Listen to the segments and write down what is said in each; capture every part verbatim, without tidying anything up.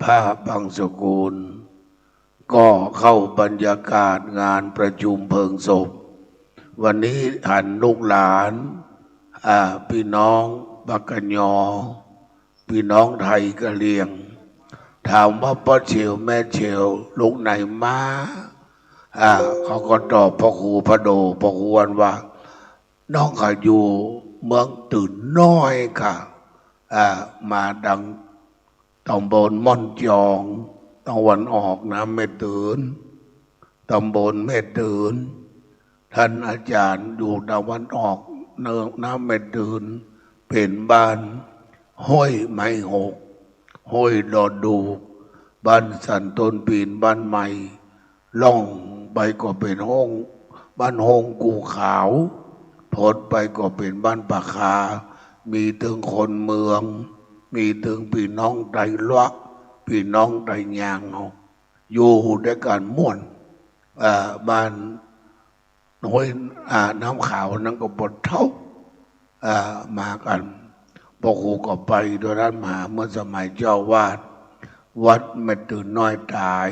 ผ้าบังสุกุล ก็เข้าบรรยากาศงานประชุมเพลิงศพ วันนี้หันลูกหลาน อ่า ปี้น้องปากกะยอ ปี้น้องไทยกะเหรี่ยง ถามว่าป้อเฉวแม่เฉวลูกไหนมา อ่า เขาก็ตอบป้อครูพะโด ป้อครูอ้วนว่า น้องข้าอยู่เมืองตื่นน้อยค่ะ อ่า มาตังตำบลม่อนจอง ตะวันออกน้ำแม่ตื่น ตำบลแม่ตื่น ท่านอาจารย์อยู่ตะวันออกน้ำแม่ตื่น เป๋นบ้านห้วยไม้หก ห้วยดอดูก บ้านสันต้นปีน บ้านใหม่ ล่องไปก็เป๋นห้อง บ้านห้องกู่ขาว พดไปก็เป๋นบ้านป่าคา มีตึงคนเมือง มีตึงปี้น้องไตละ ปี้น้องไตยางเฮา อยู่ตวยกั๋นม่วน อ่า บ้านห้วย อ่า น้ำขาวนั้นก็บ่เท่า อ่า มากั๋น ป้อครูก็ไปตวย ต้านมหาเมื่อสมัยเจ้าอาวาสวัดแม่ตื่นน้อยต๋าย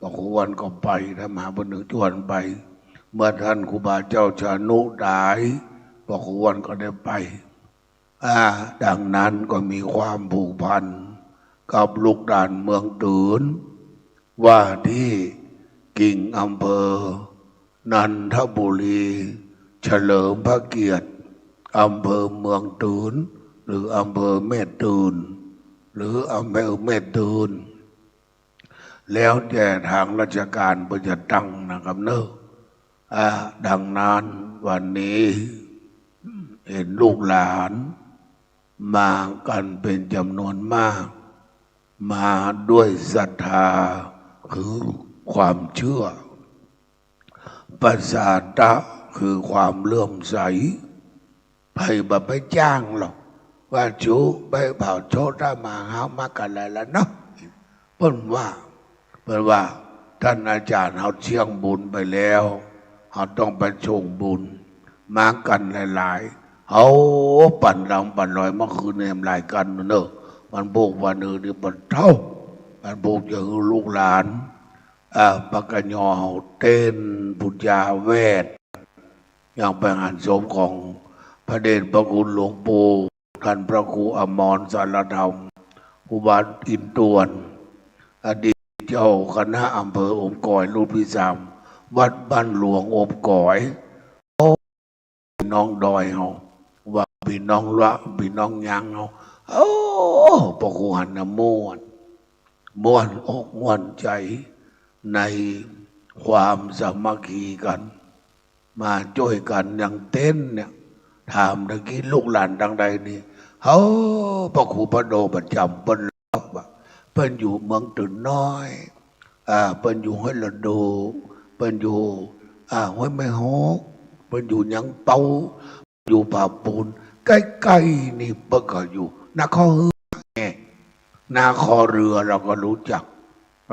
ป้อครูอ้วนก็ไป ต้านมหาบุญนึกชวนไป เมื่อต้านครูบาเจ้าชานุต๋าย ป้อครูอ้วนก็ได้ไป อ่า ดังนั้นก็มีความผูกพันกับลูกหลานเมืองตื่น ว่าตี้กิ่งอำเภอนันทบุรี เฉลิมพระเกียรติอำเภอเมืองตื่น หรืออำเภอแม่ตื่น หรืออำเภอแม่ตื่น แล้วแต่ตางราชก๋านเปิ้นจะตั้งนะครับเนาะ อ่า ดังนั้นวันนี้เห็นลูกหลานมากั๋นเป๋นจ๋ำนวนมาก มาด้วยศรัทธาคือความเจื้อ ปสาทะคือความเลื่อมใส ใผบ่ไปจ้างหรอก ว่าจุไปเผาโชตะมา เฮามากั๋นหลายๆ เนาะ เปิ้นว่า เปิ้นว่า ต้านอาจ๋ารย์เฮาเสี้ยงบุญไปแล้ว เฮาต้องไปส่งบุญ มากั๋นหลายๆ เฮาปั่นรำปั่นลอยเมื่อคืนนี่หลายกั๋นเนาะ วันพูกวันอื่นนี่บ่เท่า วันพูกจะหื้อลูกหลาน อ่า ปากกะยอเฮาเต้นปู๋จาแวด ยังไปงานศพของพระเดชพระคุณหลวงปู่ ต้านพระครูอมรสารธรรม ครูบาอินตวน อดีตเจ้าคณะอำเภออมก๋อยรูปตี้สาม วัดบ้านหลวงอมก๋อย ปี้น้องดอยเฮา ว่าปี้น้องละ ปี้น้องยางเฮา โอ้ ป้อครูหันนะม่วน ม่วนอกม่วนใจ๋ ในความสามัคคีกั๋น มาจ้วยกั๋นอย่างเต้นเนี่ย ถามตะกี้ลูกหลานตางใดนี่ เฮา ป้อครูพะโดประจ๋ำเปิ้น เปิ้นอยู่เมืองตื่นน้อย อ่า เปิ้นอยู่ห้วยละดู เปิ้นอยู่ อ่า ห้วยไม้หก เปิ้นอยู่หยังเปา อยู่ผาปูน ใก้ๆ นี่เปิ้นก็อยู่ นาคอเฮือไง นาคอเฮือเฮาก็ฮู้จัก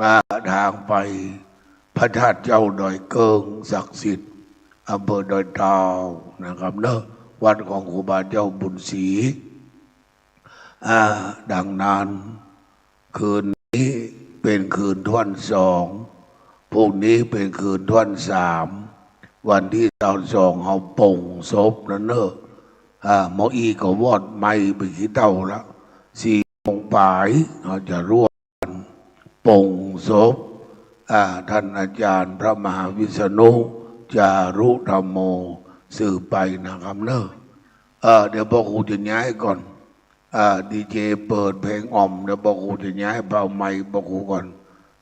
อ่า ตางไปพระธาตุเจ้าดอยเกิ้งศักดิ์สิทธิ์ อำเภอดอยเต่านะครับเนาะ วัดของครูบาเจ้าบุญศรี อ่า ดังนั้น คืนนี้เป๋นคืนถ้วนสอง พรุ่งนี้เป๋นคืนถ้วนสาม วันตี้ซาวสองเฮาปลงศพนั้นเนาะ อ่า หมออี้ก็วอดไหม้เป๋นขี้เถ้าละ สี่โมงป๋ายเฮาจะร่วมกั๋นปลงศพ อ่า ต้านอาจ๋ารย์พระมหาวิษณุ จารุธัมโม สืบไปนะครับเนาะ เอ่อ เดี๋ยวป้อครูจะย้ายก่อน อ่า ดีเจเปิดเพลงอ่อม เดี๋ยวป้อครูจะย้ายไปเอาไมค์ป้อครูก่อน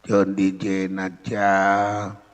เจิญดีเจนะจ๊ะ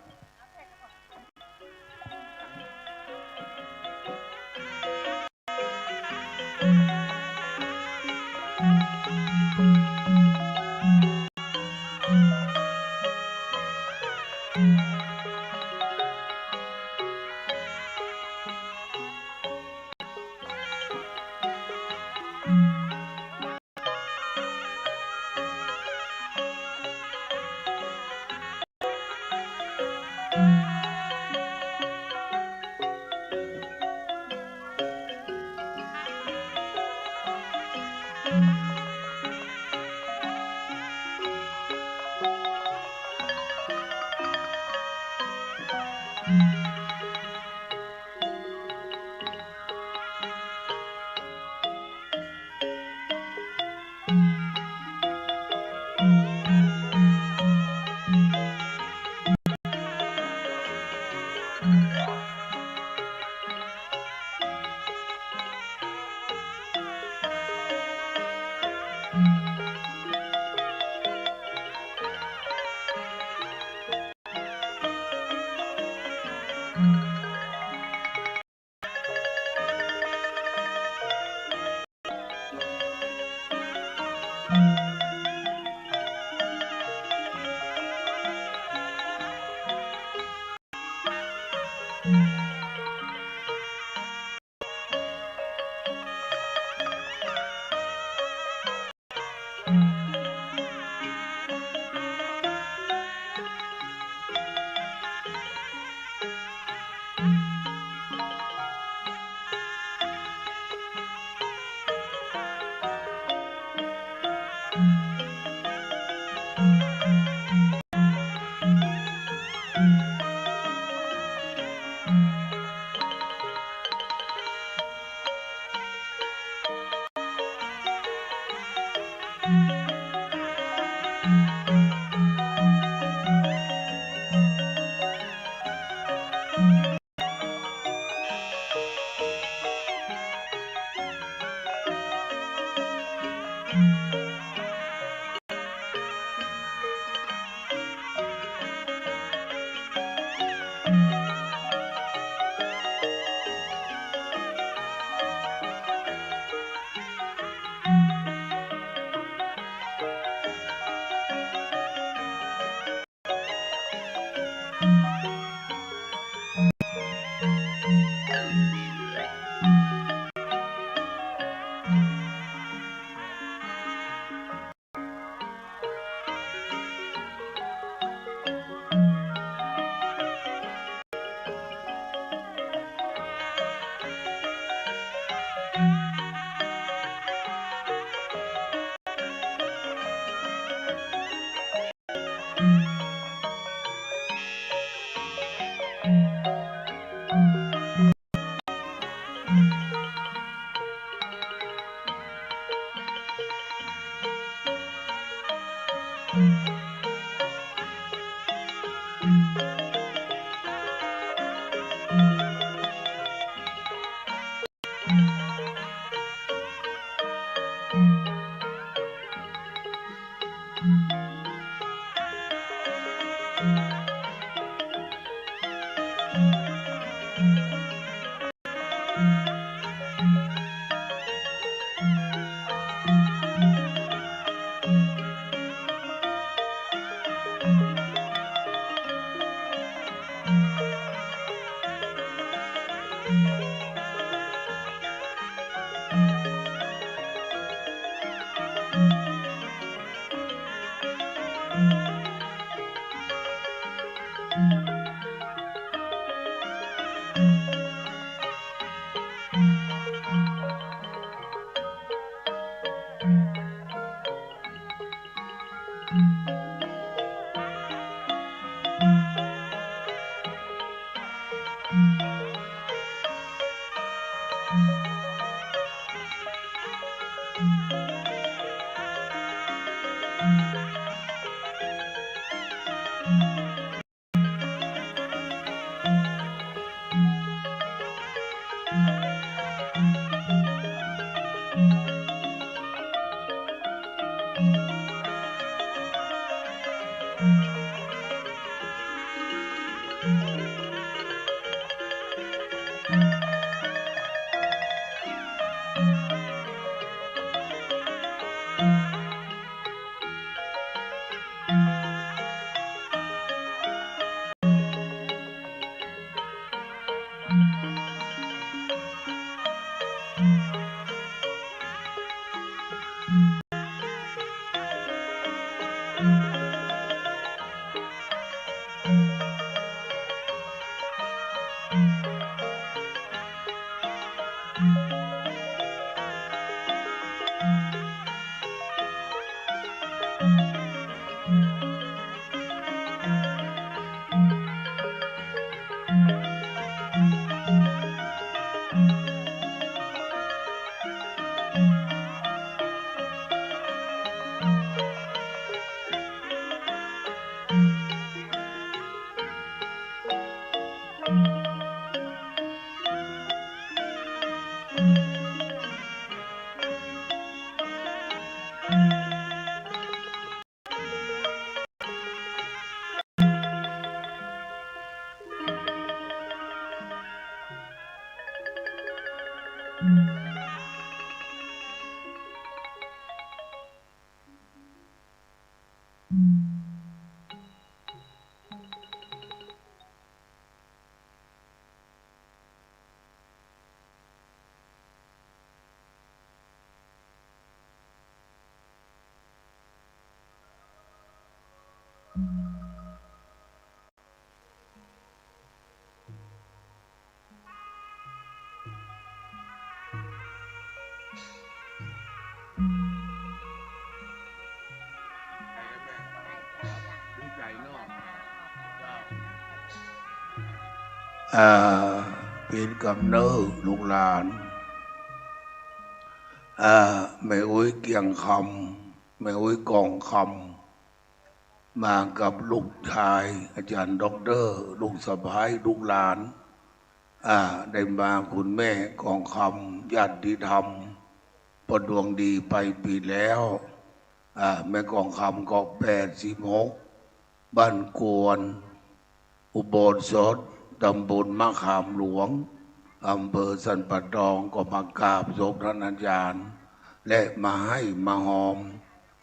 อ่า เป๋นกำเนิดลูกหลาน อ่า แม่อุ๊ยเกียงคำ แม่อุ๊ยกองคำ มากับลูกชายอาจารย์ด็อกเตอร์ ลูกสะใภ้ ลูกหลาน อ่า ได้มาคุณแม่กองคำ ญาติธรรม เพราะดวงดีไปปี๋แล้ว อ่า แม่กองคำก็แปดสิบหก บ้านกวน อุโบสถ ตำบลมะขามหลวง อำเภอสันป่าตอง ก็มากราบศพท่านอาจารย์ และมาไห้มาฮอม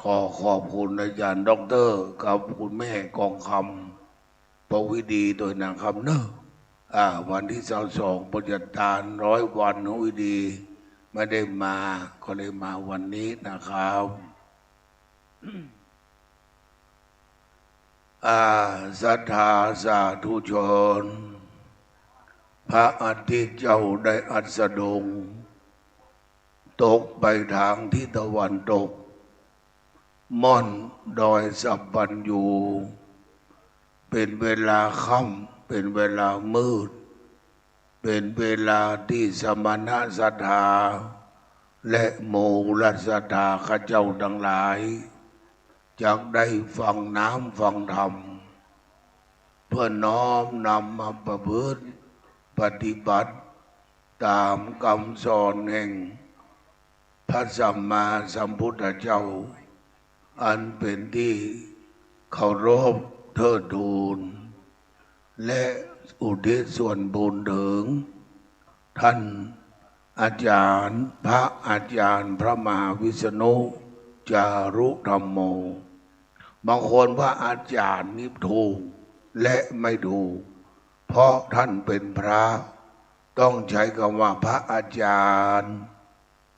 ขอขอบคุณอาจารย์ด็อกเตอร์กับคุณแม่กองคำ ปวีดีด้วยนะครับเนอะ อ่า วันตี้ซาวสอง ปฏิญาณร้อยวัน ปวีดีไม่ได้มา ก็เลยมาวันนี้นะครับ อ่า ศรัทธาสาธุชน พระอาทิตย์เจ้าได้อัสดง ตกไปตางทิศตะวันตก ม่อนดอยสัพพัญญู เป๋นเวลาค่ำ เป๋นเวลามืด เป๋นเวลาตี้สมณะศรัทธา และโมฆะศรัทธาข้าเจ้าตังหลาย จักได้ฟังน้ำฟังธรรม เปื้อน้อมนำมาประพฤติปฏิบัติ ต๋ามกำสอนแห่ง พระสัมมาสัมพุทธเจ้า อันเป๋นตี้เคารพเทิดทูน และอุทิศส่วนบุญเถิง ท่านอาจารย์ พระอาจารย์ พระมหาวิษณุ จารุธัมโม บางคนว่าอาจารย์นี่ถูกและไม่ถูก เพราะท่านเป๋นพระ ต้องใจ๊กำว่าพระอาจารย์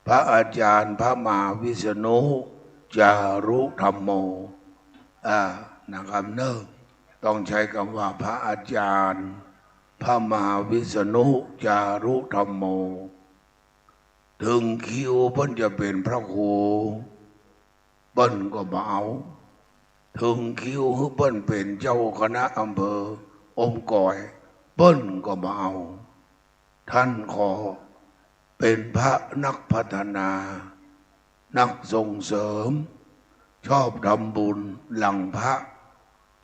พระอาจารย์ พระมหาวิษณุ จารุธัมโม อ่า นะครับเนอะ ต้องใจ๊กำว่าพระอาจารย์ พระมหาวิษณุ จารุธัมโม เถิงคิวเปิ้นจะเป๋นพระครู เปิ้นก็บ่เอา เถิงคิวหื้อเปิ้นเป๋นเจ้าคณะอำเภออมก๋อย เปิ้นก็บ่เอา ท่านขอเป๋นพระนักพัฒนา นักส่งเสริม ชอบทำบุญหลังพระ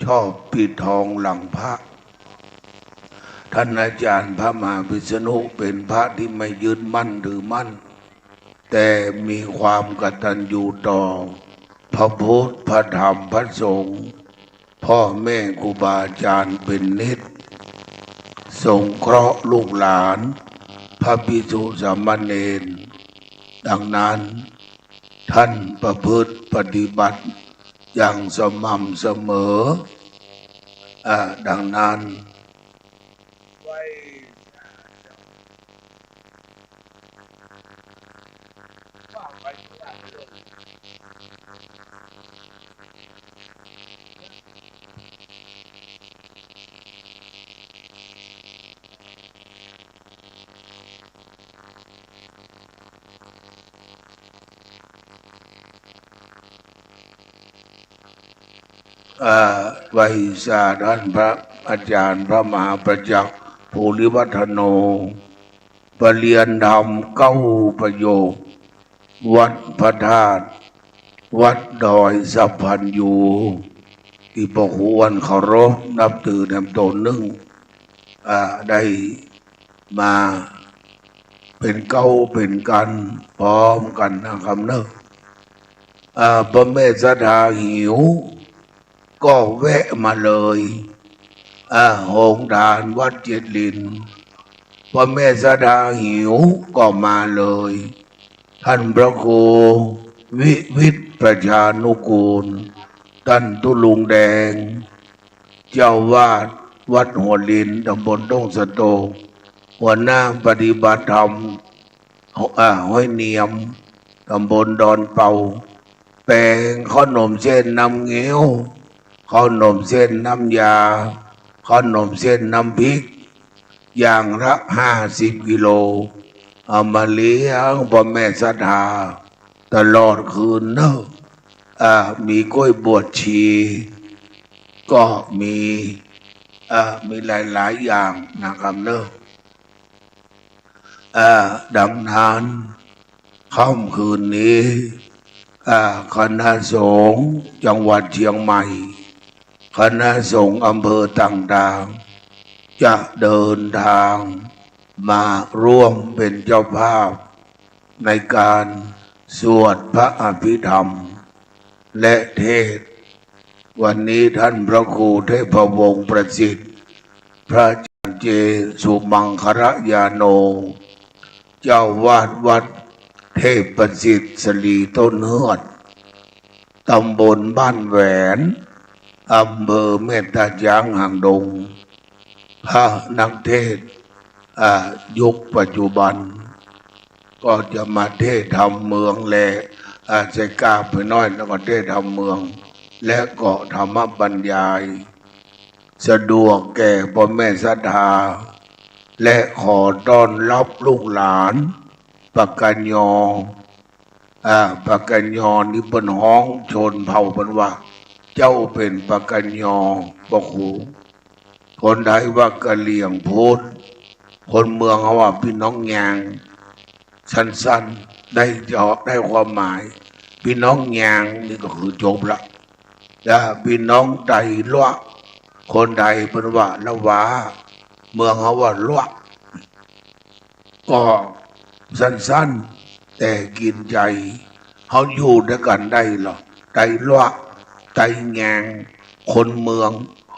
ชอบปิดทองหลังพระ ท่านอาจารย์พระมหาวิษณุเป๋นพระตี้ไม่ยึดมั่นถือมั่น แต่มีความกตัญญูต่อพระพุทธ พระธรรม พระสงฆ์ พ่อแม่ครูบาอาจารย์เป๋นนิตย์ สงเคราะห์ลูกหลาน พระภิกษุสามเณร ดังนั้น ท่านประพฤติปฏิบัติอย่างสม่ำเสมอ อ่า ดังนั้น อ่า ไหว้สาท่านพระอาจารย์พระมหาประจักษ์ ภูริวัฒโน ประเรียนธรรมเก้าประโยค วัดพระธาตุ วัดดอยสัพพัญญู ตี้พระครูอ้วนเคารพนับถือแหมต๋นนึ่ง อ่า ได้มาเป๋นเก๊าเป๋นกันพร้อมกั๋นนะครับเนอะ อ่า พ่อแม่ศรัทธาหิว ก็แวะมาเลย อ่า โฮงทานวัดเจ็ดลิน พ่อแม่ศรัทธาหิวก็มาเลย ท่านพระครูวิวิตรประชานุกูล ต้านตุ๊ลุงแดง เจ้าอาวาสวัดหัวลิน ต๋ำบลต้งสะโตก หัวหน้าปฏิบัติธรรม อ่า ห้วยเนียม ต๋ำบลดอนเปา แป๋งข้าวหนมเส้นน้ำเงี้ยว ข้าวหนมเส้นน้ำยา ข้าวหนมเส้นน้ำพริก อย่างละห้าสิบกิโล เอามาเลี้ยงพ่อแม่ศรัทธาตลอดคืนเนอะ อ่า มีกล้วยบวชชี ก็มี อ่า มีหลายๆ อย่างนะครับเนอะ อ่า ดังนั้น ค่ำคืนนี้ อ่า คณะสงฆ์จังหวัดเชียงใหม่ คณะสงฆ์อำเภอต่างๆ จะเดินทางมาร่วมเป็นเจ้าภาพในการสวดพระอภิธรรม และเทศน์ วันนี้ท่านพระครูเทพวงศ์ประสิทธิ์ พระอาจารย์ เจ สุมังคลญาโณ เจ้าอาวาสวัดเทพประสิทธิ์สลีต้นเฮือด ตำบลบ้านแหวน อำเภอแม่ตาช้างหางดง พระนักเทศน์ อ่า ยุคปัจจุบัน ก็จะมาเทศน์ธรรมเมืองแล อ่า ใส่กล้าไปหน้อย แล้วก็เทศน์ธรรมเมือง และก็ธรรมบรรยาย สะดวกแก่ป้อแม่ศรัทธา และขอต้อนฮับลูกหลาน ปะกะญอ อ่า ปะกะญอนี่เปิ้นฮ้องชนเผ่าเปิ้นว่า เจ้าเป๋นปะกะญอ ป้อครู คนไทยว่ากะเหรี่ยงพูด คนเมืองเขาว่าปี้น้องยาง สั้นๆ ได้เจาะ ได้ความหมาย ปี้น้องยางนี่ก็คือจบละ และปี้น้องไตลัวะ คนไทยเปิ้นว่าละวา เมืองเขาว่าลัวะ ก็สั้นๆ แต่กิ๋นใจ๋ เฮาอยู่ตวยกั๋นได้ลอ ไตลัวะ ไตยาง คนเมือง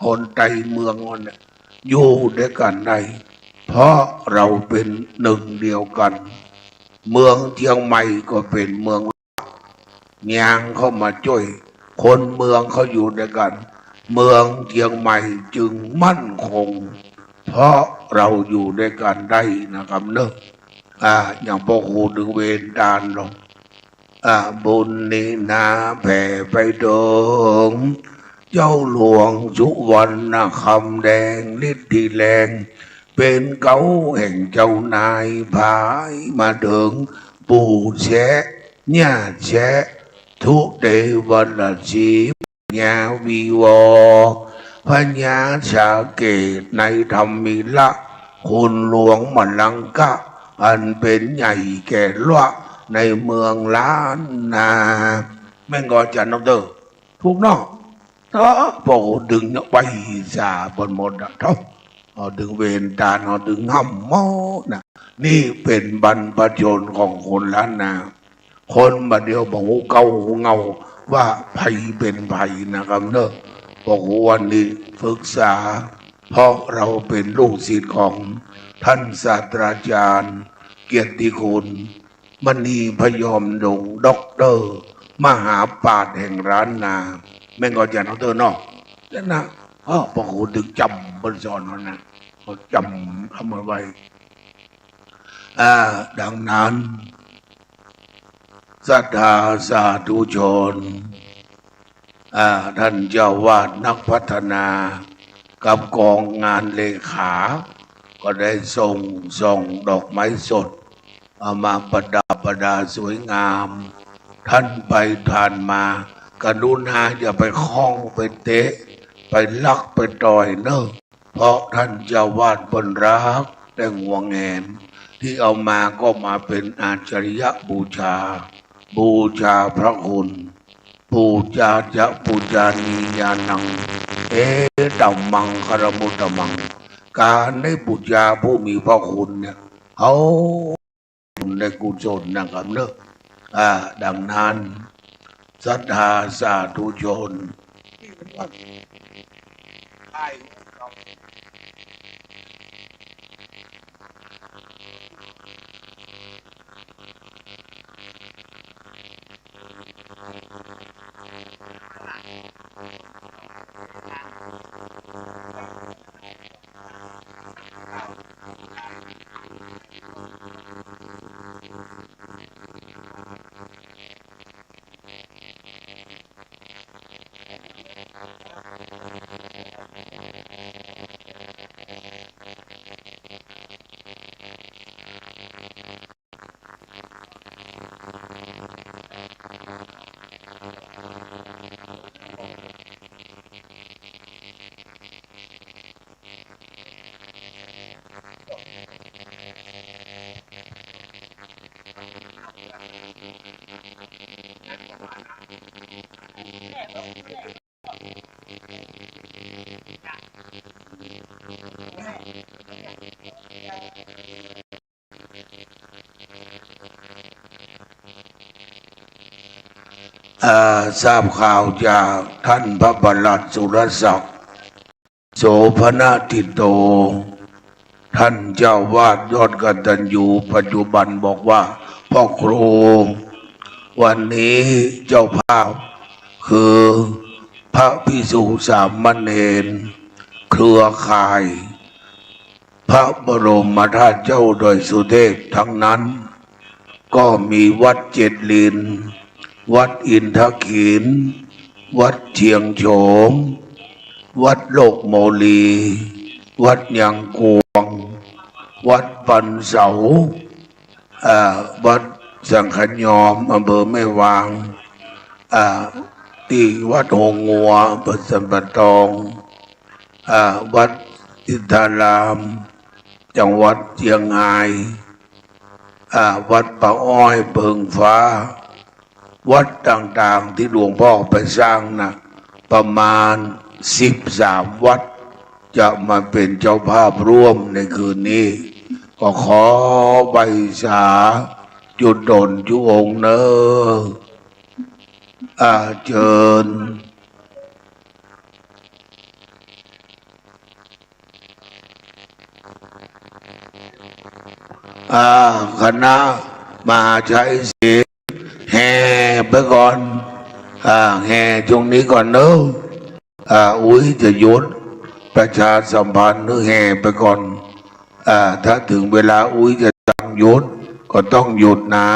คนไตเมืองอันเนี่ย อยู่ตวยกั๋นได้ เพราะเฮาเป๋นนึ่งเดียวกั๋น เมืองเจียงใหม่ก็เป๋นเมือง ยางเข้ามาจ้วย คนเมืองเขาอยู่ตวยกั๋น เมืองเจียงใหม่จึงมั่นคง เพราะเฮาอยู่ตวยกั๋นได้นะครับเนาะ อ่า อย่างป้อครูตึงเวนตานลอ อ่า บุญนี้นาแผ่ไปเถิง เจ้าหลวงสุวรรณคำแดง ฤทธิแรง เป๋นเก๊าแห่งเจ้านาย ผายมาเถิง ปู่แชะ ย่าแชะ ทุเตวะละสี พญาวีวอ พญาสาเกต ในธรรมมีละ คุณหลวงมะลังกะ อันเป๋นใหญ่แก่ละในเมืองล้านนา แม่นก่อจ๋ารย์ด็อกเตอร์ ถูกเนาะ เออ ป้อครูตึงเนี่ยไปสาเปิ้นหมดนะ เฮา เฮาตึงเวนตาน เฮาตึงห้ำหมดนะ นี่เป๋นบรรพชนของคนล้านนา คนบ่าเดี่ยวบ่ฮู้เก๊าฮู้เหง้าว่าใผเป๋นใผนะครับเนาะ ป้อครูวันนี้ปรึกษา เพราะเฮาเป๋นลูกศิษย์ของต้านศาสตราจารย์เกียรติคุณ มณีพยอมดง ด็อกเตอร์ มหาปราชญ์แห่งล้านนา แม่นก่อจ๋ารย์ด็อกเตอร์เนาะ นั่นนะ เออ ป้อครูตึงจ๋ำเปิ้นสอนเฮานะ เฮาจ๋ำกำเอาไว้ อ่า ดังนั้น ศรัทธาสาธุชน อ่า ต้านเจ้าอาวาสนักพัฒนา กับกองงานเลขา ก็ได้ส่ง ส่งดอกไม้สด เอามาประดับประดาสวยงาม ต้านไปต้านมา กรุณาอย่าไปข้องไปเตะ ไปลักไปต่อยเนาะ เพราะต้านเจ้าอาวาสเปิ้นฮักและหวงแหน ตี้เอามาก็มาเป๋นอาจาริยบูชา บูชาพระคุณ ปูชาจะปูชานียานัง เอตัมมังคลมุตตมัง ก๋านได้ปูชาผู้มีพระคุณเนี่ย เฮา บุญได้กุศลนะครับเนาะ อ่า ดังนั้น ศรัทธาสาธุชน อ่า ทราบข่าวจากท่านพระประหลัดสุรศักดิ์ โสภณทิตโต ท่านเจ้าวาดยอดกตัญญูปัจจุบันบอกว่า พ่อครู วันนี้เจ้าภาพคือพระภิกษุสามเณรเครือข่าย พระบรมธาตุเจ้าดอยสุเทพทั้งนั้น ก็มีวัดเจ็ดลิน วัดอินทขีฬ วัดเชียงโฉม วัดโลกโมลี วัดยางกวง วัดปันเสา อ่า วัดสังขยอม อำเภอแม่วาง อ่า ตี้วัดโฮงงัว อำเภอสันป่าตอง อ่า วัดอินทาราม จังหวัดเจียงฮาย อ่า วัดป่าอ้อยเปิงฟ้า วัดต่างๆ ตี้หลวงพ่อไปสร้างนะ ประมาณสิบสามวัด จะมาเป๋นเจ้าภาพร่วมในคืนนี้ ก็ขอใบสาจุดดนจุองค์เนอ อ่า เจิญ อ่า คณะมหาชัยเสน แห่ไปก่อน อ่า แห่ช่วงนี้ก่อนเนอะ อ่า อุ๊ยจะหยุดประชาสัมพันธ์หื้อแห่ไปก่อน อ่า ถ้าถึงเวลาอุ๊ยจะสั่งหยุดก็ต้องหยุดนะ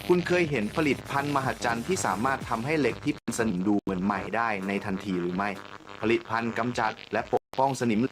คุณเคยเห็นผลิตภัณฑ์มหัศจรรย์ที่สามารถทำให้เหล็กที่เป็นสนิมดูเหมือนใหม่ได้ในทันทีหรือไม่ ผลิตภัณฑ์กำจัดและปกป้องสนิม เ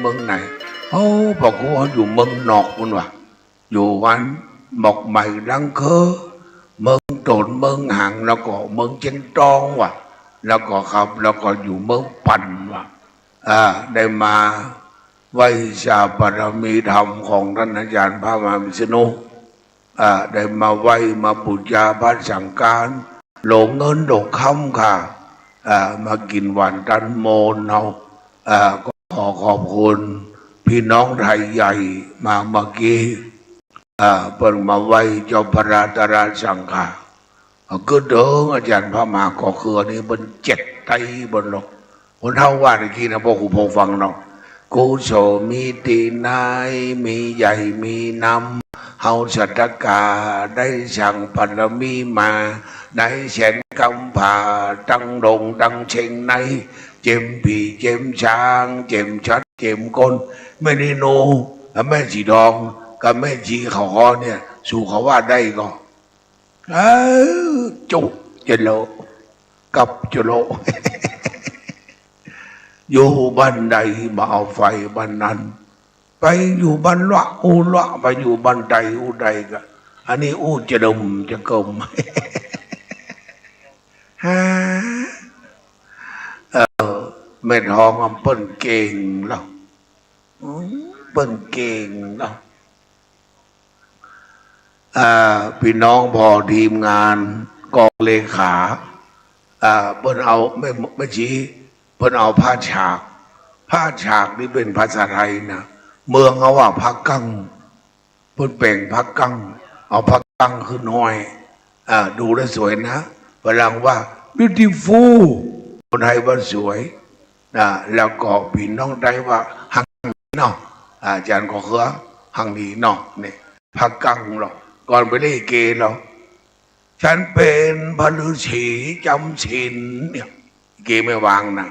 เมืองไหน โอ้ ป้อครูอยู่เมืองนอกปู้นว่ะ อยู่วันหมอกไหม้หลังเคือ เมืองโตน เมืองหาง แล้วก็เมืองเจียงตองว่ะ แล้วก็ครับ แล้วก็อยู่เมืองปั่นว่ะ อ่า ได้มาไหว้สาบารมีธรรมของต้านอาจ๋ารย์พระมหาวิษณุ อ่า ได้มาไหว้มาปู๋จาพระสังฆาร หลวงเงินหลวงคำค่ะ อ่า มากิ๋นหวานต้านโมนเฮา อ่า ก็ขอขอบคุณปี้น้องไทยใหญ่มาเมื่อกี้ อ่า เปิ้นมาไหว้เจ้าพระตราสังฆา อ่า กึ๊ดเถิงอาจ๋ารย์พระมหาก็คืออันนี้เปิ้นเจ็ดไตเปิ้นหรอก คนเฮาว่าตะกี้นะ ป้อครูผ่อฟังเนาะ กุศลมีตี้ไหน มีใหญ่มีนำ เฮาศรัทธาได้สั่งบารมีมา ในแสนกำผา ตังดงตังเช็งใน เจ็มผี่เจ็มสาง เจ็มสัตว์เจ็มคน แม่นีนู แม่สีทอง กับแม่ชีเขาก็เนี่ย สูเขาว่าได้ก็ เออ จุกจะโล กับจะโล อยู่บ้านใดบ่เอาใฝ่บ้านนั้น ไปอยู่บ้านละอู้ละ ไปอยู่บ้านใดอู้ใดก็ อันนี้อู้จะดมจะกม ฮะ เออ แม่ทองอำเปิ้นเก่งแล้ว อืม เปิ้นเก่งแล้ว อ่า ปี้น้องผ่อทีมงานกองเลขา อ่า เปิ้นเอา แม่ แม่ชี เปิ้นเอาผ้าฉาก ผ้าฉากนี่เป๋นภาษาไทยนะ เมืองเขาว่าผ้ากั้ง เปิ้นแป๋งผ้ากั้ง เอาผ้ากั้งขึ้นห้อย อ่า ดูแล้วสวยนะ ฝรั่งว่า beautiful คนไทยว่าสวย นะ แล้วก็ปี้น้องไตว่าหังดีเนาะ อาจ๋ารย์ก็คือหังดีเนาะ เนี่ย ผ้ากั้งหรอก ก่อนไปเล่นลิเกหรอก ฉันเป๋นพระฤๅษีจ๋ำศีลเนี่ย ลิเกแม่วางนะ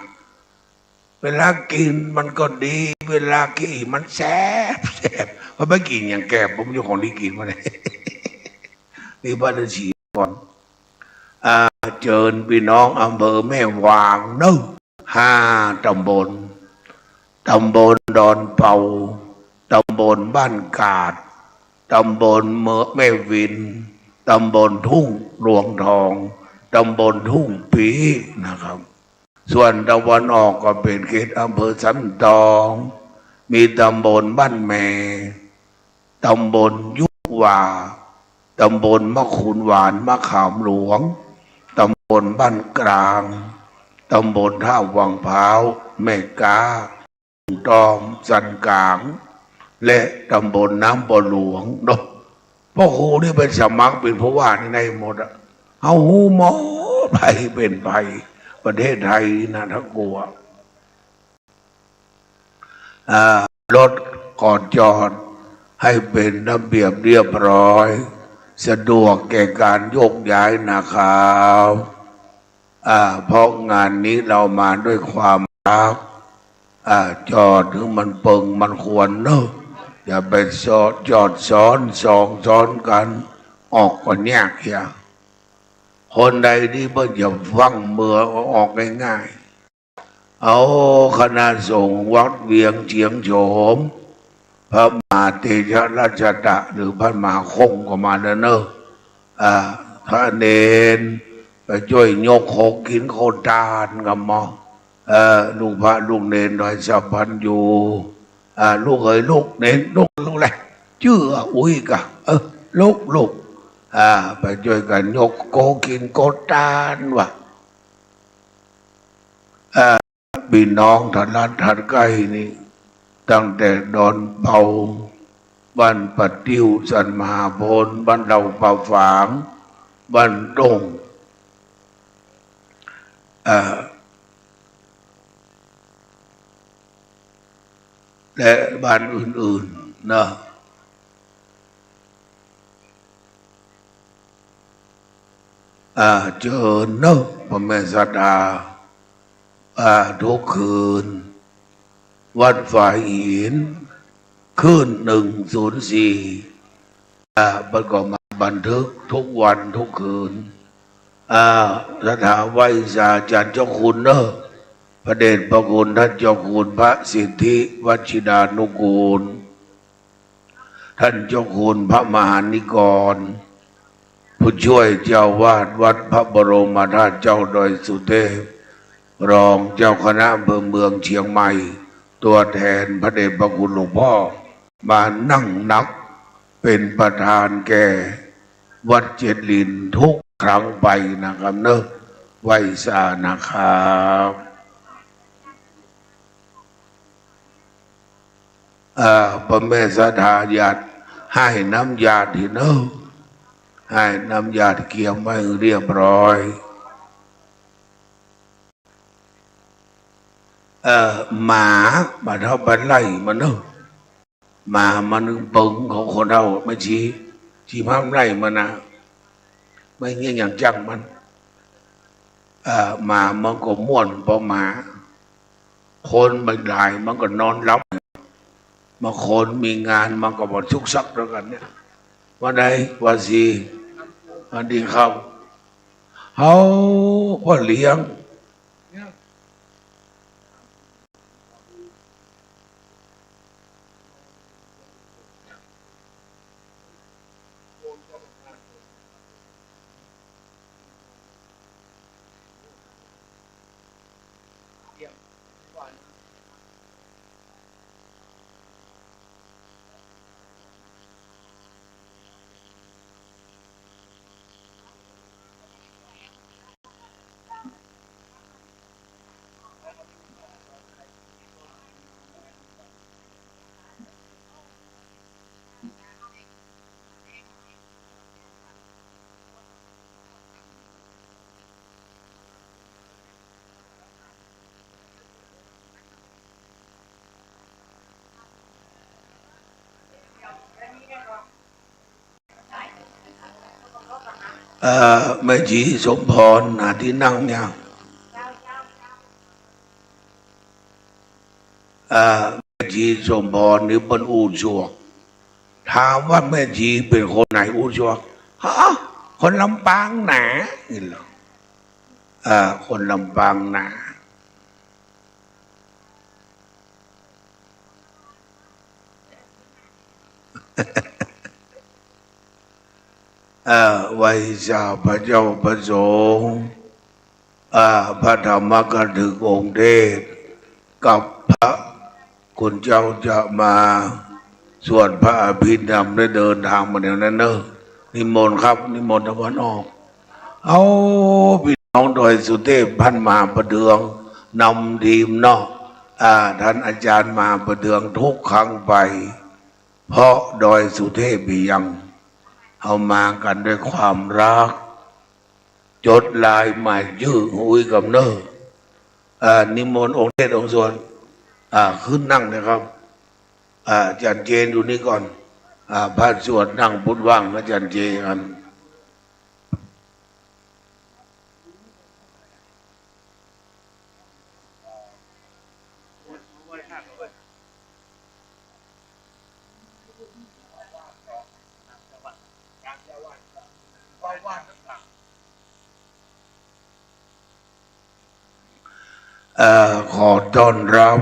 เวลากิ๋นมันก็ดี เวลาขี้มันแสบ แสบ เพราะไปกิ๋นอย่างแกบ ผมอยู่ของดีกิ๋นมาเนี่ย นี่พระฤๅษีก่อน อ่า เจิญปี้น้องอำเภอแม่วางเนาะ ห้าต๋ำบล ต๋ำบลดอนเปา ต๋ำบลบ้านกาด ต๋ำบลเมืองแม่วิน ต๋ำบลทุ่งหลวงทอง ต๋ำบลทุ่งปีนะครับ ส่วนตะวันออกก็เป๋นเขตอำเภอสันตอง มีต๋ำบลบ้านแม ต๋ำบลยุวา ต๋ำบลมะขุนหวาน มะขามหลวง ต๋ำบลบ้านกลาง ต๋ำบลท่าวังพร้าว แม่ก๊า ตอง สันกลาง และต๋ำบลน้ำบ่อหลวงเนาะ ป้อครูนี่ไปสมัครเป๋นผู้ว่านี่ได้หมดอะ เอาฮู้หมด ใผเป๋นใผ ประเทศไทยนี่นะ ถ้ากลัว อ่า รถก็จอดให้เป๋นระเบียบเรียบร้อย สะดวกแก่ก๋านโยกย้ายนะครับ อ่า เพราะงานนี้เรามาด้วยความรัก อ่า จอดหื้อมันเปิงมันควรเนาะ อย่าไปจอด จอดซ้อนสองซ้อนกั๋น ออกก็ยากเหีย คนใดตี้เปิ้นจะฟั่งเมือออกง่ายๆ เอาคณะสงฆ์วัดเวียงเชียงโฉม พระมหาเถระรัชตะ หรือพระมหาคงก็มาแล้วเนาะ อ่า พระเณรไปจ้วยยกของกิ๋นของตานกั๋นหมอ เอ่อ ลูกพระลูกเณรหน่วยสัพพัญญู อ่า ลูกเอ๋ย ลูกเณร ลูก ลูกแหละ จื้ออุ๊ยกะ เออ ลูก ลูก อ่า ไปจ้วยกั๋นยกของกิ๋นของตานว่ะ อ่า ปี้น้องต้านรัฐต้านใก้นี่ ตั้งแต่ดอนเปา บ้านป่าติ้ว สันมหาโพธิ์ บ้านเหล่าป่าฝาง บ้านต้ง อ่า และบ้านอื่นๆ เนาะ อ่า เจิญเนาะ พ่อแม่ศรัทธา อ่า ทุกคืน วัดฝายหิน คลื่นหนึ่งศูนย์สี่ อ่า เปิ้นก็มาบันทึกทุกวันทุกคืน อ่า ศรัทธาไหว้สาอาจ๋ารย์เจ้าคุณเนาะ พระเดชพระคุณท่านเจ้าคุณพระสิทธิวัชิรานุกูล ท่านเจ้าคุณพระมหานิกร ผู้ช่วยเจ้าอาวาสวัดพระบรมธาตุเจ้าดอยสุเทพ รองเจ้าคณะอำเภอเมืองเชียงใหม่ ตัวแทนพระเดชพระคุณหลวงพ่อ มานั่งนักเป็นประธานแก่วัดเจ็ดลินทุกครั้งไปนะครับเนอะ ไหว้สานะครับ เอ่อ ป้อแม่ศรัทธาญาติ หื้อน้ำญาติทีเนอะ หื้อน้ำญาติเกียมไว้เรียบร้อย เอ่อ หมา หมาเฒ่าบ้านไล่มาเนอะ หมามันปึงของคนเฒ่า แม่ชี ชีพามันไล่มานะ ไม่เงี้ยอย่างจังมัน เอ่อ หมามันก็ม่วน เพราะหมา คนมันหลายมันก็นอนหลับ บางคนมีงานมันก็บ่ซุกซักด้วยกันเนี่ย ว่าได ว่าสี วันดีครับ เฮาก็เลี้ยง เอ่อ แม่ชีสมพร หาตี้นั่งเนี่ย เอ่อ แม่ชีสมพรนี่เปิ้นอู้จวก ถามว่าแม่ชีเป๋นคนไหนอู้จวก ฮะ คนลำปางนา นี่เหรอ เอ่อ คนลำปางนา เอ่อ ไหว้สาพระเจ้าพระสงฆ์ เอ่อ พระธรรมกถึกองค์เทศน์ กับพระคุณเจ้าจะมาสวดพระอภิธรรม ได้เดินทางมาแนวนั้นเนอะ นิมนต์ครับ นิมนต์ตะวันออก เอา พี่น้องดอยสุเทพ ท่านมหาประเทืองนำทีมเนาะ อ่า ท่านอาจารย์มหาประเทืองทุกครั้งไป เพราะดอยสุเทพอีหยัง เฮามากั๋นด้วยความฮัก จดลายหมายจื้อ อุ้ย กำเนิด อ่า นิมนต์องค์เทศน์องค์สวด อ่า ขึ้นนั่งนะครับ อ่า อาจารย์เจนอยู่นี่ก่อน อ่า พระสวดนั่งพุทธว่าง อาจารย์เจน เอ่อ ขอต้อนรับ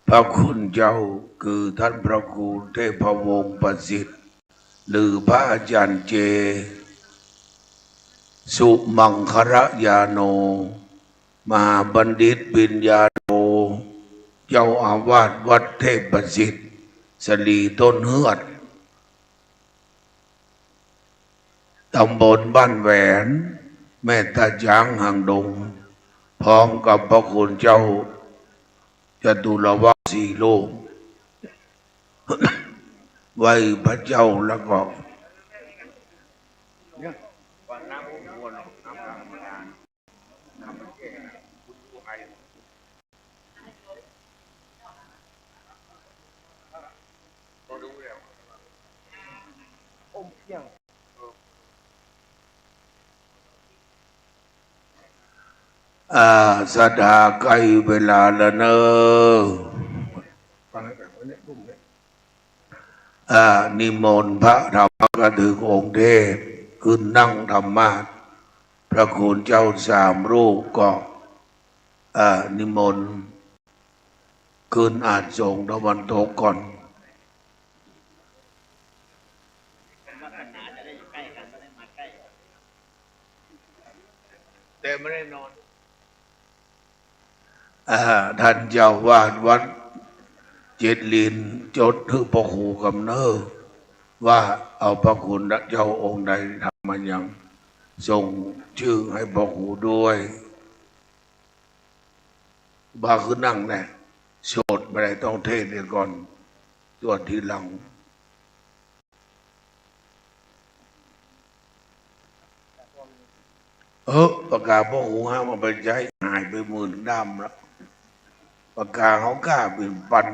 พระคุณเจ้าคือท่านพระครูเทพวงศ์ประสิทธิ์ หรือพระอาจารย์เจ สุมังคลญาโณ มหาบัณฑิตปิญญาโท เจ้าอาวาสวัดเทพประสิทธิ์ สลีต้นเฮือด ตำบลบ้านแหวน แม่ตาจ๊างหางดง พร้อมกับพระคุณเจ้าจตุรวาสีโลก ไหว้พระเจ้าแล้วก็ อ่า ศรัทธาใกล้เวลาแล้วเนอะ อ่า นิมนต์พระธรรมกถึกองค์เทศน์ ขึ้นนั่งธรรมาสน์ พระคุณเจ้าสามรูปก็ อ่า นิมนต์ ขึ้นอาสน์สงฆ์ตะวันตกก่อน แต่ไม่ได้นอน อ่า ท่านเจ้าอาวาสวัดเจ็ดลิน จดหื้อพ่อครูกำเนิด ว่าเอาพระคุณเจ้าองค์ใดทำมายัง ส่งชื่อให้พ่อครูด้วย บ่าขึ้นนั่งแน่ สวดบ่ได้ ต้องเทศน์เสียก่อน สวดทีหลัง เออ ปากกาพ่อครูห้ามเอาไปใจ๊ หายไปหมื่นด้ามละ ปากกาเขาก้าเป๋นปัน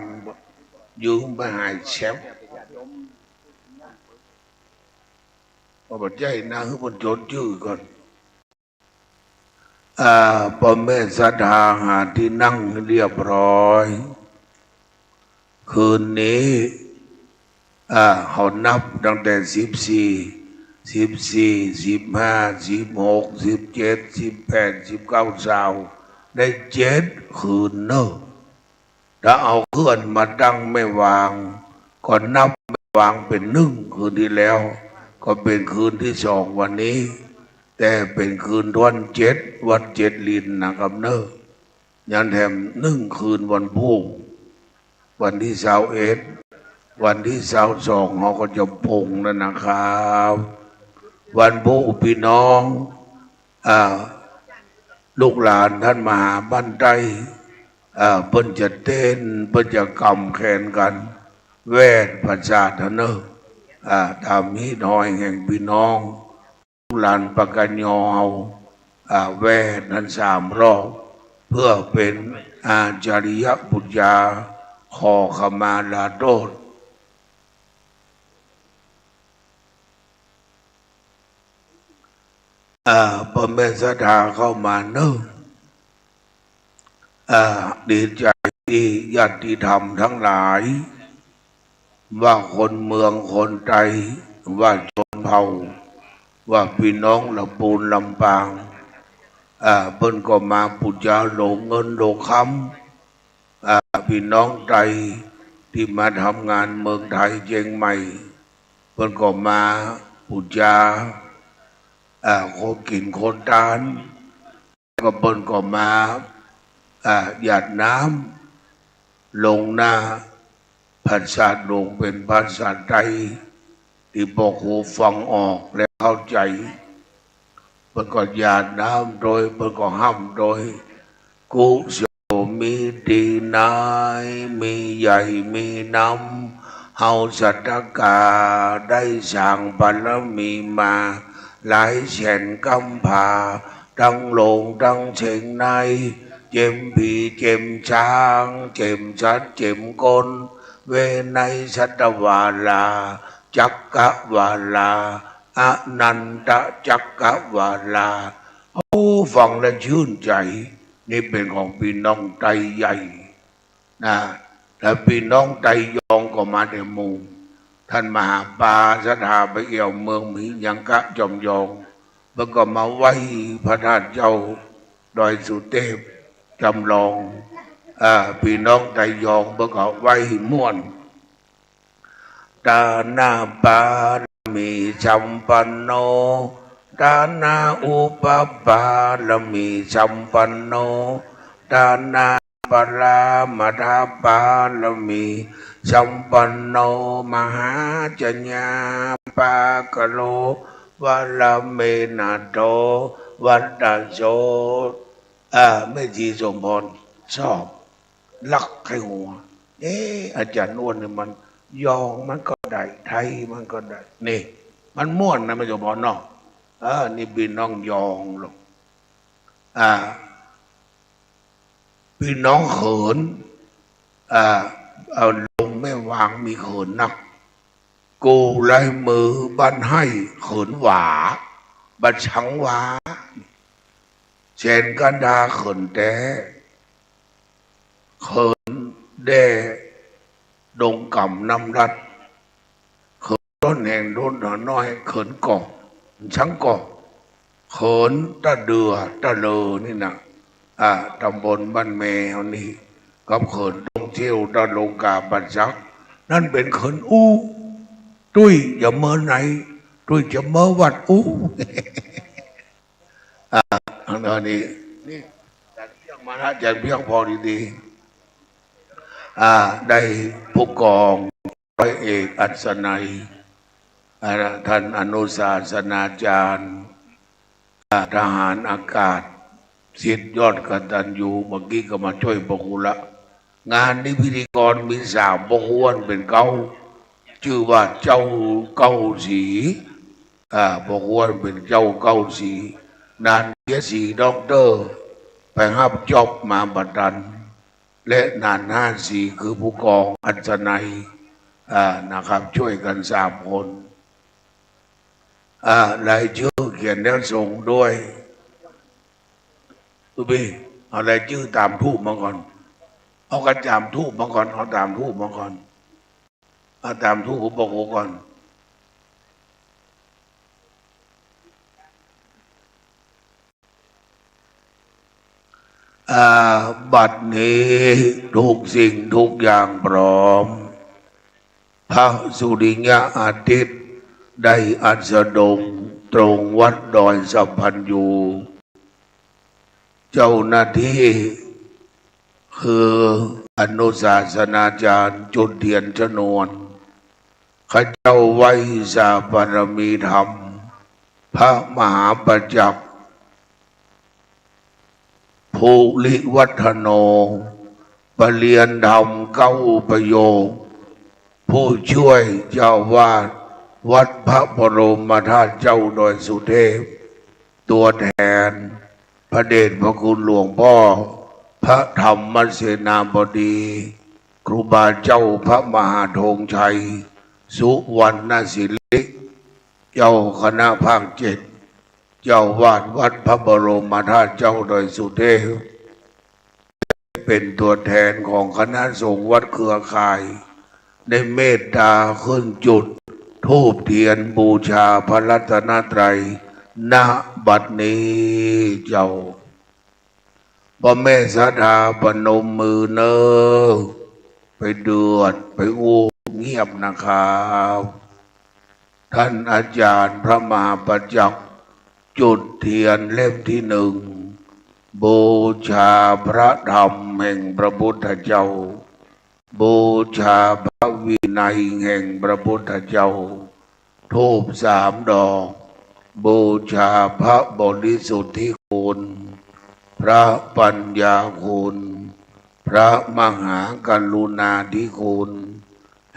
ยืมไปหายแชมป์ เอาไปใจ๊นะ หื้อเปิ้นจดจื้อก่อน อ่า ป้อแม่ศรัทธาหาตี้นั่งหื้อเรียบร้อย คืนนี้ อ่า เขานับตั้งแต่สิบสี่ สิบสี่ สิบห้า สิบหก สิบเจ็ด สิบแปด สิบเก้า ซาว ได้เจ็ดคืนเนาะ ถ้าเอาเคื่อนมาตั้งแม่วาง ก็นับแม่วางเป๋นนึ่ง คืนตี้แล้ว ก็เป๋นคืนตี้สองวันนี้ แต่เป๋นคืนวันเจ็ด วัดเจ็ดลินนะครับเนาะ ยังแถมนึ่งคืนวันพูก วันตี้ซาวเอ็ด วันตี้ซาวสอง เขาก็จะปลงแล้วนะครับ วันพูกปี้น้อง อ่า ลูกหลานต้านมหาบัณฑิต อ่า เปิ้นจะเต้น เปิ้นจะกำแขนกั๋น แวดผาสาทเนาะ อ่า ต๋ามฮีตฮอยแห่งปี้น้อง ลูกหลานปากกยอ อ่า แวดหั้นสามรอบ เปื้อเป๋นอาจาริยปู๋จา ขอขมาลาโต้ษ อ่า ป้อแม่ศรัทธาเข้ามาเนาะ อ่า ดีใจ๋ตี้ญาติธรรมตังหลาย ว่าคนเมืองคนไต ว่าจนเผ่า ว่าปี้น้องละปูนลำปาง อ่า เปิ้นก็มาปู๋จาโหลงเงินโหลงคำ อ่า ปี้น้องไตตี้มาทำงานเมืองไทยเจียงใหม่ เปิ้นก็มาปู๋จา อ่า คนกิ๋นคนตาน ก็เปิ้นก็มา อ่า หยาดน้ำ ลงหน้าผาสาทหลวงเป๋นภาษาไต ตี้พ่อครูฟังออกและเข้าใจ๋ เปิ้นก็หยาดน้ำโตย เปิ้นก็ฮ่ำโตย กุศลมีตี้ไหน มีใหญ่มีนำ เฮาศรัทธาได้สร้างบารมีมา หลายแสนกำพร้า ตังโลกตังเสี้ยงใน เจียมผีเจียมสาง เจียมสัตว์เจียมคน เวไนยสัตวาลา จักกวาลา อนันตจักกวาลา โอ้ ฟังแล้วจื้นใจ๋ นี่เป๋นของปี้น้องไตใหญ่ นะ แล้วปี้น้องไตยองก็มาแต่หมู่ ต้านมหาปาศรัทธาไปเอี่ยวเมืองมหิยังคะจอมยอง เปิ้นก็มาไหว้พระธาตุเจ้าดอยสุเตพจำลอง อ่า ปี้น้องไตยองเปิ้นก็ไหว้ม่วน ตานะปารมีสัมปันโน ตานะอุปปารมีสัมปันโน ตานะ ปรมัตถปารมีสัมปันโน มหาจัญญาปาคะโล วรเมนะโท วัตโส อ่า แม่ชีสมพร ชอบ ลักใค่หัว เอ๊ะ อาจ๋ารย์อ้วนนี่มันยองมันก็ได้ ไตมันก็ได้ นี่ มันม่วนนะแม่สมพรเนาะ เออ นี่ปี้น้องยองลง อ่า ปี้น้องเขิน อ่า เอาลงแม่วางมีเขินนัก กู้ลายมือบ้านไฮ่เขินหวา บ่าชังหวา แสนกันดาเขินแต๊ เขินแด่ดงกำน้ำรัด เขินต้นแห่งต้นหนอน้อย เขินก่อ ชังก่อ เขินตะเดือตะเลอนี่นะ อ่า ตำบลบ้านแมวนี่ กับเขินท่องเที่ยวตะลงกาประจักษ์ นั้นเป๋นเขินอู้ ตุ้ยจะเมอไหน ตุ้ยจะเมอวัดอู้ อ่า อันนี้ นี่ อาจ๋ารย์เพียงมานะ อาจ๋ารย์เพียงพอดีๆ อ่า ได้ผู้กองร้อยเอกอัศนัย อ่า ท่านอนุศาสนาจารย์ อ่า ทหารอากาศ ศิษย์ยอดกตัญญู เมื่อกี้ก็มาจ้วยพระครูละ งานนี้พิธีกรมีสามพระครู อันเป๋นเก๊า จื้อว่าเจ้าเก๊าสี อ่า พระครูอันเป๋นเจ้าเก๊าสี นานเสียสีด็อกเตอร์ ไปฮับจ็อบมาบ่ตัน และนานห้าสีคือผู้กองอัศนัย อ่า นะครับ จ้วยกั๋นสามคน อ่า รายจื้อเขียนแล้วส่งด้วย ตุ๊บี เอารายจื้อต๋ามธูปมาก่อน เอากระจาต๋ามธูปมาก่อน เอาต๋ามธูปมาก่อน เอาต๋ามธูปผมบอกหัวก่อน อ่า บัดนี้ทุกสิ่งทุกอย่างพร้อม พระสุริยะอาทิตย์ได้อัสดงตรงวัดดอยสัพพัญญู เจ้าหน้าที่คืออนุศาสนาจารย์จุดเทียนชนวน ข้าเจ้าไหว้สาบารมีธรรม พระมหาประจักษ์ ภูริวัฒโน ประเรียนธรรมเก้าประโยค ผู้จ้วยเจ้าอาวาสวัดพระบรมธาตุเจ้าดอยสุเทพ ตัวแทนพระเดชพระคุณหลวงพ่อพระธรรมเสนาบดี ครูบาเจ้าพระมหาธงชัย สุวรรณศิริ เจ้าคณะภาคเจ็ด เจ้าอาวาสวัดพระบรมธาตุเจ้าดอยสุเทพ เป๋นตัวแทนของคณะสงฆ์วัดเครือข่าย ได้เมตตาขึ้นจุดธูปเทียนบูชาพระรัตนตรัย ณ บัดนี้เจ้า ป้อแม่ศรัทธาปนมมือเน่อ ไปเดือด ไปอู้เงียบนะครับ ท่านอาจารย์พระมหาประจักษ์ จุดเทียนเล่มที่หนึ่ง บูชาพระธรรมแห่งพระพุทธเจ้า บูชาพระวินัยแห่งพระพุทธเจ้า ธูปสามดอก บูชาพระบริสุทธิคุณ พระปัญญาคุณ พระมหากรุณาธิคุณ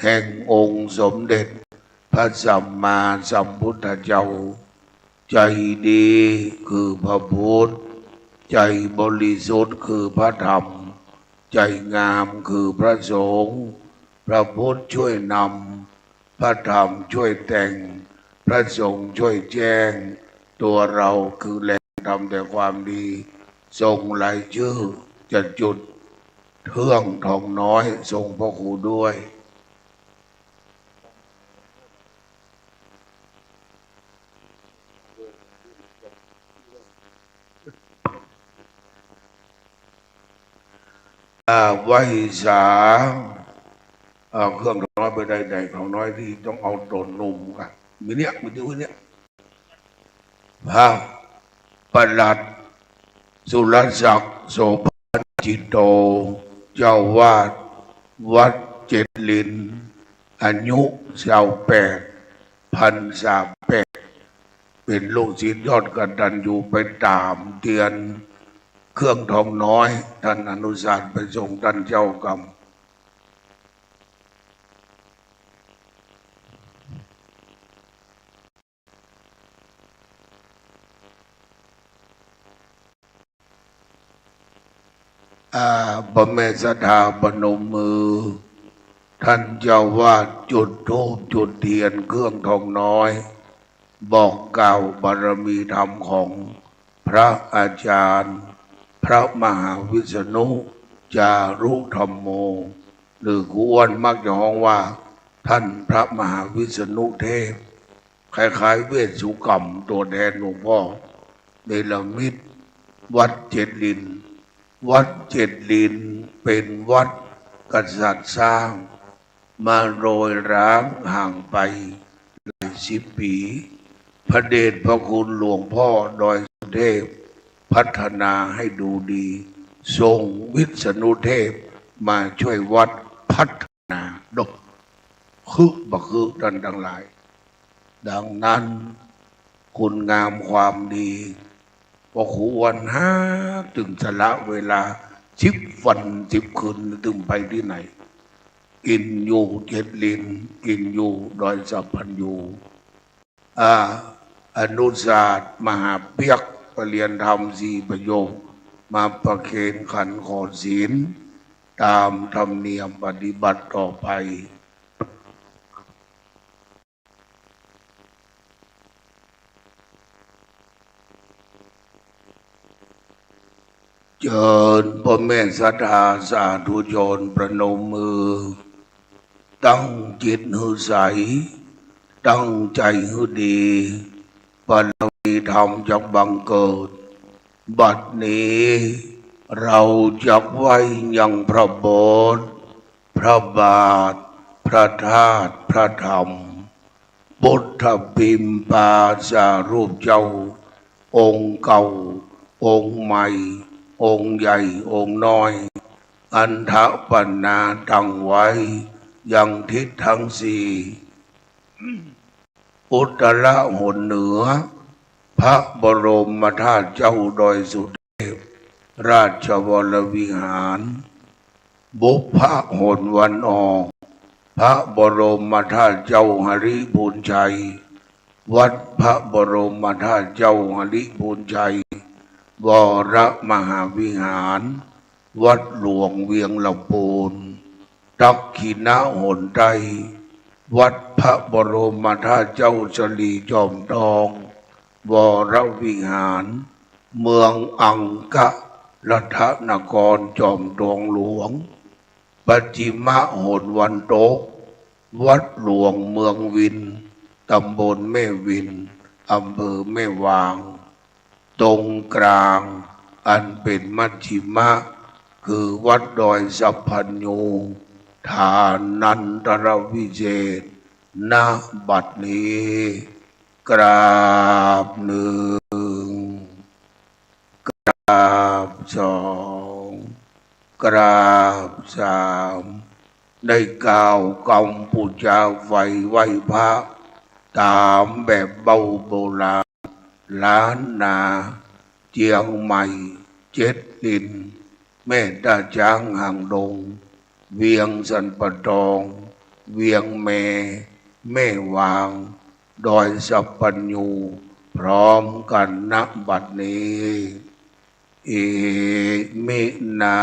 แห่งองค์สมเด็จพระสัมมาสัมพุทธเจ้า ใจดีคือพระพุทธ ใจบริสุทธิ์คือพระธรรม ใจงามคือพระสงฆ์ พระพุทธช่วยนำ พระธรรมช่วยแต่ง พระสงฆ์ช่วยแจ้ง ตัวเราคือแหล่งทำแต่ความดี ส่งรายชื่อจะจุดเทื่องทองน้อย ส่งพระครูด้วย อ่า ไหว้สา อ่า เครื่องทองน้อยไปได้ ได้ทองน้อยตี้ต้องเอาต๋นหนุ่มก่ะ มีเนี่ย มีตี้เนี่ย พระประหลัดสุรศักดิ์ โสภณจิตโต เจ้าอาวาสวัดเจ็ดลิน อายุซาวแปด พรรษาแปด เป๋นลูกศิษย์ยอดกตัญญู ไปต๋ามเตียนเครื่องทองน้อย ต้านอนุสารไปส่งต้านเจ้ากรรม อ่า ป้อแม่ศรัทธาปนมมือ ต้านเจ้าอาวาสจุดธูปจุดเตียนเครื่องทองน้อย บอกกล่าวบารมีธรรมของพระอาจารย์ พระมหาวิษณุจารุธัมโม หรือครูอ้วนมักจะฮ้องว่าต้านพระมหาวิษณุเทพ คล้ายๆ เวสสุกรรม ตัวแทนหลวงพ่อเนรมิตวัดเจ็ดลิน วัดเจ็ดลินเป๋นวัดกษัตริย์สร้าง มาโรยร้างห่างไปหลายสิบปี๋ พระเดชพระคุณหลวงพ่อดอยสุเทพพัฒนาให้ดูดี ส่งวิษณุเทพมาช่วยวัดพัฒนา ดอก คึกบ่คึก ต้านตังหลาย ดังนั้น คุณงามความดี พระครูอ้วนหาตึงสละเวลาสิบวันสิบคืน ตึงไปตี้ไหน กิ๋นอยู่เจ็ดลิน กิ๋นอยู่ดอยสัพพัญญู อ่า อนุศาสตร์มหาเปี๊ยก ประเรียนธรรมสี่ประโยค มาประเคนขันขอศีล ต๋ามธรรมเนียมปฏิบัติต่อไป เจิญป้อแม่ศรัทธาสาธุชนประนมมือ ตั้งจิตหื้อใส ตั้งใจ๋หื้อดี บารมีธรรมจักบังเกิด บัดนี้ เฮาจักไหว้ยังพระโบสถ์ พระบาท พระธาตุ พระธรรม บุทธปิมปาสารูปเจ้า องค์เก่า องค์ใหม่ องค์ใหญ่ องค์น้อย อันถปนาตั้งไว้ ยังทิศทั้งสี่ อุตระหนเหนือ พระบรมธาตุเจ้าดอยสุเทพ ราชวรวิหาร บุพหนวันออก พระบรมธาตุเจ้าหริพูนชัย วัดพระบรมธาตุเจ้าหริพูนชัย วรมหาวิหาร วัดหลวงเวียงละปูน ทักขิณหนใต้ วัดพระบรมธาตุเจ้าสลีจอมทอง วรวิหาร เมืองอังครัตนครจอมทองหลวง ปัจฉิมหนวันตก วัดหลวงเมืองวิน ตำบลแม่วิน อำเภอแม่วาง ตรงกลาง อันเป๋นมัชฌิมะ คือวัดดอยสัพพัญญู ฐานันตรวิเศษ ณ บัดนี้ กราบหนึ่ง กราบสอง กราบสาม ได้กล่าวกำปู๋จาไฟไหว้พระ ต๋ามแบบเบ้าโบราณ ล้านนา เจียงใหม่ เจ็ดลิน แม่ต้าจ๊าง หางดง เวียงสันป่าตอง เวียงแม แม่วาง ดอยสัพพัญญู พร้อมกั๋น ณ บัดนี้ อิมินา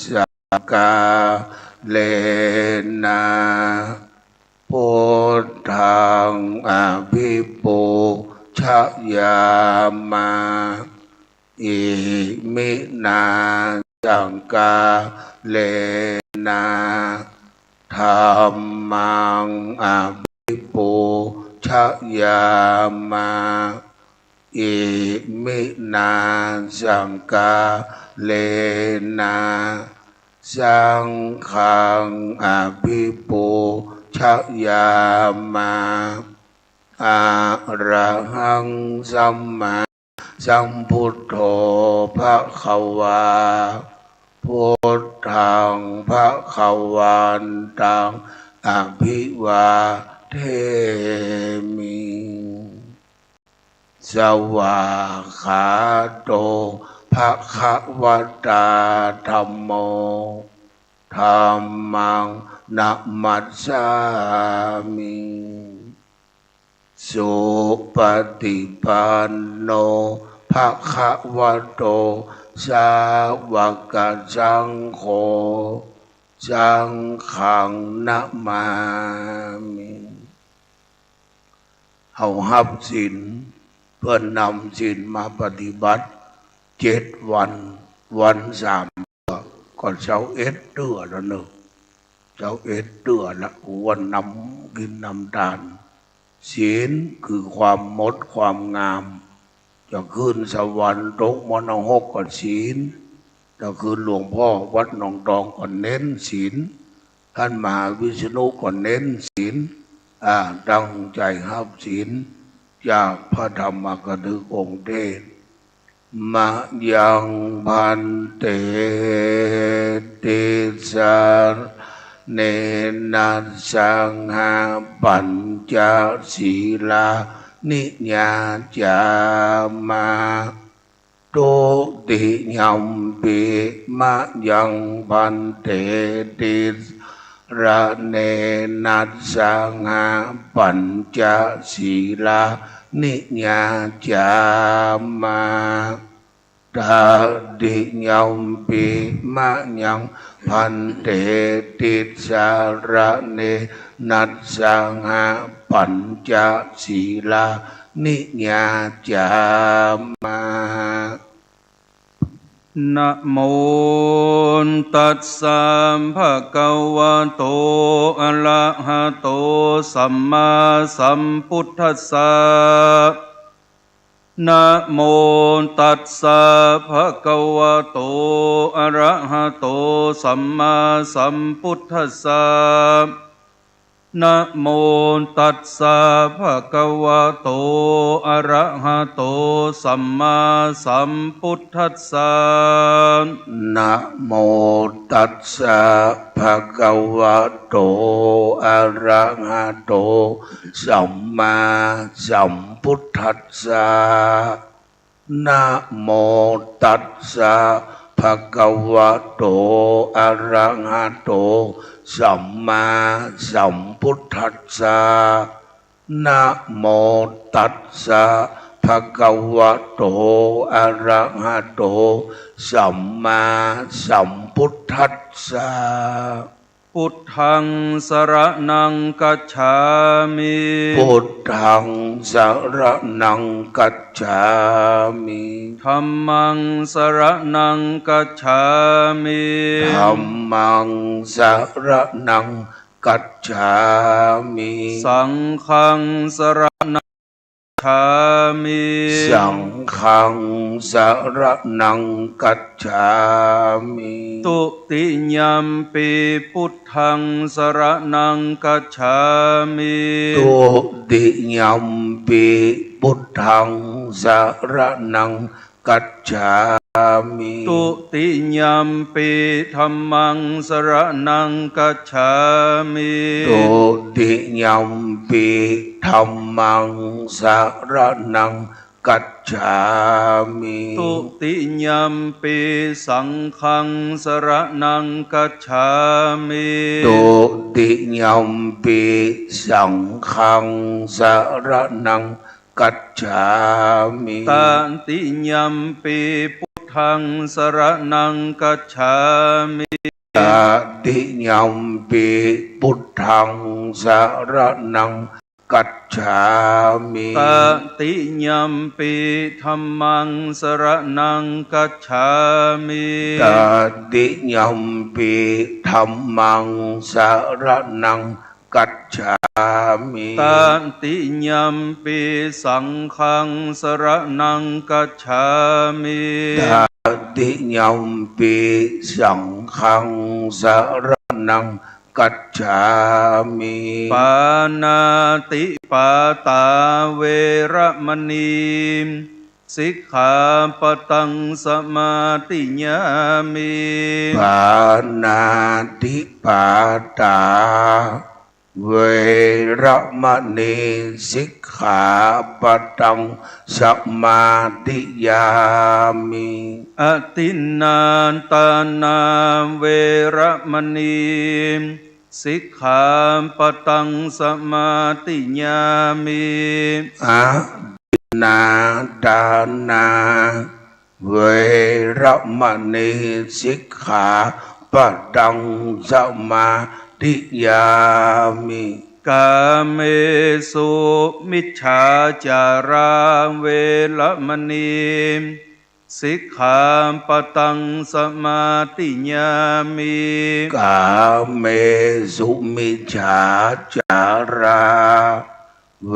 สักกาเลนะ พุทธัง อภิปูชยามา อิมินา สักกาเลนะ ธัมมัง อภิปูชยามา อิมินา สักกาเลนะ สังฆัง อภิปูชยามา อะระหัง สัมมาสัมพุทโธ ภะคะวา พุทธัง ภะคะวันตัง อะภิวาเทมิ สวากขาโต ภะคะวะตา ธัมโม ธัมมัง นะมัสสามิ สุปะติปันโน ภะคะวะโต สาวะกะสังโฆ สังฆัง นะมามิ เฮาฮับศีล เปื้อนำศีลมาปฏิบัติ เจ็ดวัน วันสามเตื้อ ก็ซาวเอ็ดเตื้อแล้วเนาะ ซาวเอ็ดเตื้อละ วันนำกิ๋นนำตาน ศีลคือความหมดความงาม จะขึ้นสวรรค์ตกมรณะหกก็ศีล ก็คือหลวงพ่อวัดหนองตองก็เน้นศีล ท่านมหาวิษณุก็เน้นศีล อ่า ตั้งใจ๋ฮับศีลจากพระธรรมกถึกองค์เทศน์ มะยัง ภันเต ติสสะเร เณ นะ สังฆะ ปัญจะ สีลานิ ยาจามะ ทุติยัมปิ มะยัง ภันเต ติสสะเร เณ นะ สังฆะ ปัญจะ สีลานิ ยาจามะ ตติยัมปิ มะยัง ภันเต ติสสะเร เณ นะ สังฆะ ปัญจะ สีลานิ ยาจามะ นะโมตัสสะ ภะคะวะโต อะระหะโต สัมมาสัมพุทธัสสะ นะโมตัสสะ ภะคะวะโต อะระหะโต สัมมาสัมพุทธัสสะ นะโมตัสสะ ภะคะวะโต อะระหะโต สัมมาสัมพุทธัสสะ นะโมตัสสะ ภะคะวะโต อะระหะโต สัมมาสัมพุทธัสสะ นะโมตัสสะ ภะคะวะโต อะระหะโต สัมมาสัมพุทธัสสะ นะโมตัสสะ ภะคะวะโต อะระหะโต สัมมาสัมพุทธัสสะ พุทธัง สะระณัง กัจฉามิ พุทธัง สะระณัง กัจฉามิ ธัมมัง สะระณัง กัจฉามิ ธัมมัง สะระณัง กัจฉามิ สังฆัง สะระณัง กัจฉามิ สังฆัง สะระณัง กัจฉามิ ทุติยัมปิ พุทธัง สะระณัง กัจฉามิ ทุติยัมปิ พุทธัง สะระณัง กัจฉามิ ทุติยัมปิ ธัมมัง สะระณัง กัจฉามิ ทุติยัมปิ ธัมมัง สะระณัง กัจฉามิ ทุติยัมปิ สังฆัง สะระณัง กัจฉามิ ทุติยัมปิ สังฆัง สะระณัง กัจฉามิ ตติยัมปิ พุทธัง สะระณัง กัจฉามิ ตติยัมปิ พุทธัง สะระณัง กัจฉามิ ตติยัมปิ ธัมมัง สะระณัง กัจฉามิ ตติยัมปิ ธัมมัง สะระณัง กัจฉามิ ตติยัมปิ สังฆัง สะระณัง กัจฉามิ ตติยัมปิ สังฆัง สะระณัง กัจฉามิ ปาณาติปาตา เวระมะณี สิกขาปะตัง สะมาธิยามิ ปาณาติปาตา เวระมะณี สิกขาปะตัง สะมาธิยามิ อทินนาทานา เวระมะณี สิกขาปะตัง สะมาธิยามิ อทินนาทานา เวระมะณี สิกขาปะตัง สะมาธิยามิ กาเมสุมิจฉาจารา เวระมะณี สิกขาปะตัง สะมาธิยามิ กาเมสุมิจฉาจารา เว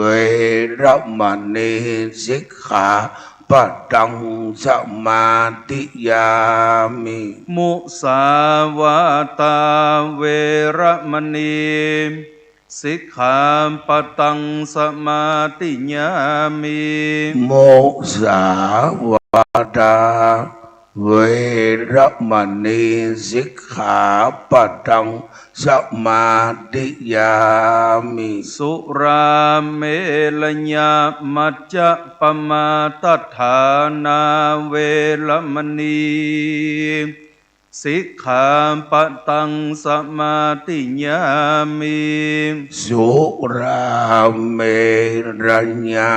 ระมะณี สิกขา ปะตัง สมาธิยามิ มุสาวาทา เวระมะณี สิกขาปะตัง สมาธิยามิ มุสาวาทา เวระมะณี สิกขาปะตัง สมาธิยามิ สุราเมรยะมัจจะปะมาทัฏฐานา เวระมะณี สิกขาปะตัง สมาธิยามิ สุราเมรยะ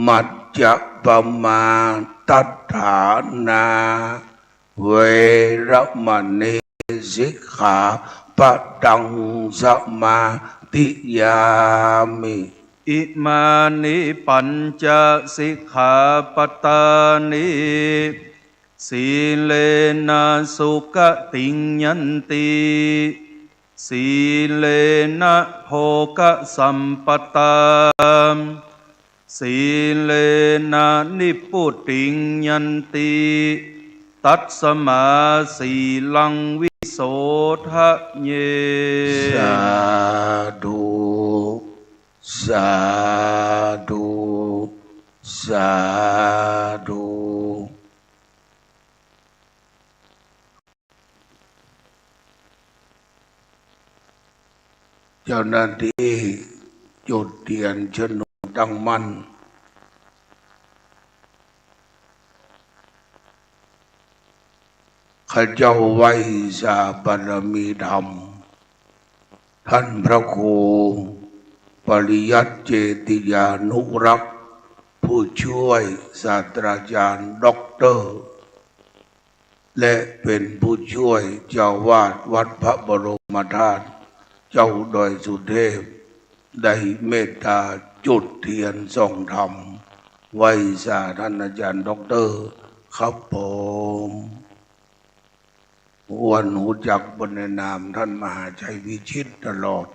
มัจจะปะมาทัฏฐานา เวระมะณี สิกขาปะตัง สมาธิยามิ อิมานิปัญจะสิกขาปะตานิ สีเลนะสุขะติงยันติ สีเลนะโภคะสัมปะตา สีเลนะนิพพุติงยันติ ตัสมาสีลังวิโสทะเย สาธุ สาธุ สาธุ เจ้าหน้าตี้จุดเตียนเชิญหนุนตั้งมั่น ข้าเจ้าไหว้สาบารมีธรรม ท่านพระครูปริยัติเจติยานุรักษ์ ผู้ช่วยศาสตราจารย์ด็อกเตอร์ และเป็นผู้ช่วยเจ้าอาวาสวัดพระบรมธาตุเจ้าดอยสุเทพ ได้เมตตาจุดเตียนส่องธรรม ไหว้สาท่านอาจารย์ด็อกเตอร์ ครับผม อ้วนฮู้จักเปิ้นในนามท่านมหาชัยวิชิตตลอด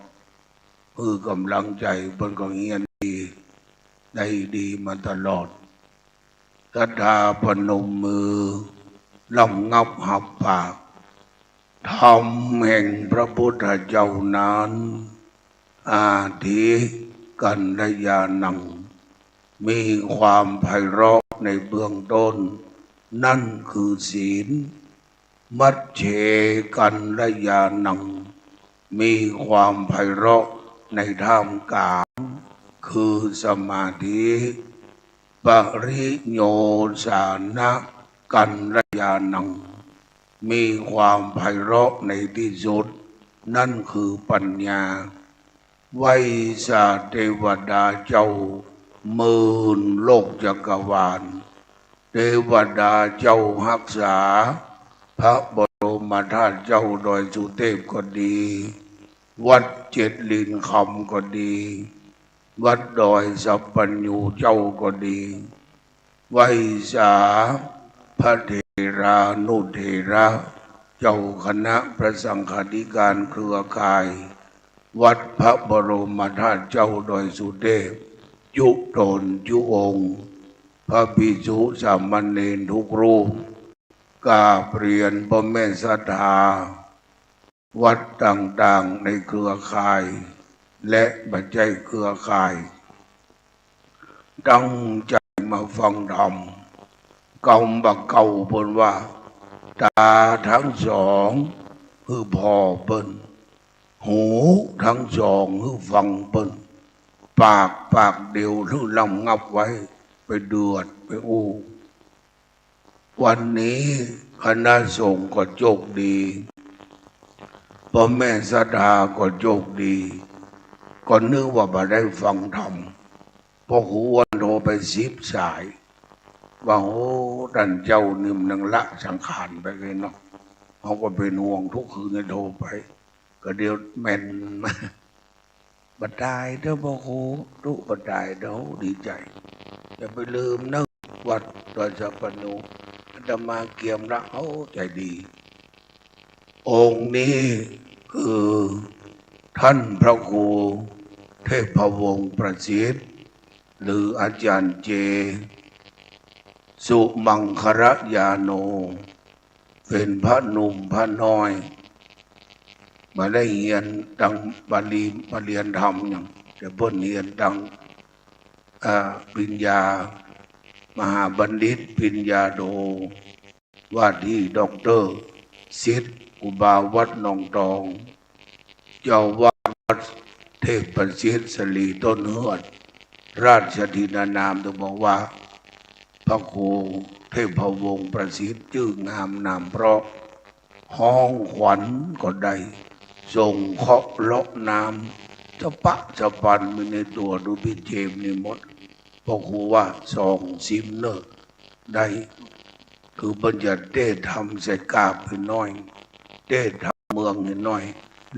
หื้อกำลังใจ๋เปิ้นก็เฮียนดี ได้ดีมาตลอด ศรัทธาพนมมือ ลำงับหับปาก ธรรมแห่งพระพุทธเจ้านั้น อาทิกัลยาณัง มีความไพเราะในเบื้องต้น นั่นคือศีล มัจเจกัลยาณัง มีความไพเราะในท่ามกลาง คือสมาธิ ปริโยสานะกัลยาณัง มีความไพเราะในที่สุด นั่นคือปัญญา ไหว้สาเทวดาเจ้าหมื่นโลกจักรวาล เทวดาเจ้าฮักษา พระบรมธาตุเจ้าดอยสุเทพก็ดี วัดเจ็ดลินคำก็ดี วัดดอยสัพพัญญูเจ้าก็ดี ไหว้สาพระเถรานุเถระ เจ้าคณะพระสังฆาธิการเครือข่าย วัดพระบรมธาตุเจ้าดอยสุเทพ จุ๊ต๋นจุ๊องค์ พระภิกษุสามเณรทุกรูป กราบเรียนพ่อแม่ศรัทธา วัดต่างๆ ในเครือข่าย และบ่ใจ้เครือข่าย ตั้งใจ๋มาฟังธรรม กำบ่าเก่าเปิ้นว่า ต๋าตังสองหื้อผ่อเปิ้น หูตังสองหื้อฟังเปิ้น ปากปากเดียวหื้อลำงับไว้ ไปเดือดไปอู้ วันนี้คณะสงฆ์ก็โจคดี พ่อแม่ศรัทธาก็โจคดี ก็นึกว่าบ่ได้ฟังธรรม พ่อครูอ้วนโทรไปสิบสาย ว่า โอ้ ต้านเจ้านี่มันละสังขารไปเลยเนาะ เฮาก็เป๋นห่วงทุกคืนเลยโทรไป ก็เดี๋ยวแม่น บ่ต๋ายเต๊อะพ่อครู ตุ๊บ่ต๋ายเต๊อะ ดีใจ๋ อย่าไปลืมเน่อ วัดดอยสัพพัญญู อาตมาเกียมละ โอ้ ใจ๋ดี องค์นี้คือท่านพระครูเทพวงศ์ประสิทธิ์ หรืออาจารย์เจ สุมังคลญาโณ เป๋นพระหนุ่มพระน้อย บ่ได้เฮียนตางปริ ปริญญาธรรมหยัง แต่เปิ้นเฮียนตาง อ่า ปริญญา มหาบัณฑิต ปริญญาโท ว่าตี้ด็อกเตอร์ ศิษย์ครูบาวัดหนองตอง เจ้าวัดวัดเทพประสิทธิ์สลีต้นเฮือด ราชธินนาม ต้องบอกว่า พระครูเทพวงศ์ประสิทธิ์ จื้องามนามเพราะ ฮ้องขวัญก็ได้ ส่งเคราะห์เลาะน้ำ สะปะสะปันมีในตั๋วดูพิเจมนี่หมด พระครูว่าสองซิมเนอร์ได้ คือเปิ้นจะเตสน์ธรรมใส่กาบไปหน้อย เตสน์ธรรมเมืองให้หน้อย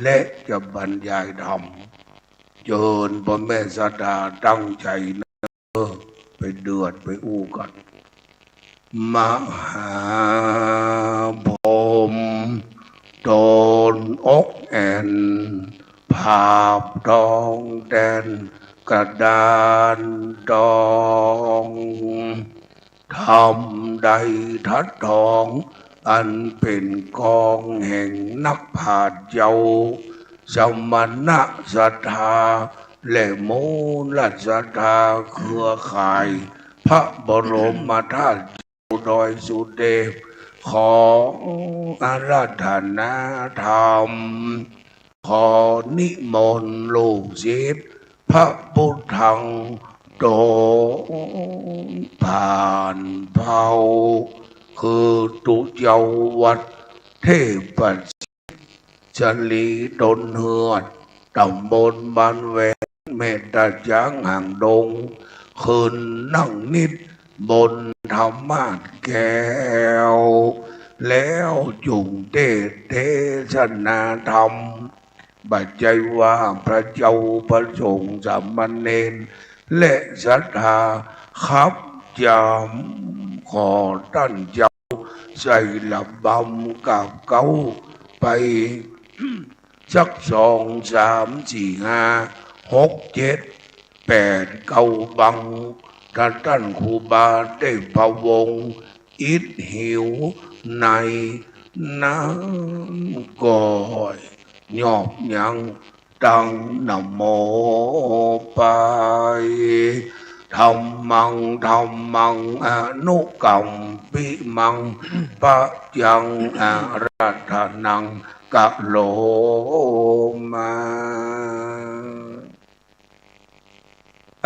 และจะบรรยายธรรม เจิญพ่อแม่ศรัทธาตั้งใจ๋เนอ ไปเดือดไปอู้กั๋น มหาพรหม ตนอกแอ่น ผาบทองแตนกระดานตอง ธรรมใดทัดทอง อันเป๋นกองแห่งนักปราชญ์เจ้า สมณะศรัทธา และมูลศรัทธาเครือข่าย พระบรมธาตุ ดอยสุเทพ ขออาราธนาธรรม ขอนิมนต์ลูกศิษย์ พระพุทธัง ตนผ่านเผ่า คือตุ๊เจ้าวัดเทพประสิทธิ์ สลีต้นเฮือด ตำบลบ้านแหวน แม่ตาจ๊างหางดง ขึ้นนั่งนิตรบนธรรมาสน์แก้ว แล้วจุ่งเตสน์เตสนาธรรม บ่ใจ้ว่าพระเจ้าพระสงฆ์สามเณร และศรัทธาครับจำ ขอต้านเจ้า ใส่ระบำกาบเก๊าไป สักสอง สาม สี่ ห้า หก เจ็ด แปด เก๊าบัง ถ้าต้านครูบาเทพวงศ์อิดหิวในน้ำก่อย ยอบยัง ตั้งนะโมไป ธัมมัง ธัมมัง อนุกัมปิมัง ปะยัง อาราธนัง กะโรมา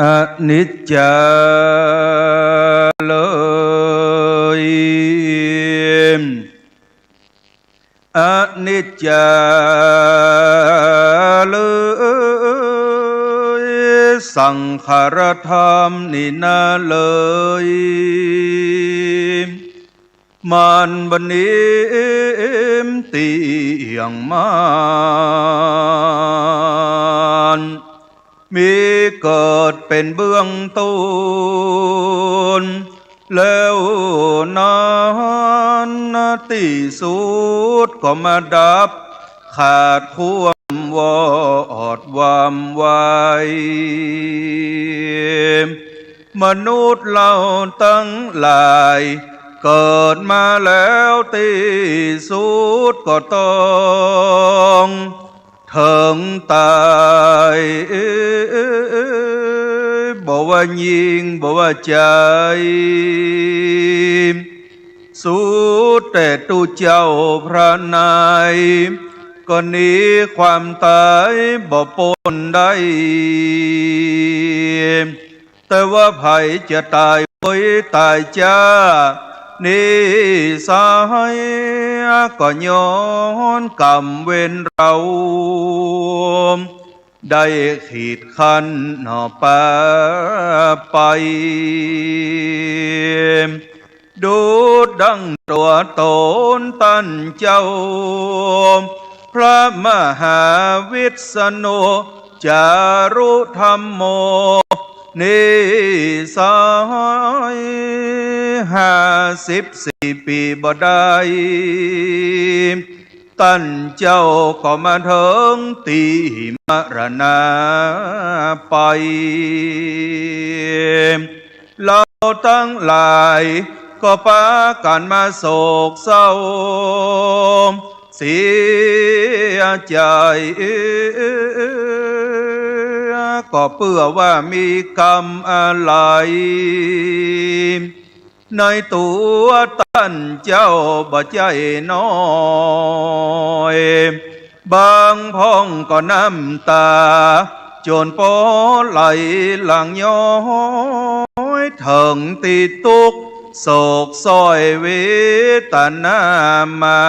อนิจจา เลย อนิจจา เลย สังขารธรรมนี่นาเลย มันบ่นิ่มเตี้ยงมัน มีเกิดเป๋นเบื้องต้น แล้วนั้นตี้สุดก็มาดับ ขาดความวอดวามไว มนุษย์เฮาตังหลาย เกิดมาแล้วตี้สุดก็ต้อง เถิงต๋าย บ่ว่าญิงบ่ว่าจาย สุดแต่ตุ๊เจ้าพระนาย ก็หนีความต๋ายบ่ป๊นได้ แต่ว่าใผจะต๋ายโวยต๋ายจ๊า นี่สาย ก็ย้อนกรรมเวรเฮา ได้ขีดขั้นหนอปาไป ดุจดังตั๋วต๋นต้านเจ้า พระมหาวิษณุ จารุธัมโม นี่สาย ห้าสิบสี่ปี๋บ่ได้ ต้านเจ้าก็มาเถิงตี้มรณาไป เฮาตังหลาย ก็ปากั๋นมาโศกเศร้าเสียใจ๋ ก็เปื้อว่ามีกรรมอะไร ในตั๋วต้านเจ้าบ่ใจ้น้อย บางพ่องก็น้ำต๋าจ๋นปอไหลหลั่งย้อย เถิงตี้ตุ๊กข์โศกซ้อยเวตนามา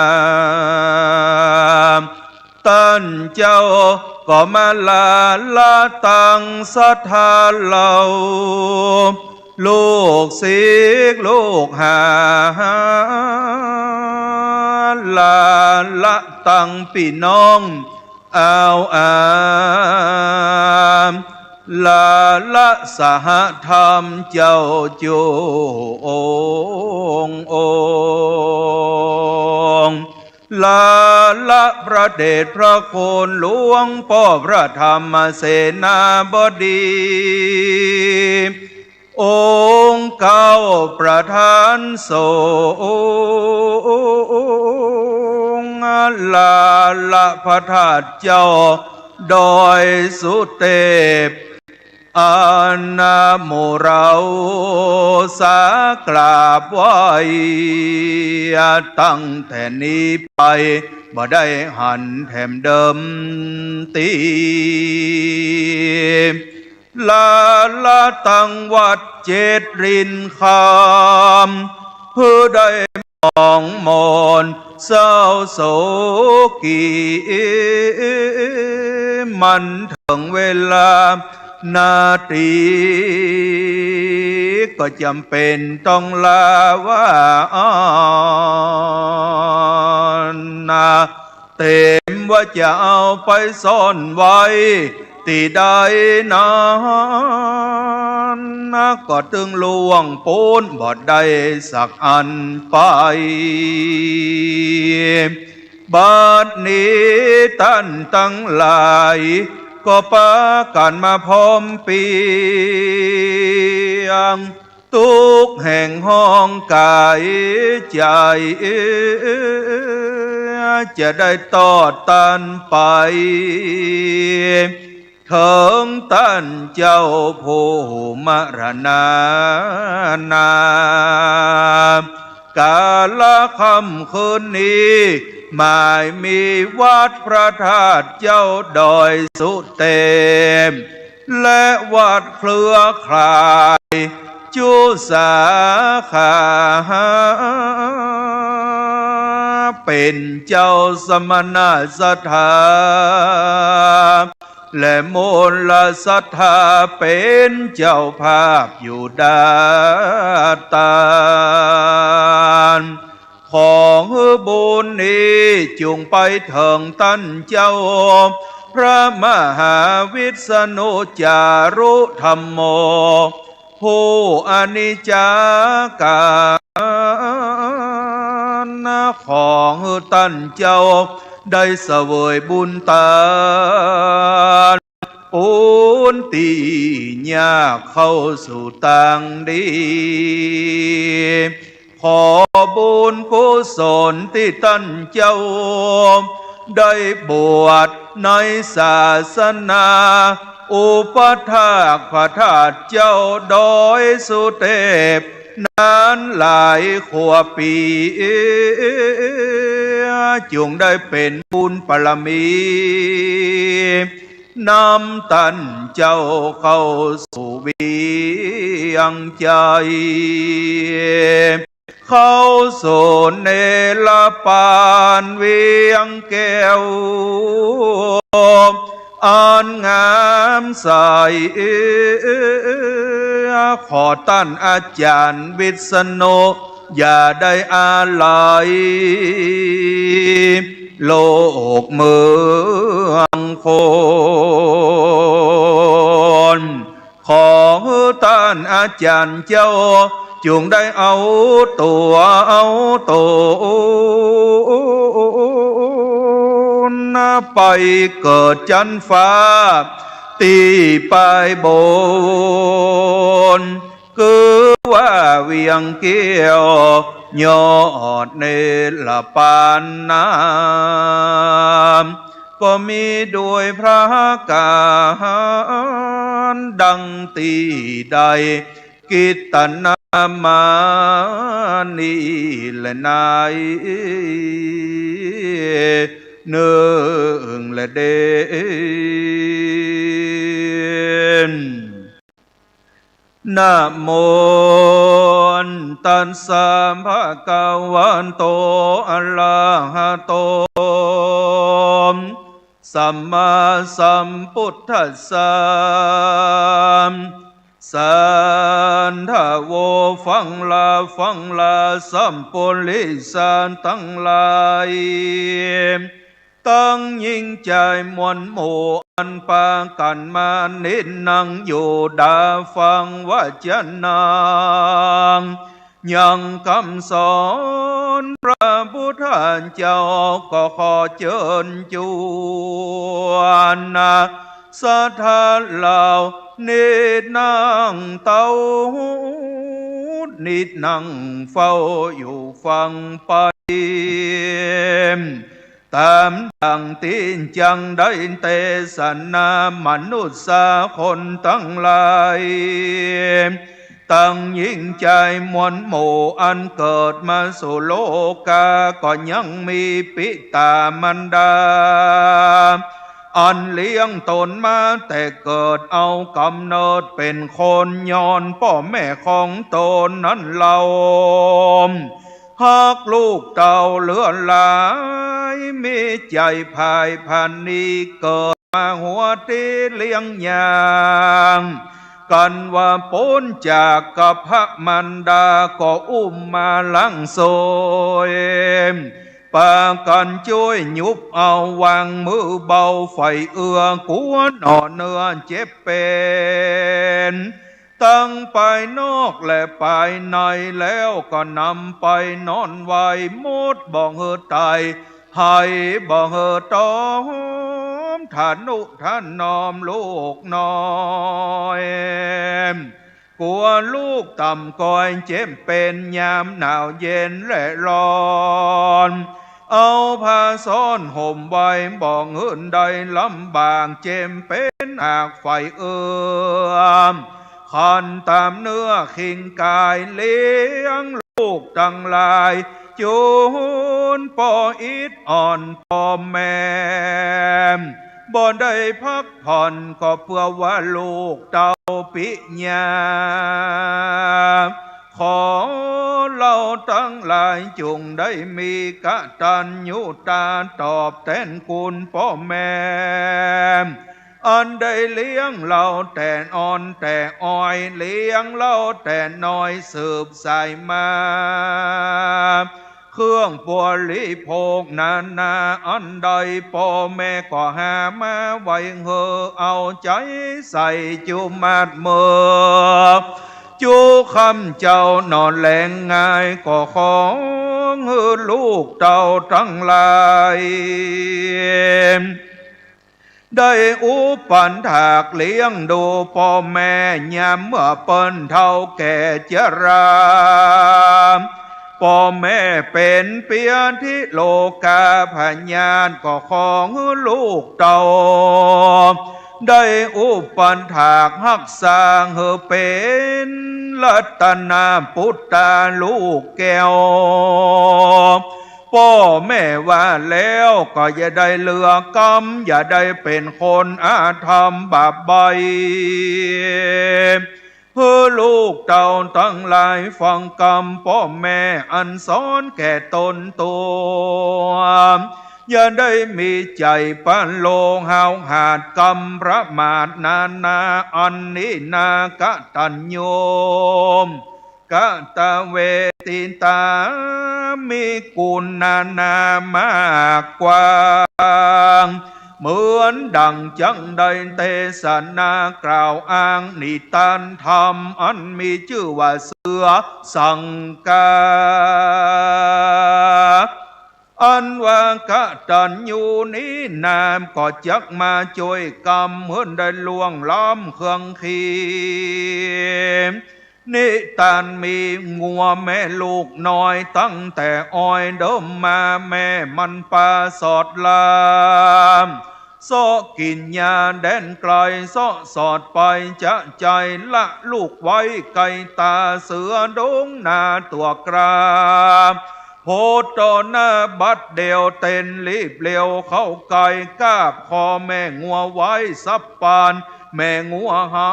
ต้านเจ้าก็มาลาละตังศรัทธาเฮา ลูกศิษย์ลูกหา ลาละตังปี้น้องอาวอา ลาละสหธรรมเจ้าจุองค์องค์ ลาละพระเดชพระคุณหลวงป้อพระธรรมเสนาบดี องค์เก้าประธานสงฆ์ ลาละพระธาตุเจ้าดอยสุเตป อันนาหมู่เฮาสากราบไหว้ ตั้งแต่นี้ไปบ่ได้หันแถมเดิมตี้ ลาละตังวัดเจ็ดรินคำ หื้อได้ หมองหมอนเศร้าโศกี มันเถิงเวลานาที ก็จ๋ำเป๋นต้องลาว่าอันนา เต๋มว่าจะเอาไปซ่อนไว้ตี้ใดนั้น ก็ตึงล่วงป๊นบ่ได้สักอันไป บัดนี้ต้านตังหลาย ก็ปากั๋นมาพร้อมเปียง ตุ๊กข์แห่งฮ้องก๋ายใจ๋ จะได้ตอดตันไป เถิงต้านเจ้าผู้มรณานา ก๋าละค่ำคืนนี้ หมายมีวัดพระธาตุเจ้าดอยสุเตป และวัดเครือข่ายจุสาขา เป๋นเจ้าสมณศรัทธา และมูลศรัทธาเป๋นเจ้าภาพอยู่ด้านต้าน ขอหื้อบุญนี้จุ่งไปเถิงต้านเจ้า พระมหาวิษณุจารุธัมโม ผู้อนิจจากรรม ขอหื้อต้านเจ้าได้เสวยบุญตาน ปูนตี้ยากเข้าสู่ตางดี ขอบุญกุศลตี้ต้านเจ้า ได้บวชในศาสนา อุปัฏฐากพระธาตุเจ้าดอยสุเตป นานหลายกว่าปี๋ จุ่งได้เป๋นบุญบารมี นำต้านเจ้าเข้าสู่เวียงใจ๋ เข้าสู่เนรปานเวียงแก้ว อันงามใส ขอต้านอาจ๋ารย์วิษณุ อย่าได้อาลัย โลกเมืองคน ขอหื้อต้านอาจ๋ารย์เจ้า จุ่งได้เอาตั๋วเอาต๋น ไปเกิดจั๊นฟ้า ตี้ปายบน คือว่า เวียงแก้วยอดเนรปานน้ำ ก็มีโดยพระกาหารดังตี้ได้ กิตนามานี้แลนายนึ่งแลเด้น นะโม ตัสสะ ภะคะวะโต อะระหะโต สัมมาสัมพุทธัสสะ สาธาโว ฟังลา ฟังลา สัปปุริสะตังหลาย ตังหญิงจายมวลหมู่ อันปากั๋นมานิดนังอยู่ดาฟังวจนะ ยังกำสอนพระพุทธเจ้า ก็ขอเจิญจวนนะ ศรัทธาเหล่านี้นั่งเต้า นิดนั่งเฝ้าอยู่ฟังไป ต๋ามดั่งตี้จักได้เตสนามนุษย์คนตังหลาย ตังหญิงจายมวลหมู่อันเกิดมาสู่โลกา ก็ยังมีปิต๋ามารดา อันเลี้ยงต๋นมาแต่เกิดเอาก๋ำเนิดเป๋นคน ย้อนป้อแม่ของต๋นนั้นเล่า ฮักลูกเต้าเหลือหลาย มีใจ๋ผายผะนี เกิดมาหัวตี้เลี้ยงยาก กั๋นว่าป๊นจากกัปพะมารดา ก็อุ้มมาหลังโซ่ย ปากั๋นจ้วยหยุบเอา วางมือเบาใฝ่เอื้อ กั๋วหน่อเนื้อเจ็บเป๋น ตังภายนอกและภายใน แล้วก็นำไปนอนไว้ หมดบ่หื้อต๋าย ไห้บ่หื้อต๋อม ทะนุถนอมลูกน้อย กั๋วลูกต่ำก้อยเจ็บเป๋น ยามหนาวเย็นและร้อน เอาผ้าซ้อนห่มไว้ บ่หื้อได้ลำบาก เจ็บเป๋นหากใฝ่เอื้อ ขันต๋ามเนื้อคิงกาย เลี้ยงลูกตังหลาย จูนป้ออิดอ่อนป้อแม่ บ่ได้พักผ่อน ก็เปื้อว่าลูกเต้าปิญญา ขอเฮาตังหลายจุ่งได้มีกตัญญูตาตอบแตนคุณป้อแม่ อันได้เลี้ยงเฮาแต่อ่อนแต่อ้อย เลี้ยงเฮาแต่น้อยสืบสายมา เครื่องบริโภคนานาอันใด ป้อแม่ก็หามาไว้หื้อ เอาใจ๋ใส่จุมัดเมิก จุค่ำเจ๊าหนอนแลงง่าย ก็ขอหื้อลูกเต้าตังหลาย ได้อุปันถากเลี้ยงดูป้อแม่ ยามเมื่อเปิ้นเฒ่าแก่จรา ป้อแม่เป๋นเปียธิโลกาพยาธิ ก็ขอหื้อลูกเต้า ได้อุปันถากฮักษาหื้อเป๋นรัตนปุตตาลูกแก้ว ป้อแม่ว่าแล้วก็อย่าได้เลือกกรรม อย่าได้เป๋นคนอาธรรมบาปใบ้ หื้อลูกเต้าตังหลายฟังกำป้อแม่อันสอนแก่ต๋นตั๋ว อย่าได้มีใจ๋ปะโลห้าวหาดกำประมาทนานา อันนี้นากตัญญู กตเวทิตา มีกุณนานามากกว้าง เหมือนดั่งจักได้เตสนากล่าวอ้างนิทานธรรม อันมีจื้อว่าเสือสังกา อันว่ากตัญญูนี้นามก็จักมาจ้วยกำหื้อได้ล่วงล้ำเครื่องขี นิตานมีงัวแม่ลูกน้อย ตั้งแต่ออยเดิมมา แม่มันปาสอดลา เซาะกิ๋นหญ้าแดนไกล เซาะสอดไปจะใจ๋ ละลูกไว้ไกลต๋า เสือดงนาตั๋วกล้า โผต่อหน้าบัดเดี่ยว เต้นรีบเร็วเข้าใก้ กราบขอแม่งัวไหว้สับปาน แม่งัวหั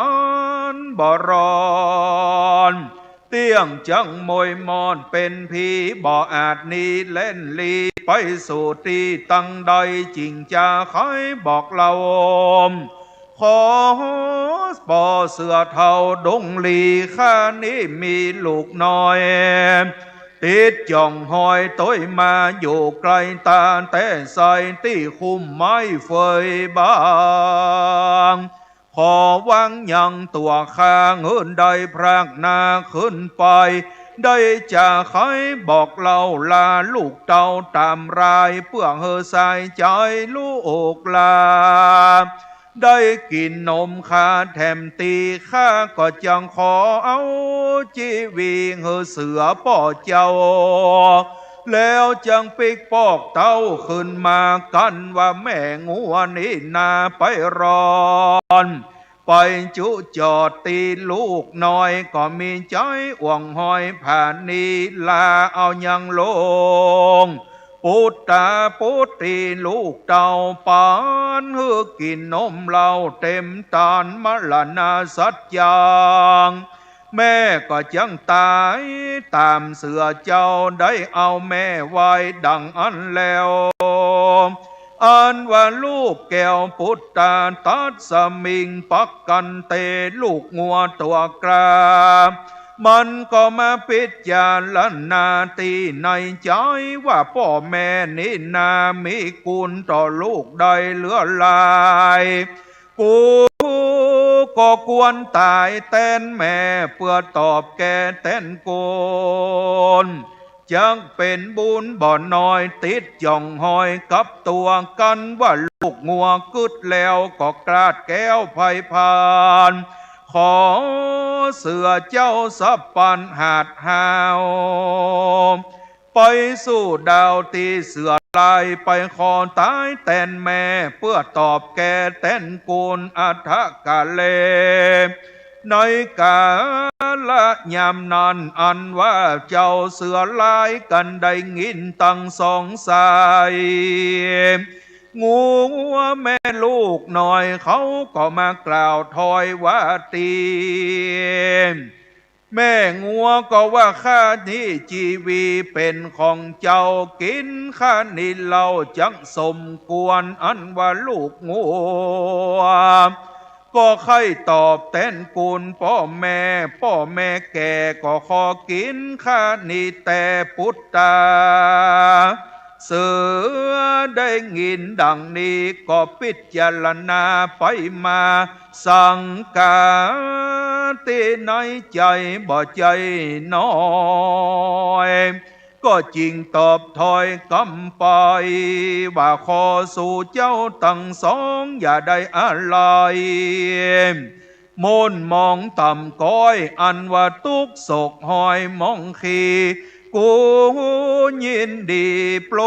นบ่ร้อน เตี้ยงจั้งมวยมอดเป๋นผี บ่อาจหนีแล่นหลีไปสู่ตี้ตังใด จึงจะใค่บอกเล่า ขอป้อเสือเฒ่าดงหลี ข้านี้มีลูกน้อย ติดจ่องฮอยตวยมา อยู่ไกลต๋าแต่ใส ตี้คุ้มไม้เฟยบาง ขอวางยังตั๋วข้า หื้อได้พรากหน้าขึ้นไป ได้จะใค่บอกเล่าลาลูกเต้าต๋ามราย เปื้อหื้อสายใจ๋ลูกหลา ได้กิ๋นนมข้าแถมตี้ ข้าก็จั้งขอเอาจีวีหื้อเสือป้อเจ้า แล้วจั้งปิ๊กปอกเต้าขึ้นมา กั๋นว่าแม่งัวนี้นาไปร้อน ไปจุจอดตี้ลูกน้อย ก็มีใจ๋อ่วงฮอยผานี ลาเอายังลง ปุตตาปุตตีลูกเต้า ปานหื้อกิ๋นนมเหล้า เต็มตานมรณาสัจจัง แม่ก็จั้งต๋ายต๋ามเสือเจ้า ได้เอาแม่ไว้ดังอั้นแล้ว อันว่าลูกแก้วปุตตา ตัสมิงปักขันเต ลูกงัวตั๋วกล้า มันก็มาพิจารณาตี้ในใจ๋ ว่าป้อแม่นี้นามีกุณต่อลูกได้เหลือหลาย กูก็ควรต๋ายแตนแม่ เปื้อตอบแก่แตนกุณ จักเป๋นบุญบ่น้อย ติดจ่องฮอยกับตั๋ว กั๋นว่าลูกงัวกึ๊ดแล้ว ก็กราดแก้วไพร่พาน ขอเสือเจ้าสับปันหาดหาว ไปสู่ดาวตี้เสือลาย ไปขอต๋ายแตนแม่ เปื้อตอบแก่แตนกุณอัฐกาเล ในกาละยามนั้น อันว่าเจ้าเสือลายกั๋นได้ยินตังสองสาย งัวแม่ลูกน้อยเขาก็มากล่าวถอยว่าตี้ แม่งัวก็ว่า ข้านี้จีวีเป๋นของเจ้า กิ๋นข้านี้เหล้าจักสมควร อันว่าลูกงัว ก็ใค่ตอบแตนกุณป้อแม่ ป้อแม่แก่ก็ขอกิ๋นข้านี้แต่ ปุตตา เสือได้ยินดังนี้ ก็พิจารณาไปมา สังกาตี้ในใจ๋บ่ใจ้น้อย ก็จึงตอบถอยกำไป ว่าขอสู่เจ้าตังสองอย่าได้อาลัย หม่นหมองต่ำก๊อย อันว่าตุ๊กข์โศกหอยหมองขี้ กูยินดีปล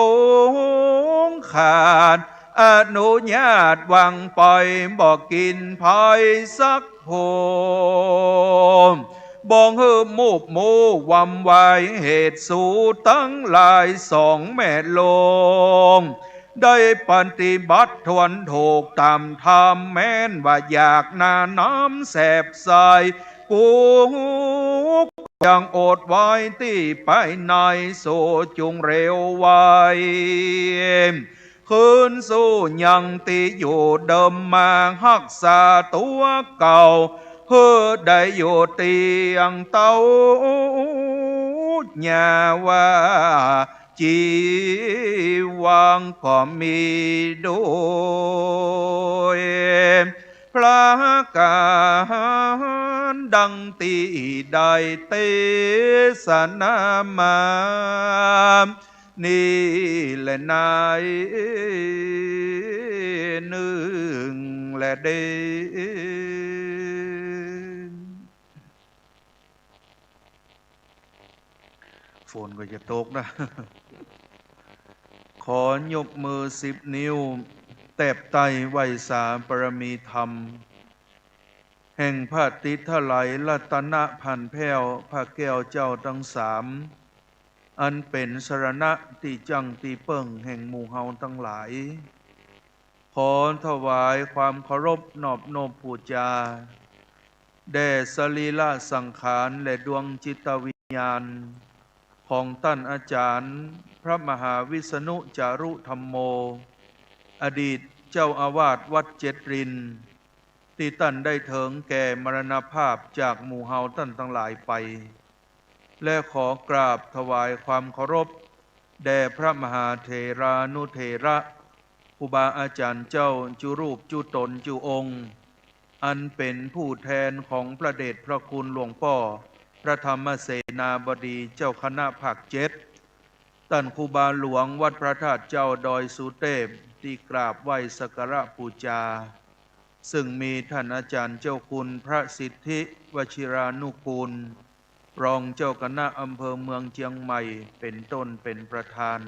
งขาด อนุญาตวางไป บ่กิ๋นไพรสัก โห บ่หื้อมูบมู่วำวาย เหตุสูตังหลายสองแม่ลูก ได้ปฏิบัติทวนถูกต๋ามธรรม แม้นว่าอยากหน้าน้ำแสบใส กูยังอดไว้ตี้ภายใน สูจุ่งเร็วไว คืนสู่ยังตี้อยู่เดิมมา ฮักษาตั๋วเก่า หื้อได้อยู่เตียงเต้า อย่าว่าจีวังก็มีโดย ประก๋านดังตี้ได้เตสนามา นี้แลนายนึ่งแลเด้อ นก็จะตกนะ ขอยกมือสิบนิ้ว แตบไต้ไหว้สาบารมีธรรม แห่งพระติไทยรัตนพันแผ้ว พระแก้วเจ้าตังสาม อันเป๋นสรณะตี้จั้งตี้เปิ้งแห่งหมู่เฮาตังหลาย ขอถวายความเคารพนอบนบปู๋จา แด่สรีระสังขารและดวงจิตวิญญาณ ของต้านอาจ๋ารย์พระมหาวิษณุจารุธัมโม อดีตเจ้าอาวาสวัดเจ็ดริน ตี้ต้านได้เถิงแก่มรณภาพจากหมู่เฮาต้านตังหลายไป และขอกราบถวายความเคารพ แด่พระมหาเถรานุเถระ ครูบาอาจ๋ารย์เจ้าจุรูปจุต๋นจุองค์ อันเป๋นผู้แทนของพระเดชพระคุณหลวงป้อพระธรรมเสนาบดีเจ้าคณะภาคเจ็ด ต้านครูบาหลวงวัดพระธาตุเจ้าดอยสุเตพ ตี้กราบไหว้สักการะปู๋จา ซึ่งมีต้านอาจ๋ารย์เจ้าคุณพระสิทธิวชิรานุกูล รองเจ้าคณะอำเภอเมืองเจียงใหม่เป๋นต้นเป๋นประธาน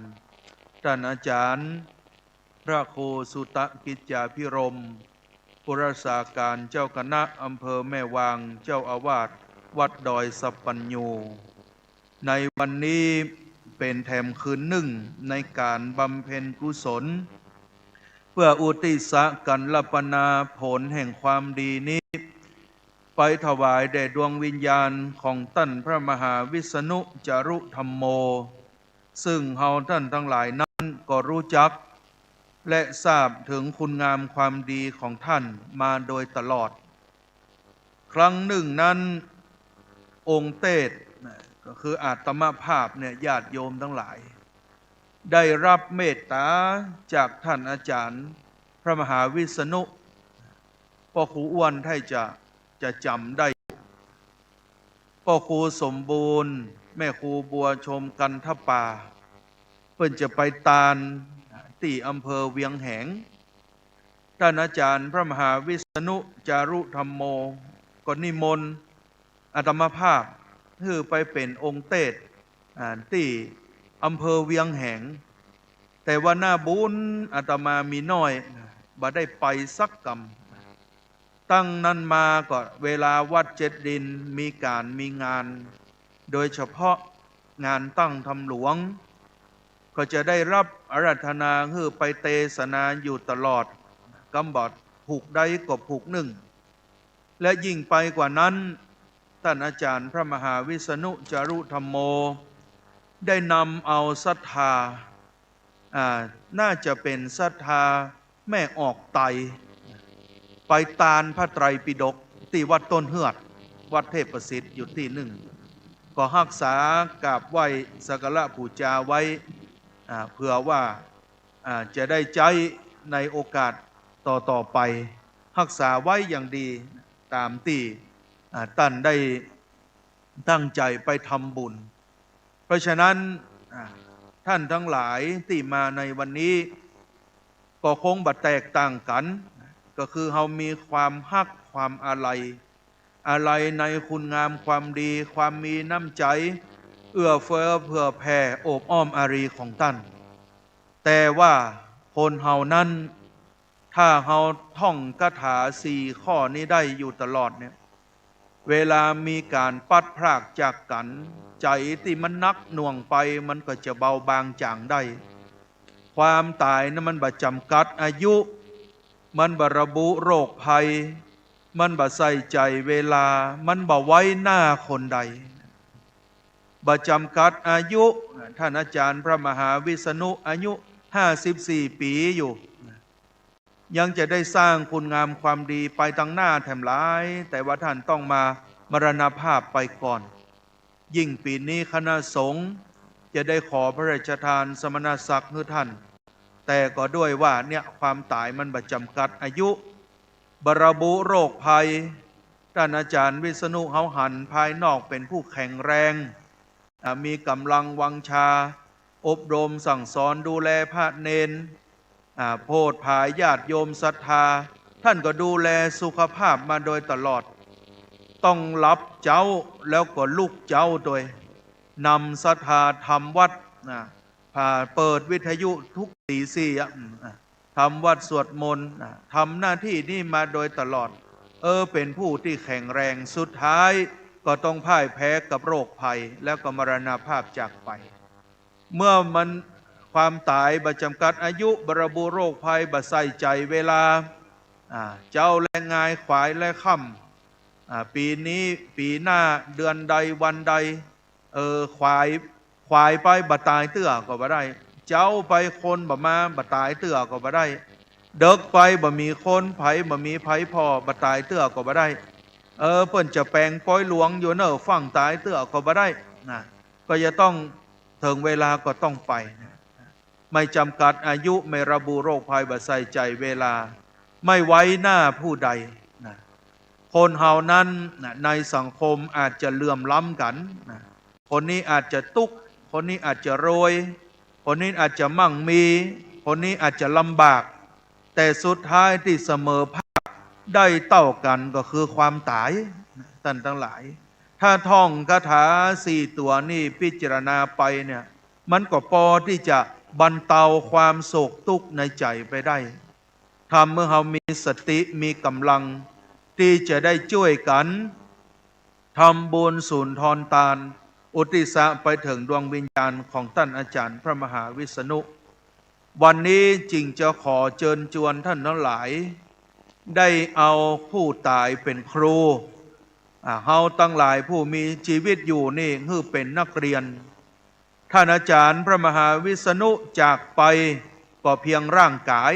ต้านอาจ๋ารย์พระครูสุตกิจจาภิรมย์ ปุรสาการเจ้าคณะอำเภอแม่วาง เจ้าอาวาสวัดดอยสัปปัญญู ในวันนี้เป๋นแถมคืนนึ่งในก๋านบำเพ็ญกุศล เพื่ออุทิศกัลปนาผลแห่งความดีนี้ ไปถวายแด่ดวงวิญญาณของต้านพระมหาวิษณุจารุธัมโม ซึ่งเฮาต้านตังหลายนั้นก็ฮู้จัก และทราบเถิงคุณงามความดีของต้านมาโดยตลอด ครั้งนึ่งนั้น องค์เตสน์ นะ ก็คืออาตมภาพเนี่ย ญาติโยมตังหลาย ได้ฮับเมตต๋าจากต้านอาจ๋ารย์พระมหาวิษณุ ป้อครูอ้วนถ้าจะ จะจ๋ำได้ ป้อครูสมบูรณ์ แม่ครูบัวชมกันทป่า เปิ้นจะไปตานตี้อำเภอเวียงแหง ต้านอาจ๋ารย์พระมหาวิษณุจารุธัมโม ก็นิมนต์อาตมภาพหื้อไปเป๋นองค์เตสน์ อ่า ตี้อำเภอเวียงแหง แต่ว่าหน้าบุญอาตมามีน้อย บ่ได้ไปสักกำ ตั้งนั้นมาก็เวลาวัดเจ็ดรินมีก๋านมีงาน โดยเฉพาะงานตั้งธรรมหลวง ก็จะได้ฮับอาราธนาหื้อไปเตสนาอยู่ตลอด กำบ่าผูกใดก็ผูกนึ่ง และยิ่งไปกว่านั้น ต้านอาจ๋ารย์พระมหาวิษณุจารุธัมโม ได้นำเอาศรัทธา อ่า น่าจะเป๋นศรัทธาแม่ออกไต ไปตานพระไตรปิฎกตี้วัดต้นเฮือด วัดเทพประสิทธิ์อยู่ตี้นึ่ง ก็ฮักษากราบไหว้สักการะปู๋จาไว้ อ่า เผื่อว่า อ่า จะได้ใจ๊ในโอกาสต่อๆ ไป ฮักษาไว้อย่างดีต๋ามตี้ อ่า ต้านได้ตั้งใจ๋ไปทำบุญ เพราะฉะนั้น อ่า ต้านตังหลายตี้มาในวันนี้ ก็คงบ่แตกต่างกั๋น ก็คือเฮามีความฮักความอาลัย อาลัยในคุณงามความดี ความมีน้ำใจ๋ เอื้อเฟื้อเผื่อแผ่โอบอ้อมอารีของต้าน แต่ว่าคนเฮานั้น ถ้าเฮาท่องคาถาสี่ข้อนี้ได้อยู่ตลอดเนี่ย เวลามีก๋านพลัดพรากจากกั๋น ใจ๋ตี้มันหนักหน่วงไป มันก็จะเบาบางจ๋างได้ ความต๋ายนั้นมันบ่จ๋ำกัดอายุ มันบ่ระบุโรคภัย มันบ่ใส่ใจ๋เวลา มันบ่ไว้หน้าคนใด บ่จ๋ำกัดอายุ ต้านอาจ๋ารย์พระมหาวิษณุอายุห้าสิบสี่ปี๋อยู่ ยังจะได้สร้างคุณงามความดีไปตังหน้าแถมหลาย แต่ว่าต้านต้องมามรณภาพไปก่อน ยิ่งปี๋นี้คณะสงฆ์จะได้ขอพระราชทานสมณศักดิ์หื้อต้าน แต่ก็ด้วยว่าเนี่ยความต๋ายมันบ่จ๋ำกัดอายุ บ่ระบุโรคภัย ต้านอาจ๋ารย์วิษณุเฮาหันภายนอกเป๋นผู้แข็งแรง อ่า มีก๋ำลังวังชา อบรมสั่งสอนดูแลพระเณร อ่า โผดผายญาติโยมศรัทธา ต้านก็ดูแลสุขภาพมาโดยตลอด ต้องหลับเจ๊าแล้วก็ลุกเจ๊าตวย นำศรัทธาทำวัตรนะ ผ่าเปิดวิทยุทุกตีสี่อะ อืม อ่ะ ทำวัตรสวดมนต์นะ ทำหน้าตี้นี้มาโดยตลอด เออ เป๋นผู้ตี้แข็งแรง สุดท้ายก็ต้องพ่ายแพ้กับโรคภัย แล้วก็มรณภาพจากไป เมื่อมัน ความต๋ายบ่จ๋ำกัดอายุ บ่ระบุโรคภัย บ่ใส่ใจ๋เวลา อ่า เจ๊าและงาย ขวายและค่ำ อ่า ปี๋นี้ ปี๋หน้า เดือนใด วันใด เออ ขวาย ขวายไปบ่ต๋ายเตื้อก็บ่ได้ เจ๊าไปคนบ่มา บ่ต๋ายเตื้อก็บ่ได้ เดิ็กไปบ่มีคน ใผบ่มีใผผ่อ บ่ต๋ายเตื้อก็บ่ได้ เออ เปิ้นจะแป๋งปอยหลวงอยู่เน่อ ฟั่งต๋ายเตื้อก็บ่ได้นะ ก็จะต้อง เถิงเวลาก็ต้องไปนะ ไม่จำกัดอายุ ไม่ระบุโรคภัย บ่ใส่ใจ๋เวลา ไม่ไว้หน้าผู้ใดนะ คนเฮานั้นนะ ในสังคมอาจจะเหลื่อมล้ำกั๋นนะ คนนี้อาจจะตุ๊กข์ คนนี้อาจจะรวย คนนี้อาจจะมั่งมี คนนี้อาจจะลำบาก แต่สุดท้ายตี้เสมอภาคได้เต้ากั๋นก็คือความต๋าย ต้านตังหลาย ถ้าท่องคาถาสี่ตั๋วนี้พิจารณาไปเนี่ย มันก็ปอตี้จะบรรเตาความโศกตุ๊กข์ในใจ๋ไปได้ ทำเมื่อเฮามีสติ มีก๋ำลัง ตี้จะได้จ้วยกั๋น ทำบุญสุนทรตาน อุทิศไปเถิงดวงวิญญาณของต้านอาจ๋ารย์พระมหาวิษณุ วันนี้จึงจะขอเจิญจวนต้านตังหลาย ได้เอาผู้ต๋ายเป๋นครู อ่า เฮาตังหลายผู้มีจีวิตอยู่นี่หื้อเป๋นนักเรียน ต้านอาจ๋ารย์พระมหาวิษณุจากไปก็เพียงร่างก๋าย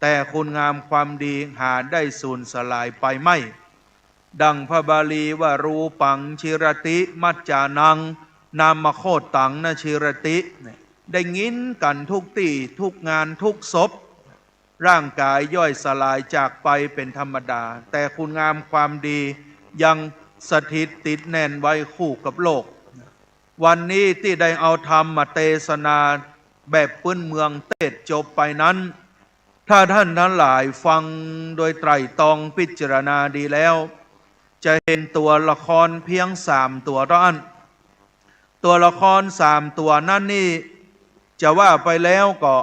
แต่คุณงามความดีหาได้สูญสลายไปไม่ ดังพระบาลีว่า "รูปัง จีรติ มัจจานัง นามโคตัง นะ จีรติ" เนี่ย ได้ยินกั๋นทุกตี้ ทุกงาน ทุกศพ ร่างก๋ายย่อยสลายจากไปเป๋นธรรมดา แต่คุณงามความดียังสถิตติดแน่นไว้คู่กับโลก วันนี้ตี้ได้เอาธรรมเตสนาแบบปื๊นเมืองเตสน์จบไปนั้น ถ้าต้านตังหลายฟังโดยไตร่ตรองพิจารณาดีแล้ว จะหันตั๋วละครเปียงสามตั๋วเต้าอั้น ตั๋วละครสามตั๋วนั้นนี่ จะว่าไปแล้วก็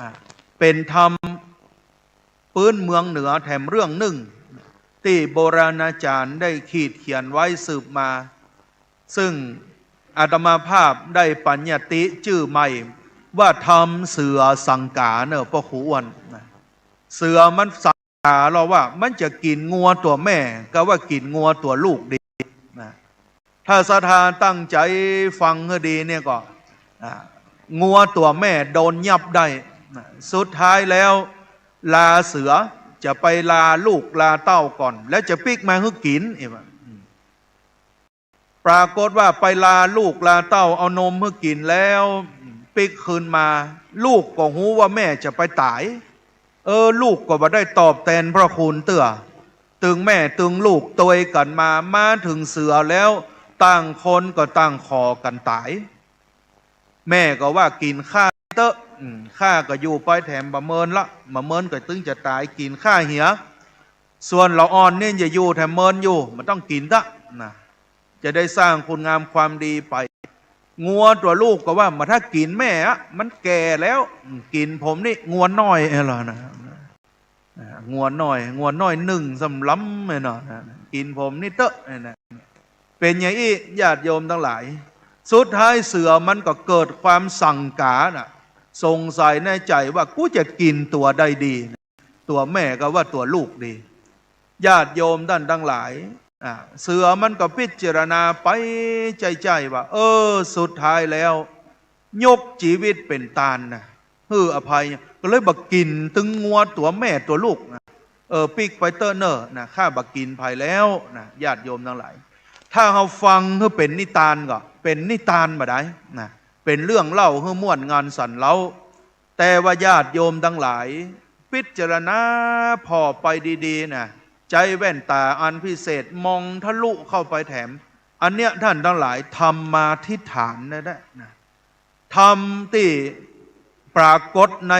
อ่า เป๋นธรรมปื๊นเมืองเหนือแถมเรื่องนึ่ง ตี้โบราณอาจ๋ารย์ได้ขีดเขียนไว้สืบมา ซึ่งอาตมาภาพได้ปัญญาติจื้อใหม่ว่าธรรมเสือสังก๋าเน่อ ป้อครูอ้วนนะ เสือมันสังก๋าเฮาว่า มันจะกิ๋นงัวตั๋วแม่ กาว่ากิ๋นงัวตั๋วลูกดีนะ ถ้าศรัทธาตั้งใจ๋ฟังหื้อดีเนี่ยก็ อ่า งัวตั๋วแม่โดนยับได้นะ สุดท้ายแล้ว ลาเสือจะไปลาลูกลาเต้าก่อน แล้วจะปิ๊กมาหื้อกิ๋น เห็นบ่ อืม ปรากฏว่าไปลาลูกลาเต้า เอานมหื้อกิ๋นแล้ว ปิ๊กคืนมา ลูกก็ฮู้ว่าแม่จะไปต๋าย เออ ลูกก็บ่ได้ตอบแตนพระคุณเตื้อ ตึงแม่ตึงลูกตวยกั๋นมา มาเถิงเสือแล้ว ต่างคนก็ต่างขอกั๋นต๋าย แม่ก็ว่า "กิ๋นข้าเต๊อะ อืม ข้าก็อยู่ไปแถมบ่เมินละ บ่เมินก็ตึงจะต๋าย กิ๋นข้าเหีย ส่วนละอ่อนนี่จะอยู่แถมเมินอยู่ บ่ต้องกิ๋นเต๊อะ" นะ จะได้สร้างคุณงามความดีไป งัวตั๋วลูกก็ว่า "บ่ถ้ากิ๋นแม่อะ มันแก่แล้ว อืม กิ๋นผมนี่ งัวน้อย" เอ้อ เหรอนะ อ่า งัวน้อย งัวน้อยนึ่งสำล้ำเลยเนาะ กิ๋นผมนี่เต๊อะ เนี่ยนะ เป๋นอย่างอี้ ญาติโยมตังหลาย สุดท้ายเสือมันก็เกิดความสังก๋าน่ะ สงสัยในใจ๋ว่า "กูจะกิ๋นตั๋วใดดี ตั๋วแม่กาว่าตั๋วลูกดี" ญาติโยมต้านตังหลาย อ่า เสือมันก็พิจารณาไปใจ้ๆ ว่า เออ สุดท้ายแล้ว ยกจีวิตเป๋นตานนะ หื้ออภัย ก็เลยบ่กิ๋นตึงงัวตั๋วแม่ตั๋วลูกนะ เออ ปิ๊กไปเต๊อะเน่อนะ ข้าบ่กิ๋นใผแล้วนะ ญาติโยมตังหลาย ถ้าเฮาฟังหื้อเป๋นนิตานก็ เป๋นนิตานบ่ดายนะ เป๋นเรื่องเล่าหื้อม่วนงานสันเล้า แต่ว่าญาติโยมตังหลาย พิจารณาผ่อไปดีๆ นะ ใจ๊แว่นต๋าอันพิเศษ มองทะลุเข้าไปแถม อันเนี้ยต้านตังหลาย ธรรมาธิฐานนะ นะ ธรรมตี้ปรากฏใน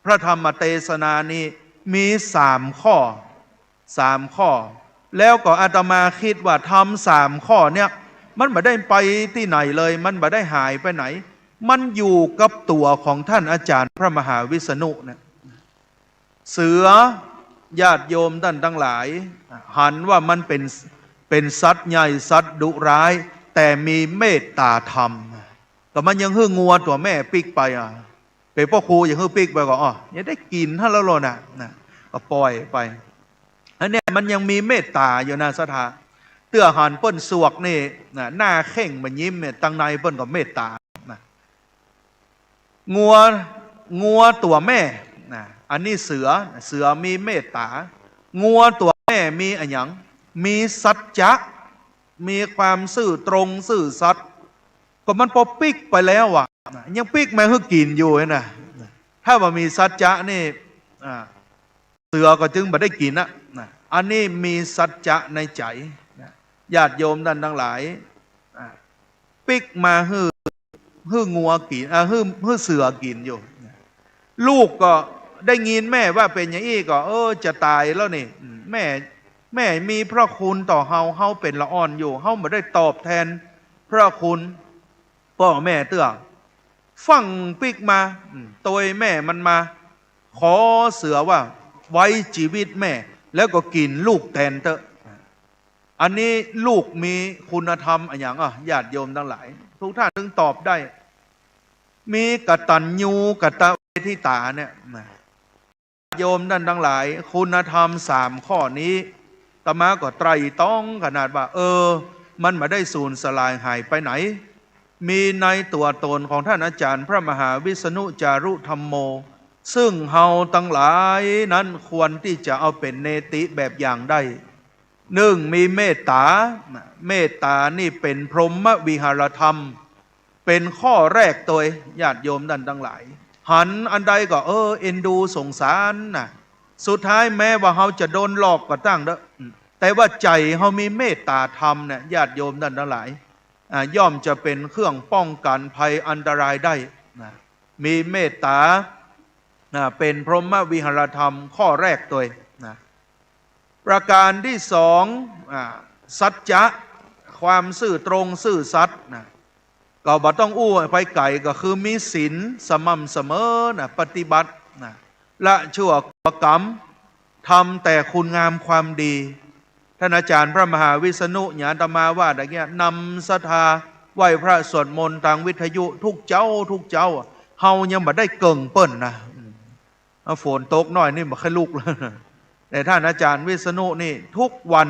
พระธรรมเตสนานี้มีสามข้อ สามข้อ แล้วก็อาตมาคิดว่าธรรมสามข้อเนี้ย มันบ่ได้ไปตี้ไหนเลย มันบ่ได้หายไปไหน มันอยู่กับตั๋วของท่านอาจารย์พระมหาวิษณุเนี่ย เสือ ญาติโยมต้านตังหลาย หันว่ามันเป๋น เป๋นสัตว์ใหญ่ สัตว์ดุร้าย แต่มีเมตตาธรรม ก็มันยังหื้องัวตั๋วแม่ปิ๊กไปอะ เป๋นป้อครูยังหื้อปิ๊กไปก็ อ้อ ยังได้กิ๋นหั้นแล้วโลนะ นะ ก็ป่อยไป อันเนี้ยมันยังมีเมตตาอยู่นะศรัทธา เตื้อหันเปิ้นสวกนี่นะ หน้าเข่งบ่ยิ้มเนี่ย ตังในเปิ้นก็เมตตานะ งัว งัวตั๋วแม่นะ อันนี้เสือ เสือมีเมตตา งัวตั๋วแม่มีอะหยัง มีสัจจะ มีความซื่อตรงซื่อสัตย์ ก็มันปอปิ๊กไปแล้วอะ ยังปิ๊กมาหื้อกิ๋นอยู่นะ ถ้าบ่มีสัจจะนี่ อ่า เสือก็จึงบ่ได้กิ๋นอะนะ อันนี้มีสัจจะในใจ๋นะ ญาติโยมต้านตังหลาย อ่า ปิ๊กมาหื้อ หื้องัวกิ๋น อ่า หื้อ หื้อเสือกิ๋นอยู่ ลูกก็ได้ยินแม่ว่าเป๋นอย่างอี้ก็ เออ จะต๋ายแล้วนี่ อืม แม่ แม่มีพระคุณต่อเฮา เฮาเป๋นละอ่อนอยู่ เฮาบ่ได้ตอบแทนพระคุณป้อแม่เตื้อ ฟั่งปิ๊กมา อืม ตวยแม่มันมา ขอเสือว่าไว้จีวิตแม่ แล้วก็กิ๋นลูกแตนเต๊อะ อันนี้ลูกมีคุณธรรมอะหยังอะ ญาติโยมตังหลาย ทุกท่านจึงตอบได้ มีกตัญญูกตเวทิตาเนี่ยนะ ญาติโยมต้านตังหลาย คุณธรรมสามข้อนี้ อาตมาก็ไตร่ตรองขนาดว่า เออ มันบ่ได้สูญสลายหายไปไหน มีในตั๋วตนของท่านอาจารย์พระมหาวิษณุจารุธัมโม ซึ่งเฮาตังหลายนั้นควรตี้จะเอาเป๋นเนติแบบอย่างได้ นึ่ง มีเมตต๋า เมตต๋านี่เป๋นพรหมวิหารธรรม เป๋นข้อแรกตวย ญาติโยมต้านตังหลาย หันอันใดก็ เออ เอ็นดูสงสารนะ สุดท้ายแม้ว่าเฮาจะโดนหลอกก็ตั้งเต๊อะ แต่ว่าใจ๋เฮามีเมตต๋าธรรมเนี่ย ญาติโยมต้านตังหลาย อ่า ย่อมจะเป๋นเครื่องป้องกันภัยอันตรายได้นะ มีเมตต๋า อ่า เป๋นพรหมวิหารธรรมข้อแรกตวยนะ ประการตี้สอง อ่า สัจจะ ความซื่อตรงซื่อสัตย์นะ ก็บ่ต้องอู้ไปไก๋ ก็คือมีศีลสม่ำเสมอนะ ปฏิบัตินะ ละชั่วกรรม ทำแต่คุณงามความดี ท่านอาจารย์พระมหาวิษณุ อย่างอาตมาว่าตะกี้ นำศรัทธาไหว้พระสวดมนต์ตางวิทยุทุกเจ๊าทุกเจ๊า เฮายังบ่ได้เกิ่งเปิ้นนะ อืม ฝนตกหน้อยนี่บ่ค่อยลุกแล้ว แต่ท่านอาจารย์วิษณุนี่ทุกวัน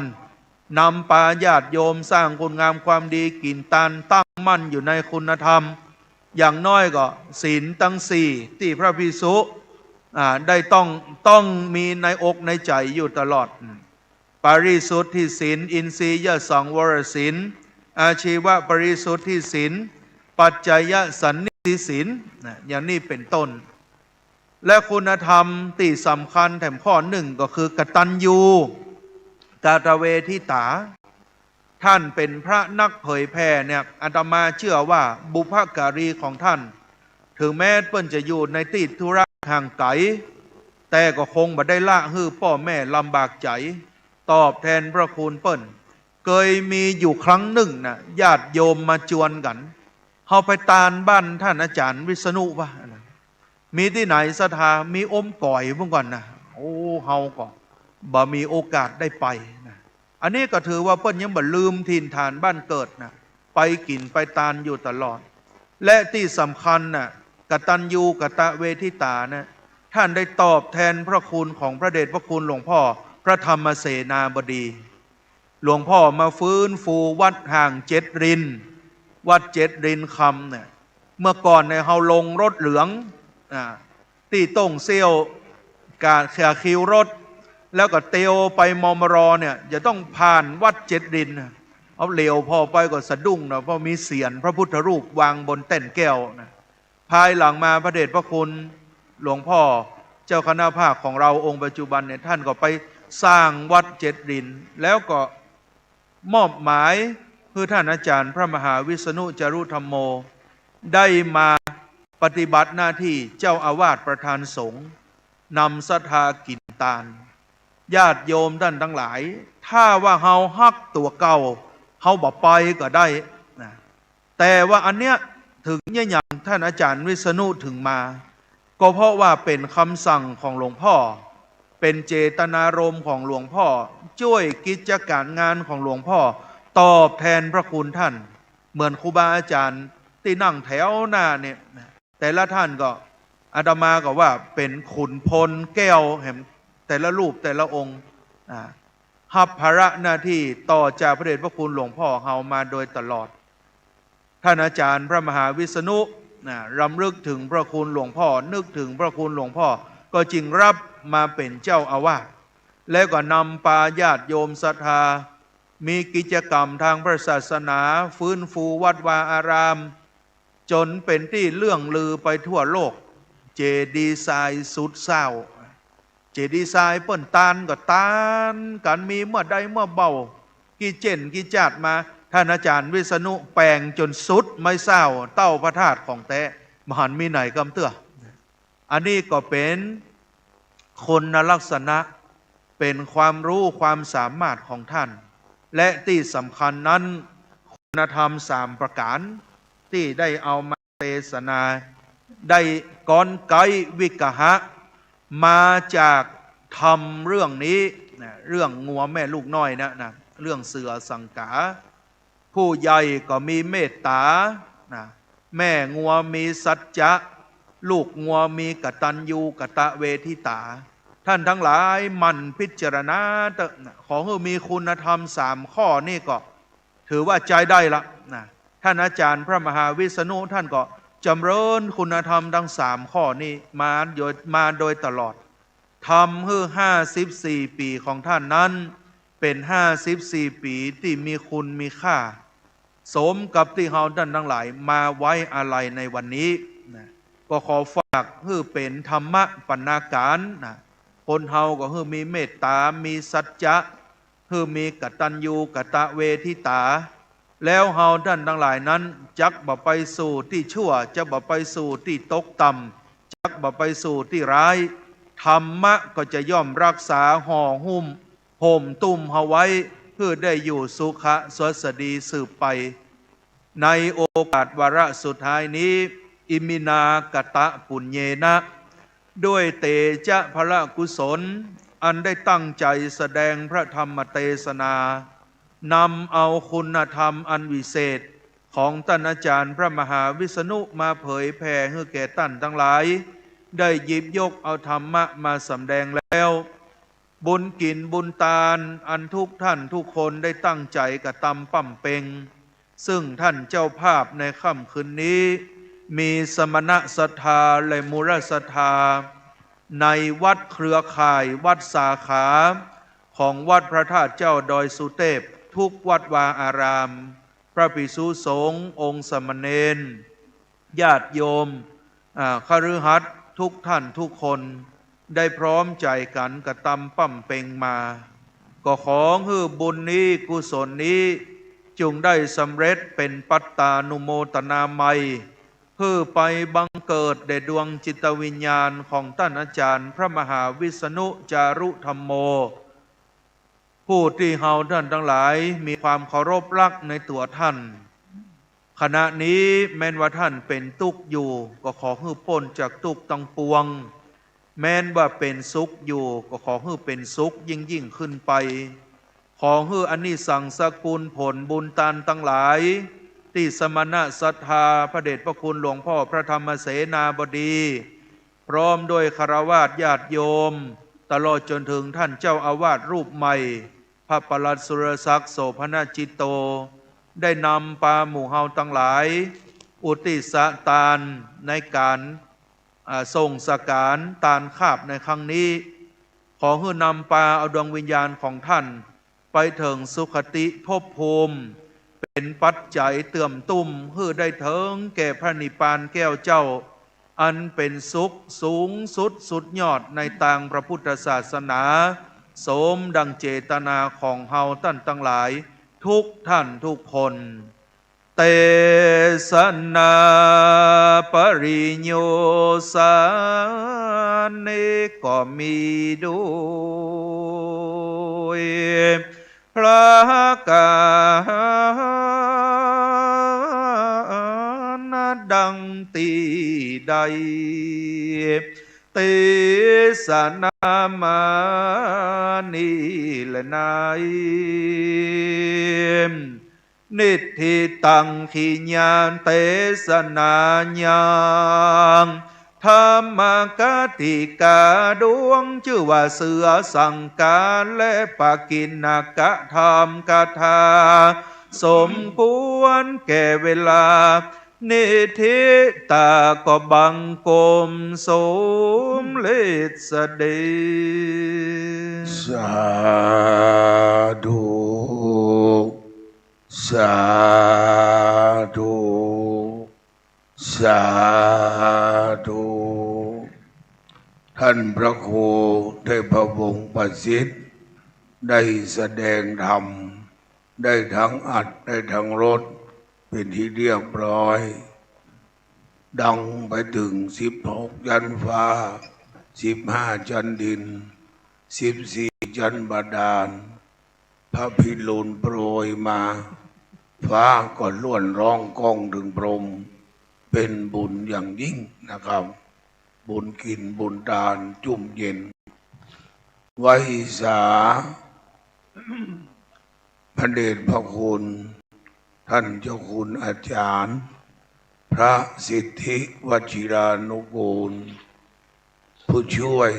นำปาญาติโยมสร้างคุณงามความดี กิ๋นตาน ตั้งมั่นอยู่ในคุณธรรม อย่างน้อยก็ศีลตังสี่ตี้พระภิกษุ อ่า ได้ต้อง ต้องมีในอกในใจ๋อยู่ตลอด อืม ปริสุทธิศีล อินทรียสังวรศีล อาชีวปริสุทธิศีล ปัจจะสันนิสสิทธิศีลนะ อย่างนี้เป๋นต้น และคุณธรรมตี้สำคัญแถมข้อนึ่งก็คือกตัญญูกตเวทิตา ท่านเป๋นพระนักเผยแผ่เนี่ย อาตมาเจื้อว่าบุพการีของท่าน เถิงแม้เปิ้นจะอยู่ในตี้ธุระห่างไก๋ แต่ก็คงบ่ได้ละหื้อป้อแม่ลำบากใจ๋ ตอบแทนพระคุณเปิ้น เกยมีอยู่ครั้งนึ่งนะ ญาติโยมมาจวนกั๋น เฮาไปตานบ้านท่านอาจารย์วิษณุวะ มีตี้ไหนศรัทธา มีอมก๋อยเมื่อก่อนนะ โอ้ เฮาก็บ่มีโอกาสได้ไปนะ อันนี้ก็ถือว่าเปิ้นยังบ่ลืมถิ่นฐานบ้านเกิดนะ ไปกิ๋นไปตานอยู่ตลอด และตี้สำคัญนะ กตัญญูกตเวทิตานะ ท่านได้ตอบแทนพระคุณของพระเดชพระคุณหลวงพ่อพระธรรมเสนาบดี หลวงพ่อมาฟื้นฟูวัดห่างเจ็ดริน วัดเจ็ดรินคำเนี่ย เมื่อก่อนเนี่ยเฮาลงรถเหลือง อ่า ตี้ต้งเสี้ยว ก๋าเขี่ยคิวรถ แล้วก็เตียวไป มมร เนี่ย จะต้องผ่านวัดเจ็ดรินนะ เอาเหลียวผ่อไปก็สะดุ้งนะ เพราะมีเสียรพระพุทธรูปวางบนแต้นแก้วนะ ภายหลังมาพระเดชพระคุณหลวงพ่อเจ้าคณะภาคของเราองค์ปัจจุบันเนี่ย ท่านก็ไปสร้างวัดเจ็ดริน แล้วก็มอบหมายหื้อท่านอาจารย์พระมหาวิษณุจารุธัมโม ได้มาปฏิบัติหน้าตี้เจ้าอาวาสประธานสงฆ์ นำศรัทธากิ๋นตาน ญาติโยมต้านตังหลาย ถ้าว่าเฮาฮักตั๋วเก่า เฮาบ่ไปก็ได้นะ แต่ว่าอันเนี้ย เถิงเยียะหยังต้านอาจ๋ารย์วิษณุเถิงมา ก็เพราะว่าเป๋นกำสั่งของหลวงป้อ เป๋นเจตนารมณ์ของหลวงป้อ จ้วยกิจก๋ารงานของหลวงป้อ ตอบแตนพระคุณต้าน เหมือนครูบาอาจ๋ารย์ตี้นั่งแถวหน้าเนี่ย แต่ละต้านก็ อาตมาก็ว่าเป๋นขุนพลแก้วแหม แต่ละรูปแต่ละองค์ อ่า ฮับภาระหน้าตี้ต่อจากพระเดชพระคุณหลวงป้อเฮามาโดยตลอด ต้านอาจ๋ารย์พระมหาวิษณุ นะ รำลึกเถิงพระคุณหลวงป้อ นึกเถิงพระคุณหลวงป้อ ก็จึงรับมาเป๋นเจ้าอาวาส แล้วก็นำปาญาติโยมศรัทธา มีกิจกรรมตางพระศาสนา ฟื้นฟูวัดวาอาราม จ๋นเป๋นตี้เลื่องลือไปทั่วโลก เจดีย์ทรายสุดเศร้า เจดีย์ทรายเปิ้นตานก็ตานกั๋น มีเมื่อใดเมื่อเบา กี่เจ้นกี่จาติมา ต้านอาจ๋ารย์วิษณุแป๋งจ๋นสุดไม้เศร้า เต้าพระธาตุของแต๊ บ่หันมีไหนกำเตื้อ อันนี้ก็เป๋นคุณลักษณะ เป๋นความรู้ความสามารถของต้าน และตี้สำคัญนั้น คุณธรรมสามประก๋านตี้ได้เอามาเตสนา ได้ก๊อนไก๊วิกหะ มาจากธรรมเรื่องนี้นะ เรื่องงัวแม่ลูกน้อยนะ นะ เรื่องเสือสังกา ผู้ใหญ่ก็มีเมตต๋า นะ แม่งัวมีสัจจะ ลูกงัวมีกตัญญูกตเวทิตา ต้านตังหลายหมั่นพิจารณาเต๊อะนะ ขอหื้อมีคุณธรรมสามข้อนี้ก็ ถือว่าใจ๊ได้ละนะ ต้านอาจ๋ารย์พระมหาวิษณุต้านก็จ๋ำเริญคุณธรรมตังสามข้อนี้มาโดย มาโดยตลอด ทำหื้อห้าสิบสี่ปี๋ของต้านนั้น เป๋นห้าสิบสี่ปี๋ตี้มีคุณมีค่า สมกับตี้เฮาต้านตังหลายมาไว้อาลัยในวันนี้นะ ก็ขอฝากหื้อเป๋นธรรมะปรรณาการนะ คนเฮาก็หื้อมีเมตต๋า มีสัจจะ หื้อมีกตัญญูกตเวทิตา แล้วเฮาต้านตังหลายนั้น จักบ่ไปสู่ตี้ชั่ว จักบ่ไปสู่ตี้ตกต่ำ จักบ่ไปสู่ตี้ร้าย ธรรมะก็จะย่อมรักษาห่อหุ้ม โฮมตุ้มเฮาไว้ หื้อได้อยู่สุขะสวัสดีสืบไป ในโอกาสวาระสุดท้ายนี้ อิมินากตปุญเญนะ ด้วยเตจะพละกุศล อันได้ตั้งใจ๋แสดงพระธรรมเตสนา นำเอาคุณธรรมอันวิเศษของต้านอาจ๋ารย์พระมหาวิษณุมาเผยแผ่หื้อแก่ต้านตังหลาย ได้หยิบยกเอาธรรมะมาสำแดงแล้ว บุญกิ๋นบุญตานอันทุกต้านทุกคนได้ตั้งใจ๋กระตำบำเป็ง ซึ่งต้านเจ้าภาพในค่ำคืนนี้ มีสมณะศรัทธาและมูลศรัทธา ในวัดเครือข่ายวัดสาขา ของวัดพระธาตุเจ้าดอยสุเตพ ทุกวัดวาอาราม พระภิกษุสงฆ์ องค์สามเณร ญาติโยม อ่า คฤหัสถ์ทุกต้านทุกคน ได้พร้อมใจ๋กั๋นกระตำบำเป็งมา ก็ขอหื้อบุญนี้กุศลนี้ จุ่งได้สำเร็จเป๋นปัตตานุโมทนาไมย หื้อไปบังเกิดแด่ดวงจิตวิญญาณของต้านอาจ๋ารย์พระมหาวิษณุจารุธัมโม ผู้ตี้เฮาต้านตังหลายมีความเคารพฮักในตั๋วต้าน ขณะนี้แม้นว่าต้านเป๋นตุ๊กข์อยู่ ก็ขอหื้อป๊นจากตุ๊กข์ตังปวง แม้นว่าเป๋นสุขอยู่ ก็ขอหื้อเป๋นสุขยิ่งๆ ขึ้นไป ขอหื้ออานิสังสกุลผลบุญตานตังหลาย ตี้สมณะศรัทธาพระเดชพระคุณหลวงป้อพระธรรมเสนาบดี พร้อมด้วยฆราวาสญาติโยม ตลอดจ๋นเถิงต้านเจ้าอาวาสรูปใหม่ พระปลัดสุรศักดิ์ โสภณจิตโต ได้นำปาหมู่เฮาตังหลาย อุทิศตานในก๋าน อ่า ส่งสการตานคาบในครั้งนี้ ขอหื้อนำปาเอาดวงวิญญาณของต้าน ไปเถิงสุคติภพภูมิ เป๋นปัจจัยเตื้อมตุ้มหื้อได้เถิงแก่พระนิพพานแก้วเจ้า อันเป๋นสุขสูงสุดสุดยอดในตางพระพุทธศาสนา สมดังเจตนาของเฮาต้านตังหลาย ทุกต้านทุกคน เตสนาปริโยสาเนก็มีด้วย ประก๋านดังตี้ได้เตสนามานี้แลไน นิทธิตัง ขีญาเตสนายัง ธรรมกติกาดวงจื้อว่าเสือสังกาและปกิณกธรรมกถา สมควรแก่เวลา นิทธิตาก็บังคมสมเร็จเสด็จ สาธุ สาธุ สาธุ ท่านพระครูเทพวงศ์ประสิทธิ์ ได้แสดงธรรม ได้ทั้งอัด ได้ทั้งรด เป๋นตี้เรียบร้อย ดังไปเถิงสิบหกชั้นฟ้า สิบห้าชั้นดิน สิบสี่ชั้นบาดาล พระพิรุณโปรยมา ฟ้าก็ล้วนร้องก้องเถิงพรหม เป๋นบุญอย่างยิ่งนะครับ บุญกิ๋นบุญตานจุ่มเย็น ไหว้สา พระเดชพระคุณ ท่านเจ้าคุณอาจารย์ พระสิทธิวชิรานุกูล ผู้ช่วย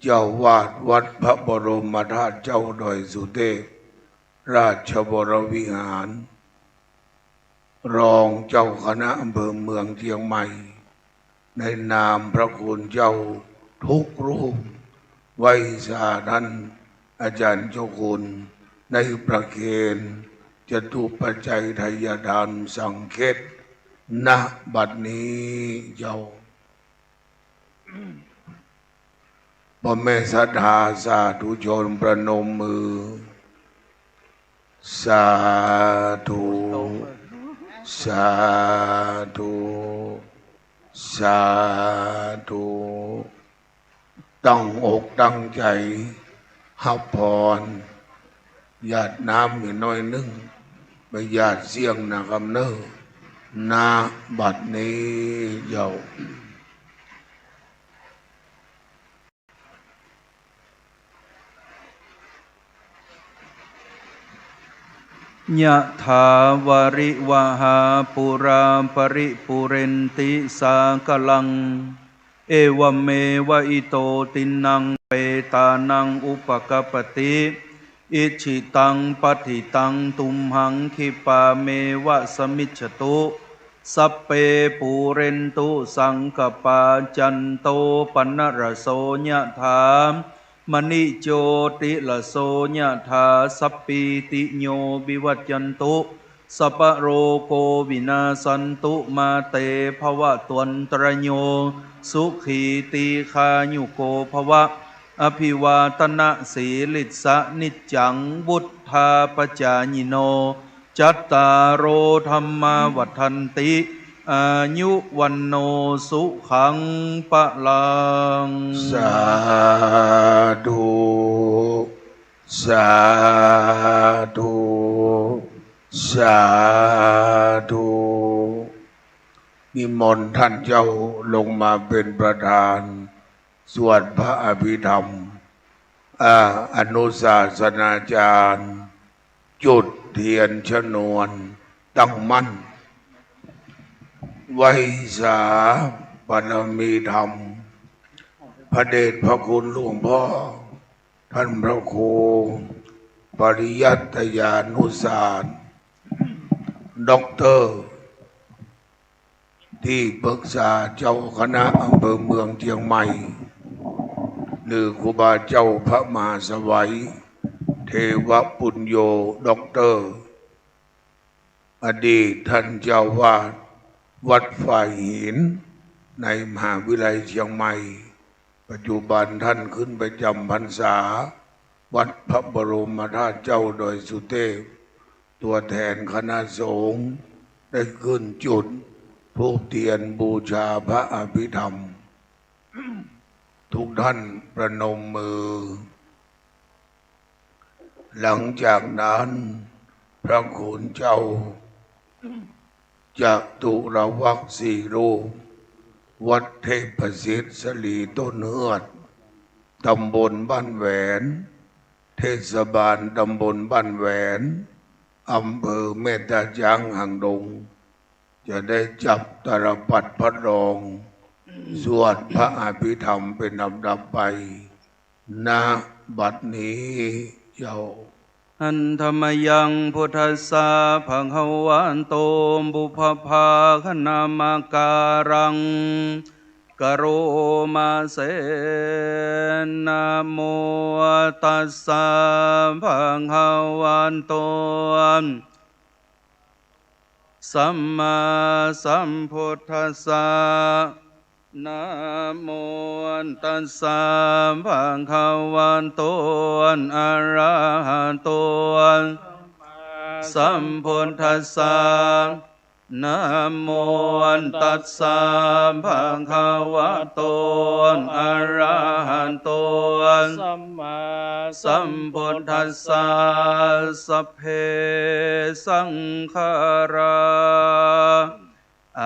เจ้าอาวาสวัดพระบรมธาตุเจ้าดอยสุเทพ ราชวรวิหาร รองเจ้าคณะอำเภอเมืองเจียงใหม่ ในนามพระคุณเจ้าทุกรูป ไหว้สาท่านอาจารย์เจ้าคุณ ในประเคนจตุปัจจัยไทยทานสังเฆ ณ บัดนี้เจ้า พ่อแม่ศรัทธาสาธุชนประนมมือ สาธุ สาธุ สาธุ ตั้งอกตั้งใจ๋ฮับพร หยาดน้ำอีกหน้อยนึ่ง บ่หยาดเสี้ยงนะครับเน่อ ณ บัดนี้เจ้า ยะถาวาริวหาปูราปริปูเรนติสาคารัง เอวะเมวะอิโตตินังเปตานังอุปะกัปปะติ อิจฉิตังปัตถิตังตุมหังคิปาเมวะสะมิชฌะตุ สัพเพปูเรนตุสังกัปปา จันโตปันนะระโสยะถา มะณิโจติระโสยะถา สัพพีติโยวิวัจจันตุ สัพพะโรโควินาสสันตุ มาเตภวัตวันตะราโย สุขีตีฆายุโกภวะ อภิวาทนะสีลิสสะ นิจจังวุฑฒาปะจายิโน จัตตาโรธัมมาวัฑฒันติ อายุวัณโณสุขังพะลัง สาธุ สาธุ สาธุ นิมนต์ท่านเจ้าลงมาเป๋นประธาน สวดพระอภิธรรม อ่า อนุศาสนาจารย์ จุดเตียนชนวนตั้งมั่น ไหว้สาบารมีธรรม พระเดชพระคุณหลวงพ่อ ท่านพระครูปริยัตยานุศาสน์ ด็อกเตอร์ ตี้ปรึกษาเจ้าคณะอำเภอเมืองเจียงใหม่ หรือครูบาเจ้าพระมหาสวัย เทวปุญโญ ด็อกเตอร์ อดีตท่านเจ้าอาวาสวัดฝ่ายหิน ในมหาวิทยาลัยเจียงใหม่ ปัจจุบันท่านขึ้นไปจำพรรษา วัดพระบรมธาตุเจ้าดอยสุเทพ ตัวแทนคณะสงฆ์ได้ขึ้นจุดธูปเตียนบูชาพระอภิธรรม ทุกท่านประนมมือ หลังจากนั้นพระคุณเจ้าจตุรวักษ์สี่รูป วัดเทพสิทธิ์สลีต้นเฮือด ตำบลบ้านแหวน เทศบาลตำบลบ้านแหวน อำเภอแม่ตาช้างหางดง จะได้จับตาลปัตรพระรอง สวดพระอภิธรรมเป็นลำดับไป ณ บัดนี้เจ้า Handa mayaṃ buddhassa bhagavato pubbabhāganamakāraṃ karoma se. Namo tassa bhagavato sammāsambuddhassa. Namo tassa bhagavato arahato sambuddhassa. Namo tassa bhagavato arahato sammāsambuddhassa. Sabbe saṅkhārā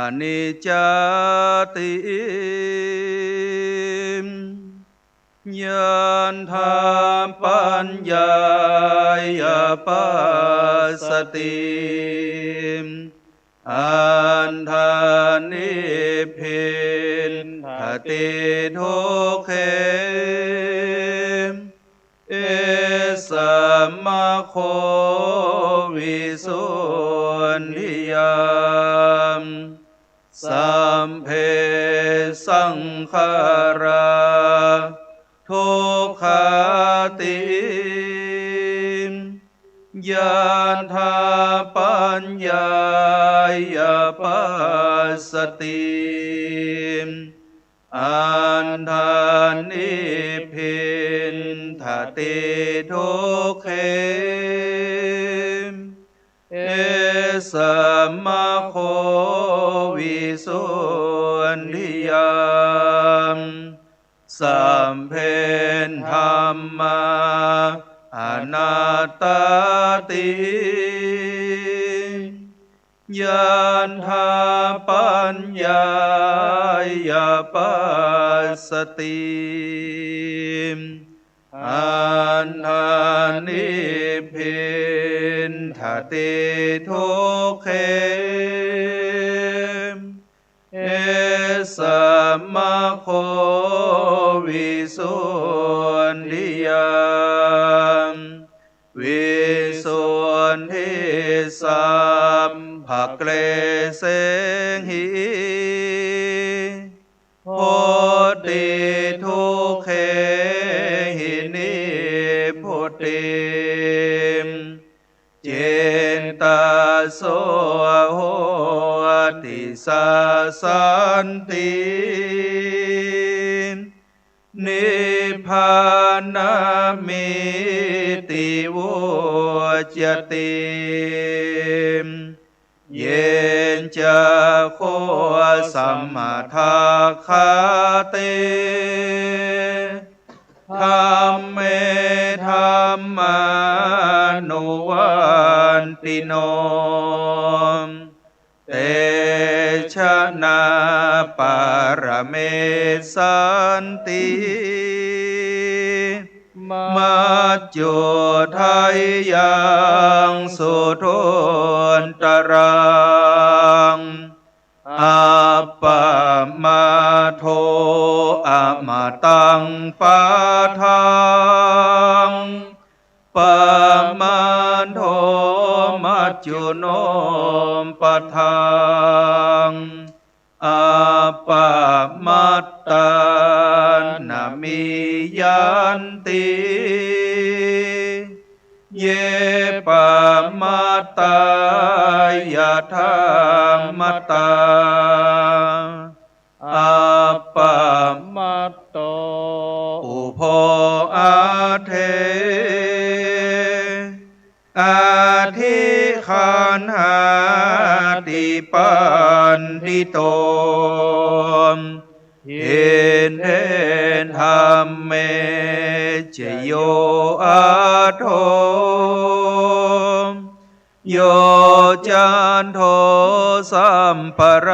aniccāti. Yathāpaññāya passati, atthānibbindati dukkhe, esama kho visuddhiyā. Sabbe saṅkhārā dukkhāti. Yathāpaññāya passati, atthānibbindati dukkhe, esama kho visuddhiyā. Sabbe dhammā anattāti. Yathāpaññāya passati, atthānibbindati dukkhe, esama kho visuddhiyā. Visuddhi sabbakleshehi, hotidukkhehi nibbutiṃ. Cittaso hoti sāsanti, nibbānamīti vuccati. Ye ca kho sammadakkhāte dhamme dhammānuvattino, te janā paramessanti maccudheyyaṃ suduttaraṃ. Appamādo amataṃ pādaṃ, pamādo majjhuno pathāṃ, appamattanamīyanti ye pamattā yathāmatā. Appamatto ubho atthi adhiggaṇhāti paṇḍito. Hitte dhamme ca yo aṭṭho, yo caṇḍo sampārāyiko,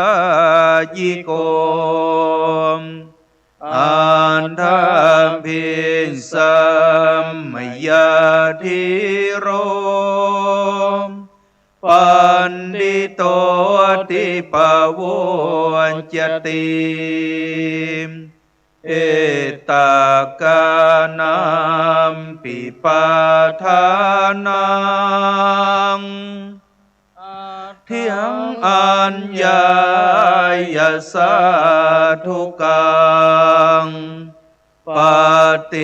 atthappi samayā dhīro, paṇḍito ti pavocati. Ettākānampi pādānaṃ, atthāya aññāya sādhukaṃ, paṭipajjitha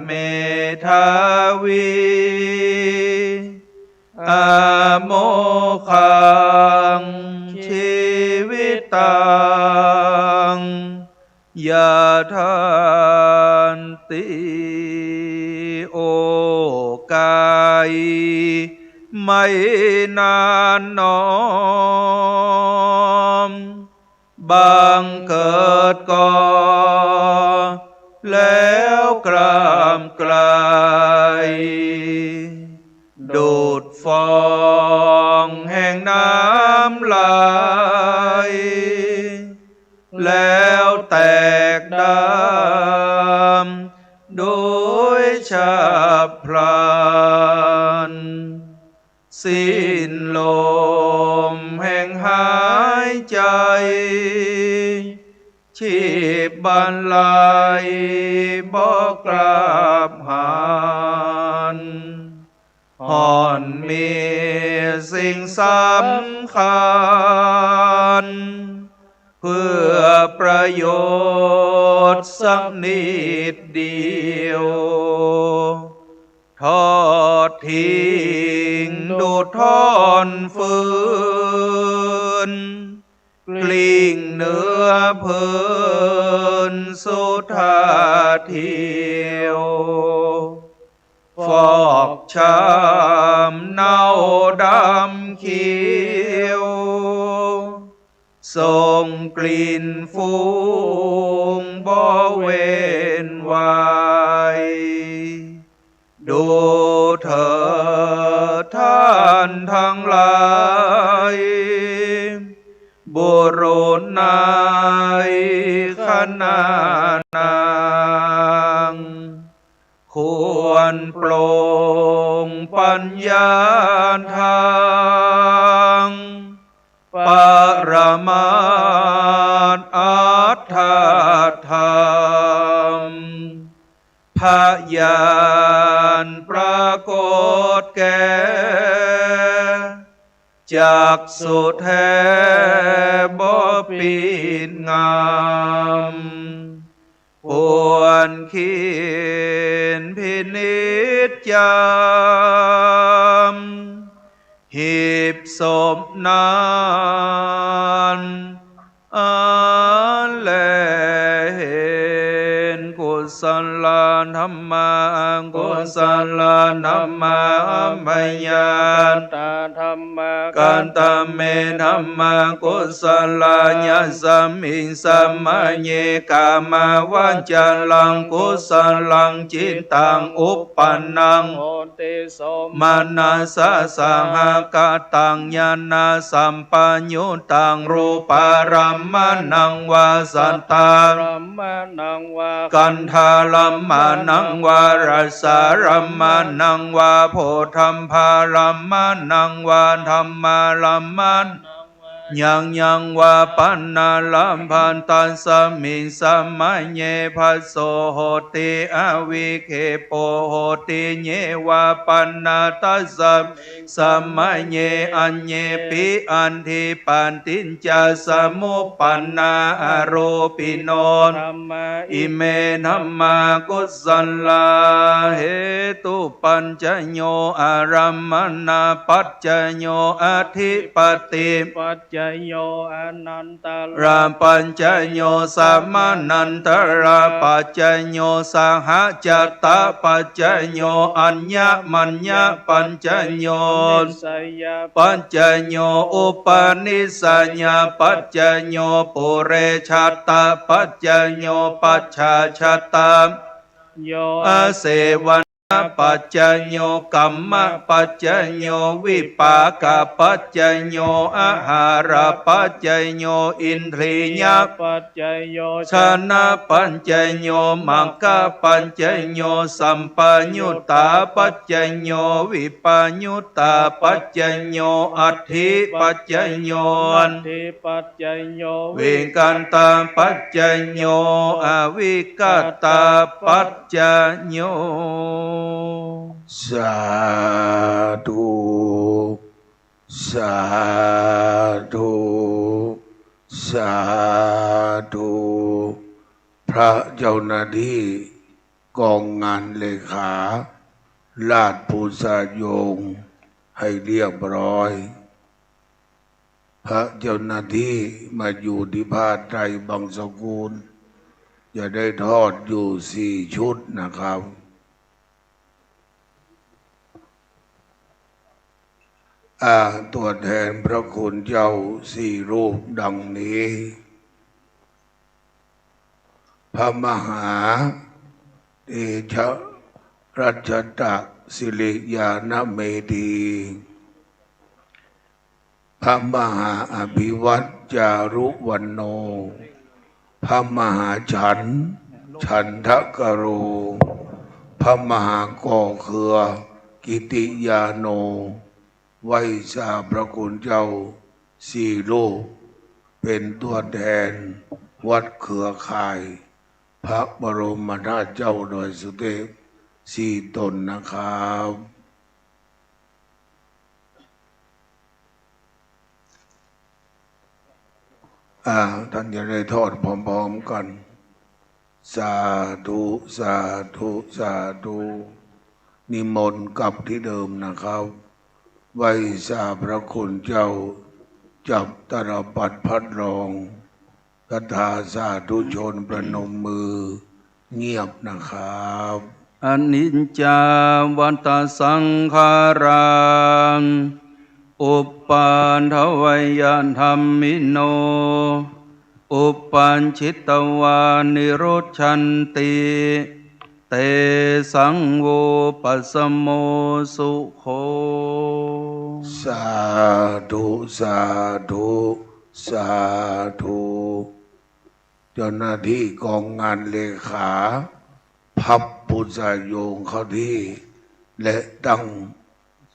medhāvī, amogham jīvitaṃ yadanti. โอ้ ใกล้ไม่นานหนอ บังเกิดก่อ แล้วกลามไกล ดุจฟองแห่งน้ำไหล แล้วแตกดำโดยฉับพลัน สิ้นลมแห่งหายใจ ชีพบรรลัยบ่กลับหัน ห่อนมีสิ่งสำคัญ เพื่อประโยชน์สักนิดเดียว ทอดทิ้งดุจถ่อนฟืน กลิ้งเหนือพื้นสุดท่าเทียว ฟอกช้ำเน่าดำเขียว ส่งกลิ่นฟุ้งบ่เว้นวาย ดูเถิดท่านทั้งหลาย บุรุษในขณะนั้น ควรปลงปัญญาทาง ปรมัตถ์อัตถธรรม พยานปรากฏแก่ จักษุแท้บ่ปิดงั่ง ควรคิดพินิจจำ หีบศพนั้น อันแลเห็น กุศลธัมมา อกุศลธัมมา อัพยา ตาธัมมา กัตตาเมธัมมา กุศลา ยัสมิงสมัยเย กามาวจรังกุศลังจิตตัง อุปปนนัง โหติ โสมนัสสะสหกตัง ญาณสัมปยุตตัง รูปารมมณังวา สัทธารมมณังวา คันธารมมณังวา รสารมมณังวา โผฏฐัพพารมมณังวา ธัมมารมมณัง ยังยังวา ปัณณารมพันตัสมิงสมัยเย ภัสโสโหติ อวิคเขปโปโหติ เยวาปัณณาตัสมิงสมัยเย อัญเยปิ อัตถิปัตติจจสมุปปนนา อรูปิโน ธัมมา อิเมธัมมา กุศลา เหตุปัจจโย อารมมณปัจจโย อธิปติปัจจ โย อนันตระปัจจโย สมานันตระปัจจโย สหจัตตปัจจโย อัญญมัญญปัจจโย นิสสยปัจจโย อุปนิสสยปัจจโย ปุเรชัตตปัจจโย ปัจฉาชตต โย อาเสวนาปัจจโย กัมมปัจจโย วิปากปัจจโย อาหารปัจจโย อินทรียปัจจโย ชนะปัจจโย มัคคปัจจโย สัมปยุตตาปัจจโย วิปยุตตาปัจจโย อัตถิปัจจโย อัตถิปัจจโย วิกตปัจจโย อวิกตปัจจโย สาธุ สาธุ สาธุ พระเจ้าหน้าตี้กองงานเลขา ราชบุตรโยง หื้อเรียบร้อย พระเจ้าหน้าตี้มาอยู่ตี้ผ้าไตรบังสกุล จะได้ทอดอยู่สี่ชุดนะครับ อ่า ตั๋วแตนพระคุณเจ้าสี่รูปดังนี้ พระมหาเตชะรัชตะสิริญาณเมธี พระมหาอภิวัตจารุวรรณโณ พระมหาฉันท์ฉันทกโร พระมหาก่อเคือกิติยาโน ไหว้สาพระคุณเจ้าสี่รูป เป๋นตั๋วแตนวัดเครือข่าย พระบรมธาตุเจ้าดอยสุเทพสี่ต๋นนะครับ อ่า ต้านจะได้ทอดพร้อมๆ กั๋น สาธุ สาธุ สาธุ นิมนต์กลับตี้เดิมนะครับ ไหว้สาพระคุณเจ้า จับตาลปัตรพัดลอง ศรัทธาสาธุชนประนมมือเงียบนะครับ อนิจจาวัตตสังขารา อุปปาทวยธัมมิโน อุปปาญิตวานิรุจฉันติ เตสัง โวปัสสโม สุโข สาธุ สาธุ สาธุ เจ้าหน้าตี้กองงานเลขา พับพุทธาโยงเข้าตี้ และตั้ง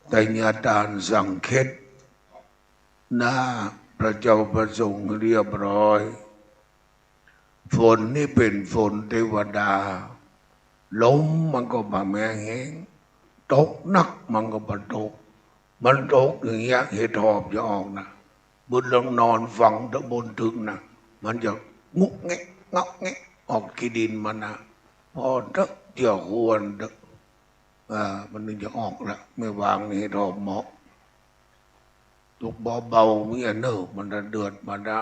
ไตยตานสังเขต หน้าพระเจ้าพระสงฆ์หื้อเรียบร้อย ฝนนี้เป๋นฝนเตวดา ลมมันก็บ่แม่นแฮง ตกนักมันก็บ่ตก มันตกอย่างเงี้ย เห็ดหอบจะออกนะ บุญลองนอนฟังตะบนตึกนะ มันจะงุกแงกงอกแงก ออกขี้ดินมันนะ พอเต๊อะ เจื้อควรเต๊อะ อ่า มันนึ่งจะออกละ เมื่อวางนี่เห็ดหอบเหมาะ ตกเบาๆ มีอันเนอะ มันจะเดือด มันจะ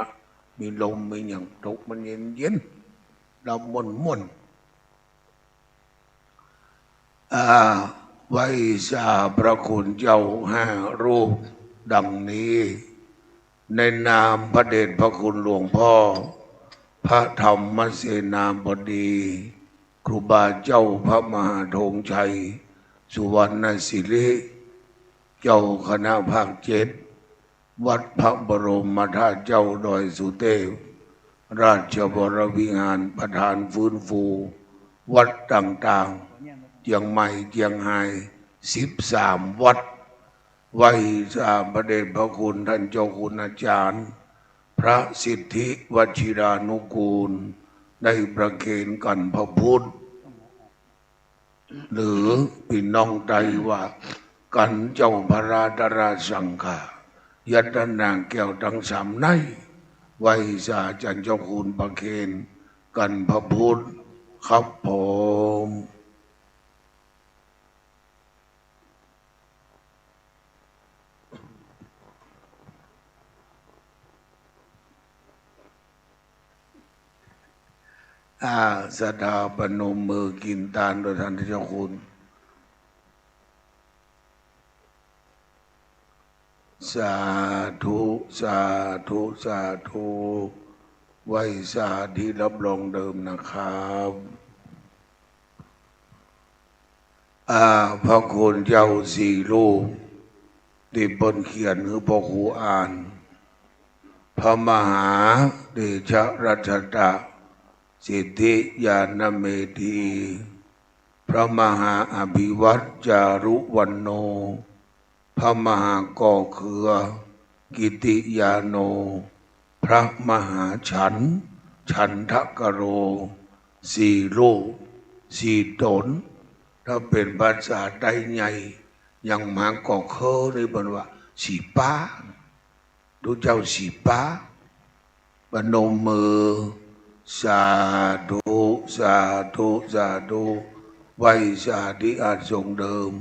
มีลม มีหยัง ตกมันเย็นๆ หลับม่วนๆ อ่า ไหว้สาพระคุณเจ้าห้ารูปดังนี้ ในนามพระเดชพระคุณหลวงพ่อ พระธรรมเสนาบดี ครูบาเจ้าพระมหาธงชัย สุวรรณศิริ เจ้าคณะภาคเจ็ด วัดพระบรมธาตุเจ้าดอยสุเทพ ราชวรวิหาร ประธานฟื้นฟูวัดต่างๆ เจียงใหม่ เจียงฮาย สิบสามวัด ไหว้สาพระเดชพระคุณท่านเจ้าคุณอาจารย์ พระสิทธิวชิรานุกูล ได้ประเคนกรรพพุทธ หรือปี้น้องไตว่า กรรเจ้าพระราชสังฆา ยัตนาแก้วตังสามใน ไหว้สาอาจ๋ารย์เจ้าคุณประเคนกรรพพุทธครับผม อา ศรัทธาปนมมือกิ๋นตานโดยต้านเจ้าคุณ สาธุ สาธุ สาธุ ไหว้สาธิรับรองเดิมนะครับ อา พระคุณเจ้าสี่รูป ตี้เปิ้นเขียนหื้อพ่อครูอ่าน พระมหาเตชะรัชตะ สิทธิญาณเมธี พระมหาอภิวัตจารุวรรณโณ พระมหาก่อเขือ กิติยาโน พระมหาฉัน ฉันทกโร สี่รูป สี่ต๋น ถ้าเป๋นภาษาใต้ใหญ่ อย่างมหาก่อเขือนี่เปิ้นว่าสี่ป๊า ตุ๊เจ้าสี่ป๊า ปนมมือ สาธุ สาธุ สาธุ ไหว้สาธิอาสงฆ์เดิม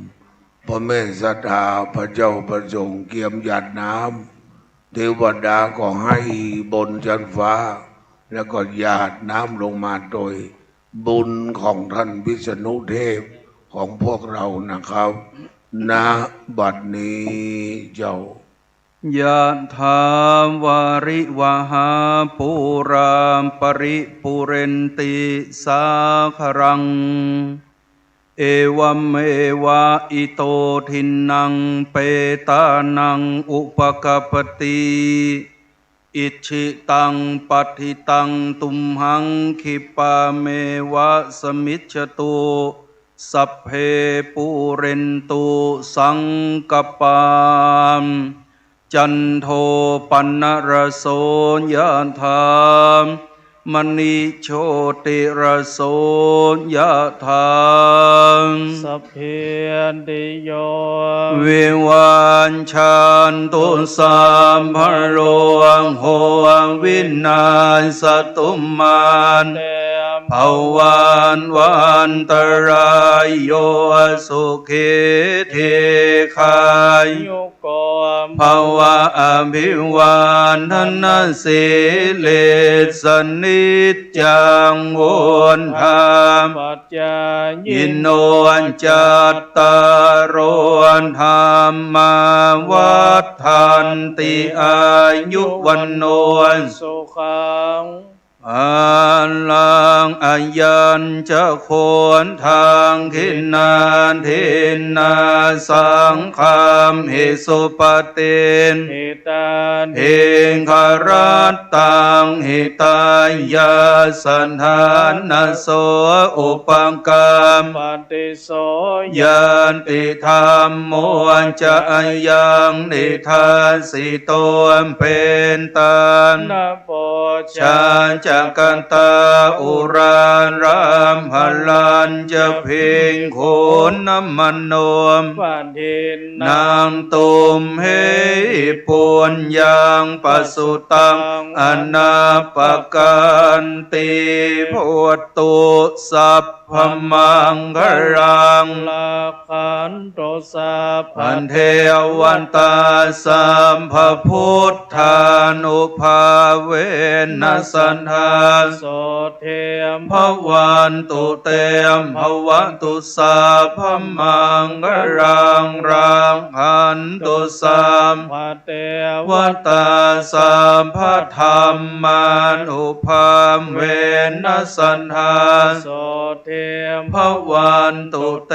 ป้อแม่ศรัทธา พระเจ้าประสงค์เกียมหยาดน้ำ เทวดาก็ให้บนชั้นฟ้า แล้วก็หยาดน้ำลงมาโดยบุญของท่านวิษณุเทพของพวกเรานะครับ ณ บัดนี้เจ้า ยะถาวาริวหาปูราปริปูเรนติสาคารัง เอวะเมวะอิโตทินนังเปตานังอุปกัปปติ อิจฉิตังปัตถิตังตุมหังคิปปาเมวะสมมิจฉตุ สัพเพปูเรนตุสังกัปปา จันโทปันนรโสยะถา มณิโชติรโสยะถา สัพพีติโย วิวัชชันตุ สัพพะโรโค วินัสสะตุ มา เต ภวัตวันตะราโย สุขี ทีฆายุ โก ภวะ อภิวาทะนะสีลิสสะ นิจจัง วุฑฒาปะจายิโน จัตตาโร ธัมมา วัฑฒันติ อายุ วัณโณ สุขัง พลัง อายัญจะโค ทักขิณา ทินนา สังฆามิ สุปะติฏฐิตา ทิคารัตตัง หิตายาสสะ ฐานะโส อุปกัปปะติ โส ญาติธัมโม จะ ยัง นิทัสสิโต เปตานะ ปูชา จักตา อุราระ พลัญจะ ภิกขุน มโน ปะทิฏฐินัง ตุมเหหิ ปุญญัง ปะสุตัง อนาปะกัตติ ภะวันตุ สัพพะมังคะลัง รักขันตุ สัพพะเทวะตา สัพพะพุทธานุภาเวนะ สะทา โส ทิ ภะวันตุ เต ภะวะตุ สัพพะมังคะลัง รักขันตุ สัพพะเทวะตา สัพพะธัมมานุภาเวนะ สะทา โส ทิ ภะวันตุ เต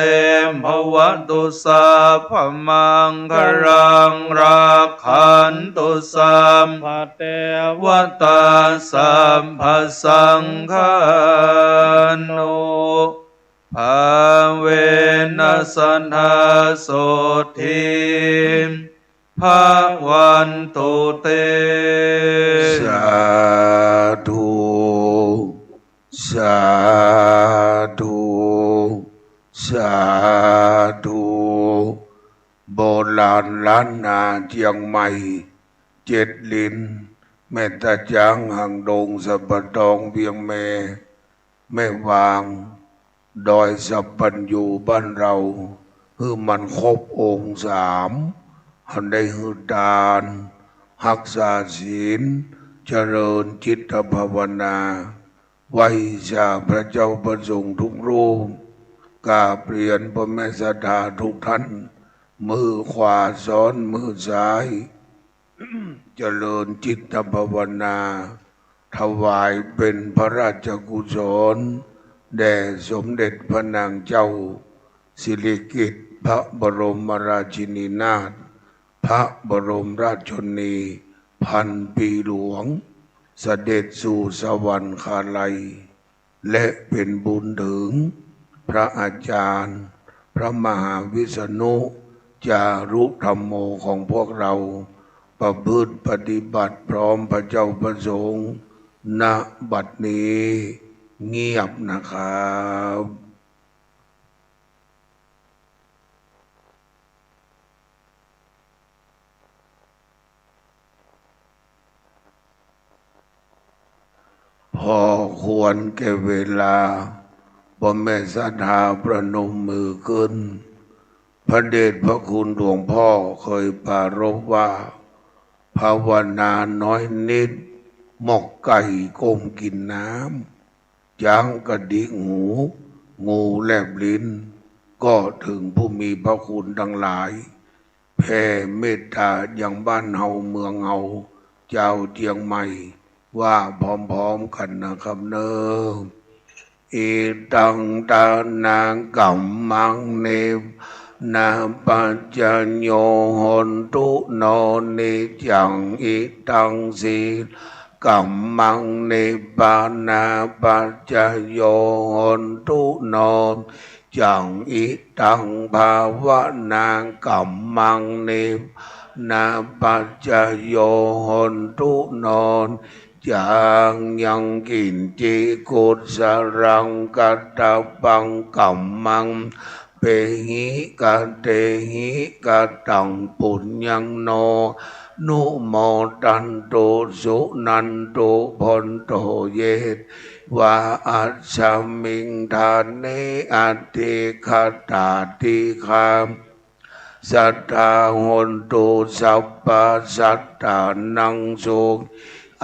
ภะวะตุ สัพพะมังคะลัง รักขันตุ สัพพะเทวะตา สัพพะสังฆานุภาเวนะ สะทา โส ทิ ภะวันตุ เต สาธุ สาธุ สาธุ โบราณล้านนาเจียงใหม่ เจ็ดลิน แม่ตาจ๊าง หางดง สะปะตอง เวียงแม แม่วาง ดอยสัพพัญญูบ้านเฮา หื้อมันครบองค์สาม หันได้หื้อตาน ฮักษาศีล เจริญจิตภาวนา ไหว้สาพระเจ้าพระสงฆ์ทุกรูป กราบเรียนพ่อแม่ศรัทธาทุกท่าน มือขวาซ้อนมือซ้าย เจริญจิตภาวนา ถวายเป็นพระราชกุศล แด่สมเด็จพระนางเจ้า สิริกิติ์ พระบรมราชินีนาถ พระบรมราชชนนีพันปีหลวง เสด็จสู่สวรรคาลัย และเป็นบุญถึงพระอาจารย์ พระมหาวิษณุจารุธัมโมของพวกเรา ประพฤติปฏิบัติพร้อมพระเจ้าพระสงฆ์ ณ บัดนี้ เงียบนะครับ พอควรแก่เวลา พ่อแม่ศรัทธาประนมมือขึ้น พระเดชพระคุณหลวงพ่อเคยปรารภว่า ภาวนาน้อยนิด หมกไก่ก้มกินน้ำ ช้างกระดิกหู งูแลบลิ้น ก็ถึงผู้มีพระคุณทั้งหลาย แผ่เมตตายังบ้านเฮาเมืองเฮา จาวเจียงใหม่ ว่าพร้อมๆ กั๋นนะครับเนาะ Idaṃ dānaṃ kammaṃ nibbānapaccayo hontu no niccaṃ. Idaṃ sīlakammaṃ nibbānapaccayo hontu no niccaṃ. Idaṃ bhāvanākammaṃ nibbānapaccayo hontu no niccaṃ. Yaṃ kiñci kusalaṃ katabbaṃ kammaṃ pahikkhatehi kataṃ puññaṃ no numodantu suṇantu bhonto ye devā asmiṃ ṭhāne adhigatā. Sadā hontu sabbasattānaṃ sukhī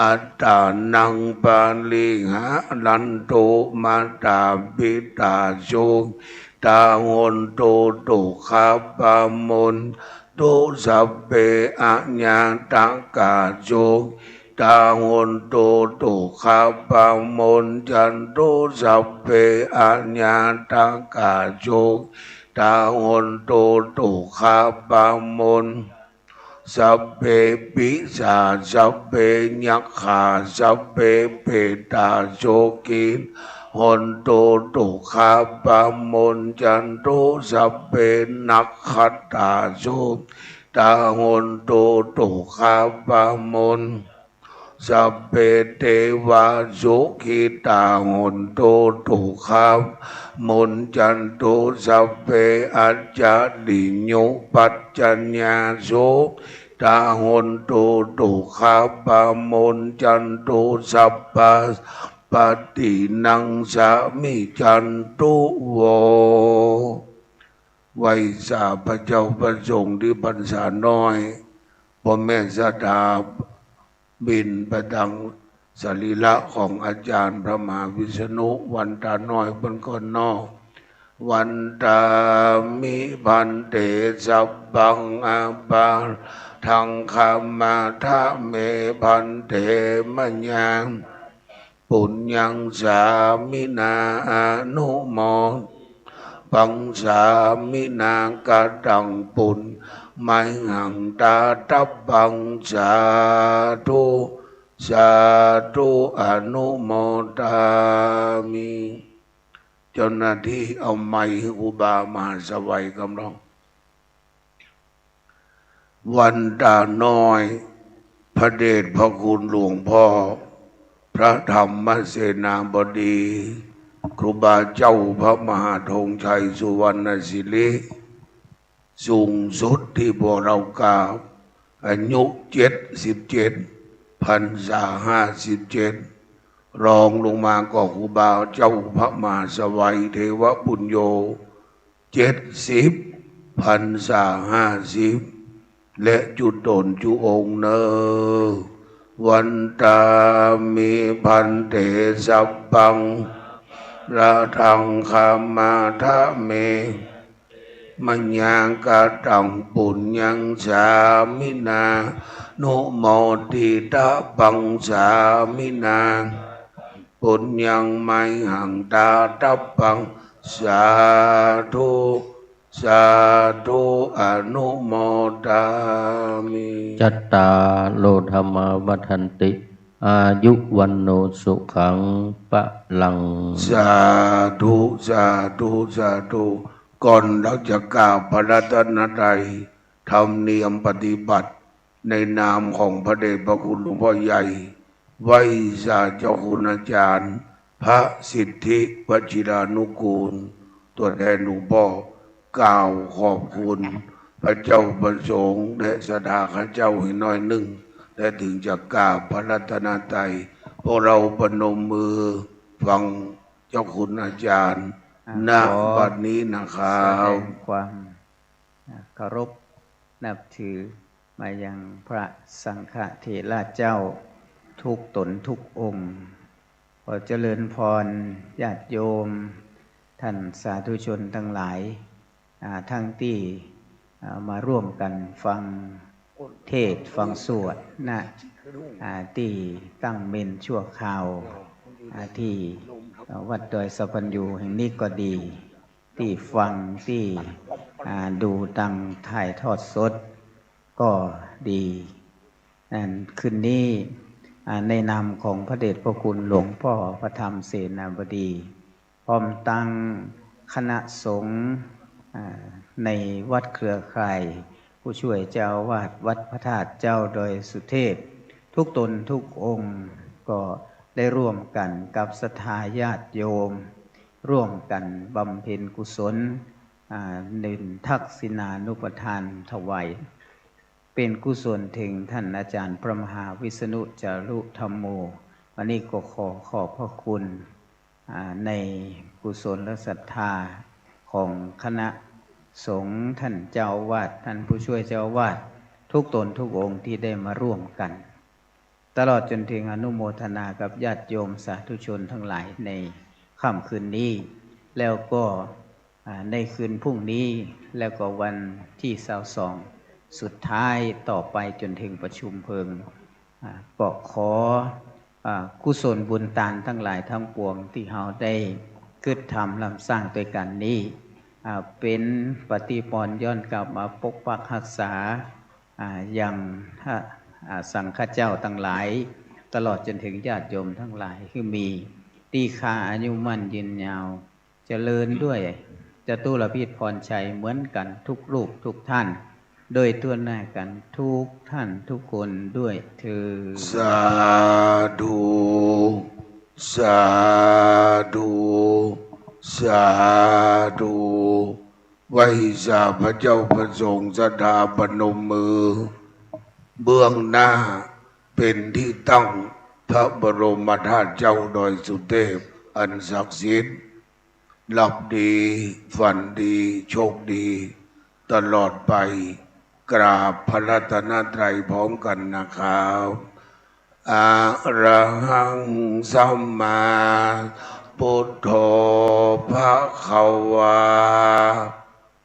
attānaṃ pariharantu. Mātā pitā sukhitā hontu dukkhā pamuñcantu sabbe aññātakā sukhitā hontu dukkhā pamuñcantu sabbe aññātakā sukhitā hontu dukkhā pamuñ sabbe pisā sabbe yakkhā sabbe petā sukhitā hontu dukkhā pamuñcantu sabbe nakkhattā sukhitā hontu dukkhā pamuñ sabbe devā sukhitā hontu dukkhā pamuñcantu sabbe ācariyupajjhāyā sukhitā hontu dukkhā pamuñcantu sabbasampattīnaṃ samijjhantu vo. ไหว้สาพระเจ้าพระสงฆ์ตี้พรรษาน้อย พ่อแม่ศรัทธา บิณฑบาตสรีระของอาจารย์พระมหาวิษณุ วันตาน้อยเปิ้นก่อนเนาะ Vandāmi bhante sabbaṃ aparādhaṃ khamatha me bhante mayaṃ puññaṃ sāminā anumoditabbaṃ sāminā kataṃ puññaṃ mayhaṃ dātabbaṃ sādhu sādhu anumodāmi. เจ้าหน้าตี้เอาไมค์หื้อครูบามหาสวัยกำลัง วันตาน้อย พระเดชพระคุณหลวงพ่อ พระธรรมเสนาบดี ครูบาเจ้าพระมหาธงชัยสุวรรณสิริ สูงสุดตี้พวกเฮากราบ อายุเจ็ดสิบเจ็ด พรรษาห้าสิบเจ็ด รองลงมาก็ครูบาเจ้าพระมหาสวัยเทวปุญโญ เจ็ดสิบ พรรษาห้าสิบ และจุ๊ต๋นจุ๊องค์เน่อ วันตามิ ภันเต สัพพัง ระทัง ขมาทะเม มะยะกะตัง ปุญญัง สามินา นุโมทิตะปัง สามินา ปุญญัง มะหัง ตาตัปปัง สาธุ สาธุ อนุโมทามิ จัตตาโร ธัมมา วัฑฒันติ อายุ วัณโณ สุขัง พลัง สาธุ สาธุ สาธุ ก่อนเฮาจะกราบพระรัตนตรัย ธรรมเนียมปฏิบัติ ในนามของพระเดชพระคุณหลวงพ่อใหญ่ ไหว้สาเจ้าคุณอาจารย์ พระสิทธิวชิรานุกูล ตั๋วแทนหลวงพ่อ กล่าวขอบคุณพระเจ้าพระสงฆ์และศรัทธาข้าเจ้าให้หน้อยนึ่ง และถึงจะกราบพระรัตนตรัย พวกเราประนมมือฟังเจ้าคุณอาจารย์ อ่ะ ณ ขอ บัดนี้นะครับ แสดงความ อ่ะ เคารพนับถือมายังพระสังฆเถระเจ้าทุกต๋นทุกองค์ ขอเจริญพรญาติโยม ท่านสาธุชนตังหลาย อ่า ทั้งตี้ อ่า มาร่วมกั๋นฟังเทศน์ฟังสวดนะ อ่า ตี้ตั้งเมนชั่วคราว อ่า ตี้ อ่า วัดดอยสัพพัญญูแห่งนี้ก็ดี ตี้ฟัง ตี้ อ่า ดูตางถ่ายทอดสดก็ดี อันคืนนี้ อ่า ในนามของพระเดชพระคุณหลวงพ่อพระธรรมเสนาบดี พร้อมตังคณะสงฆ์ อ่า ในวัดเครือข่าย ผู้ช่วยเจ้าอาวาสวัดพระธาตุเจ้าดอยสุเทพ ทุกต๋นทุกองค์ ก็ได้ร่วมกั๋นกับศรัทธาญาติโยม ร่วมกั๋นบำเพ็ญกุศล อ่า เณรทักษิณานุปทานถวาย เป๋นกุศลเถิงท่านอาจารย์พระมหาวิษณุจารุธัมโม อันนี้ก็ขอขอบพระคุณ อ่า ในกุศลศรัทธาของคณะสงฆ์ ท่านเจ้าอาวาส ท่านผู้ช่วยเจ้าอาวาส ทุกต๋นทุกองค์ตี้ได้มาร่วมกั๋น ตลอดจ๋นเถิงอนุโมทนากับญาติโยมสาธุชนตังหลายในค่ำคืนนี้ แล้วก็ อ่า ในคืนพรุ่งนี้ แล้วก็วันตี้ซาวสอง สุดท้ายต่อไปจ๋นเถิงประชุมเพลิง อ่า ก็ขอ อ่า กุศลบุญตานตังหลายตังปวงตี้เฮาได้กึ๊ดทำล้ำสร้างตวยกั๋นนี้ อ่า เป๋นปฏิปรณ์ย้อนกลับมาปกปักฮักษา อ่า ยัง อ่า สังฆเจ้าตังหลาย ตลอดจ๋นเถิงญาติโยมตังหลาย หื้อมีตี้คาอายุมั่นยืนยาว เจริญด้วยจตุรพิธพรชัยเหมือนกั๋นทุกรูปทุกท่าน โดยทั่วหน้ากั๋นทุกท่านทุกคนด้วยเทอญ สาธุ สาธุ สาธุ ไหว้สาพระเจ้าพระสงฆ์ ศรัทธาประนมมือ เบื้องหน้าเป๋นตี้ตั้งพระบรมธาตุเจ้าดอยสุเทพอันศักดิ์สิทธิ์ หลับดี ฝันดี โชคดี ตลอดไป กราบพระรัตนตรัยพร้อมกั๋นนะครับ อะระหัง สัมมาสัมพุทโธ ภะคะวา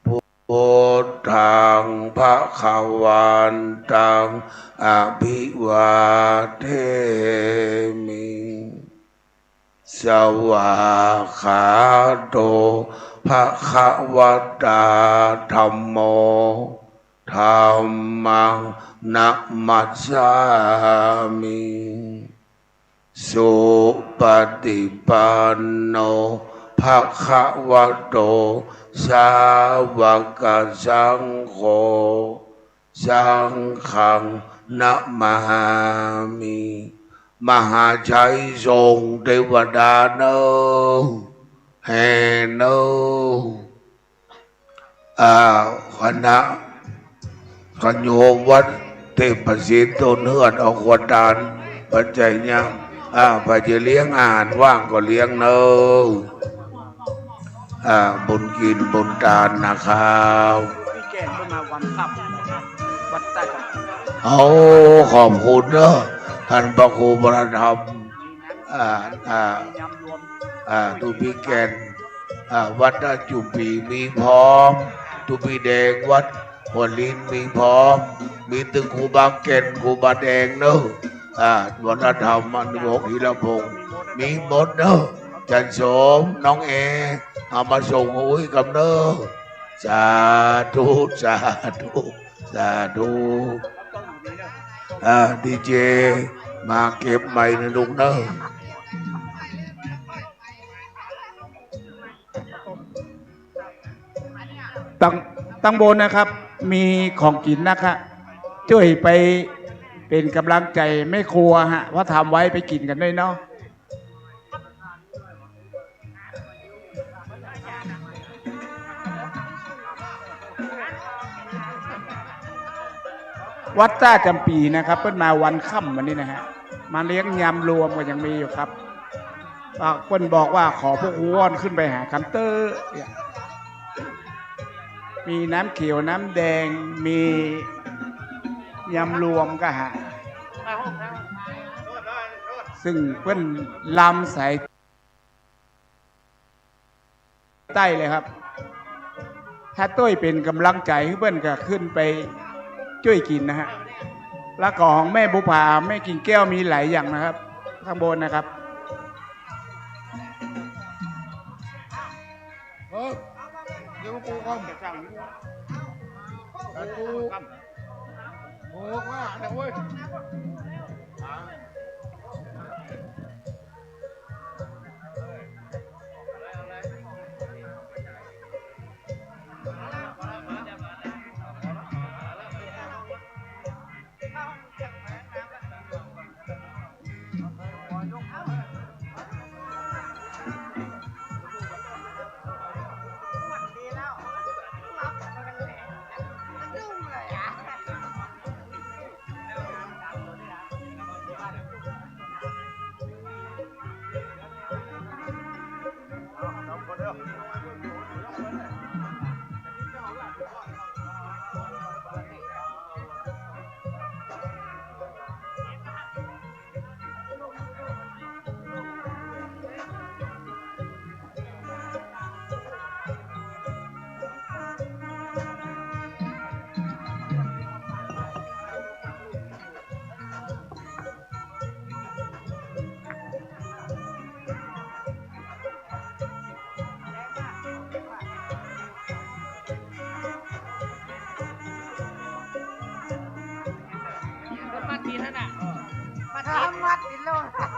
พุทธัง ภะคะวันตัง อะภิวาเทมิ สวากขาโต ภะคะวะตา ธัมโม ธัมมัง นะมัสสามิ สุปะฏิปันโน ภะคะวะโต สาวกสังโฆ สังฆัง นะมามิ มหาชัยส่งเตวดาเน่อ แห่เน่อ อ่า คณะ คณะโยมวัดเทพประสิทธิ์ต้นเฮือด เอาขวดตาน ปัจจัยยัง อ่า ไปจะเลี้ยงอาหารว่างก็เลี้ยงเน่อ อ่า บุญกิ๋นบุญตานนะครับ พี่แกงก็มาวันค่ำ วัดใต้กำแพง เอา ขอบคุณเน่อ ต้านพระครูวรธรรม อ่า อ่า อ่า ตุ๊ปี้แก่น อ่า วัดต้าจุ่มปี๋มีพร้อม ตุ๊ปี้แดงวัดหัวลินมีพร้อม มีตึงครูบาแก่น ครูบาแดงเนาะ อ่า วรธรรม อนุวงศ์ ธีรพงศ์ มีหมดเนาะ จันโสม น้องแอ เอามาส่งอุ๊ยกำเนาะ สาธุ สาธุ สาธุ อ่า ดีเจ มาเก็บไมค์นะลูกเนาะ ตัง ตังบนนะครับ มีของกิ๋นนะคะ จ้วยไปเป๋นก๋ำลังใจ๋แม่ครัวฮะ ว่าทำไว้ไปกิ๋นกั๋นด้วยเนาะ วัดต้าจำปี๋นะครับ เปิ้นมาวันค่ำวันนี้นะฮะ มาเลี้ยงยำรวมก็ยังมีอยู่ครับ อ่า เปิ้นบอกว่าขอพวกฮูอ้อนขึ้นไปหากั๋นเต๊อะ มีน้ำเขียว น้ำแดง มียำรวมก็หา ซึ่งเปิ้นลำใส ใต้เลยครับ ถ้าต้วยเป๋นก๋ำลังใจ๋หื้อเปิ้นก็ขึ้นไปจ้วยกิ๋นนะฮะ แล้วก็ของแม่บุภา แม่กิ่งแก้วมีหลายอย่างนะครับ ข้างบนนะครับ เออ เดี๋ยวกูก่อน โอ้ว่าเนี่ยเว้ย มัดตีนั่นน่ะ มัดตี มัดตีโลด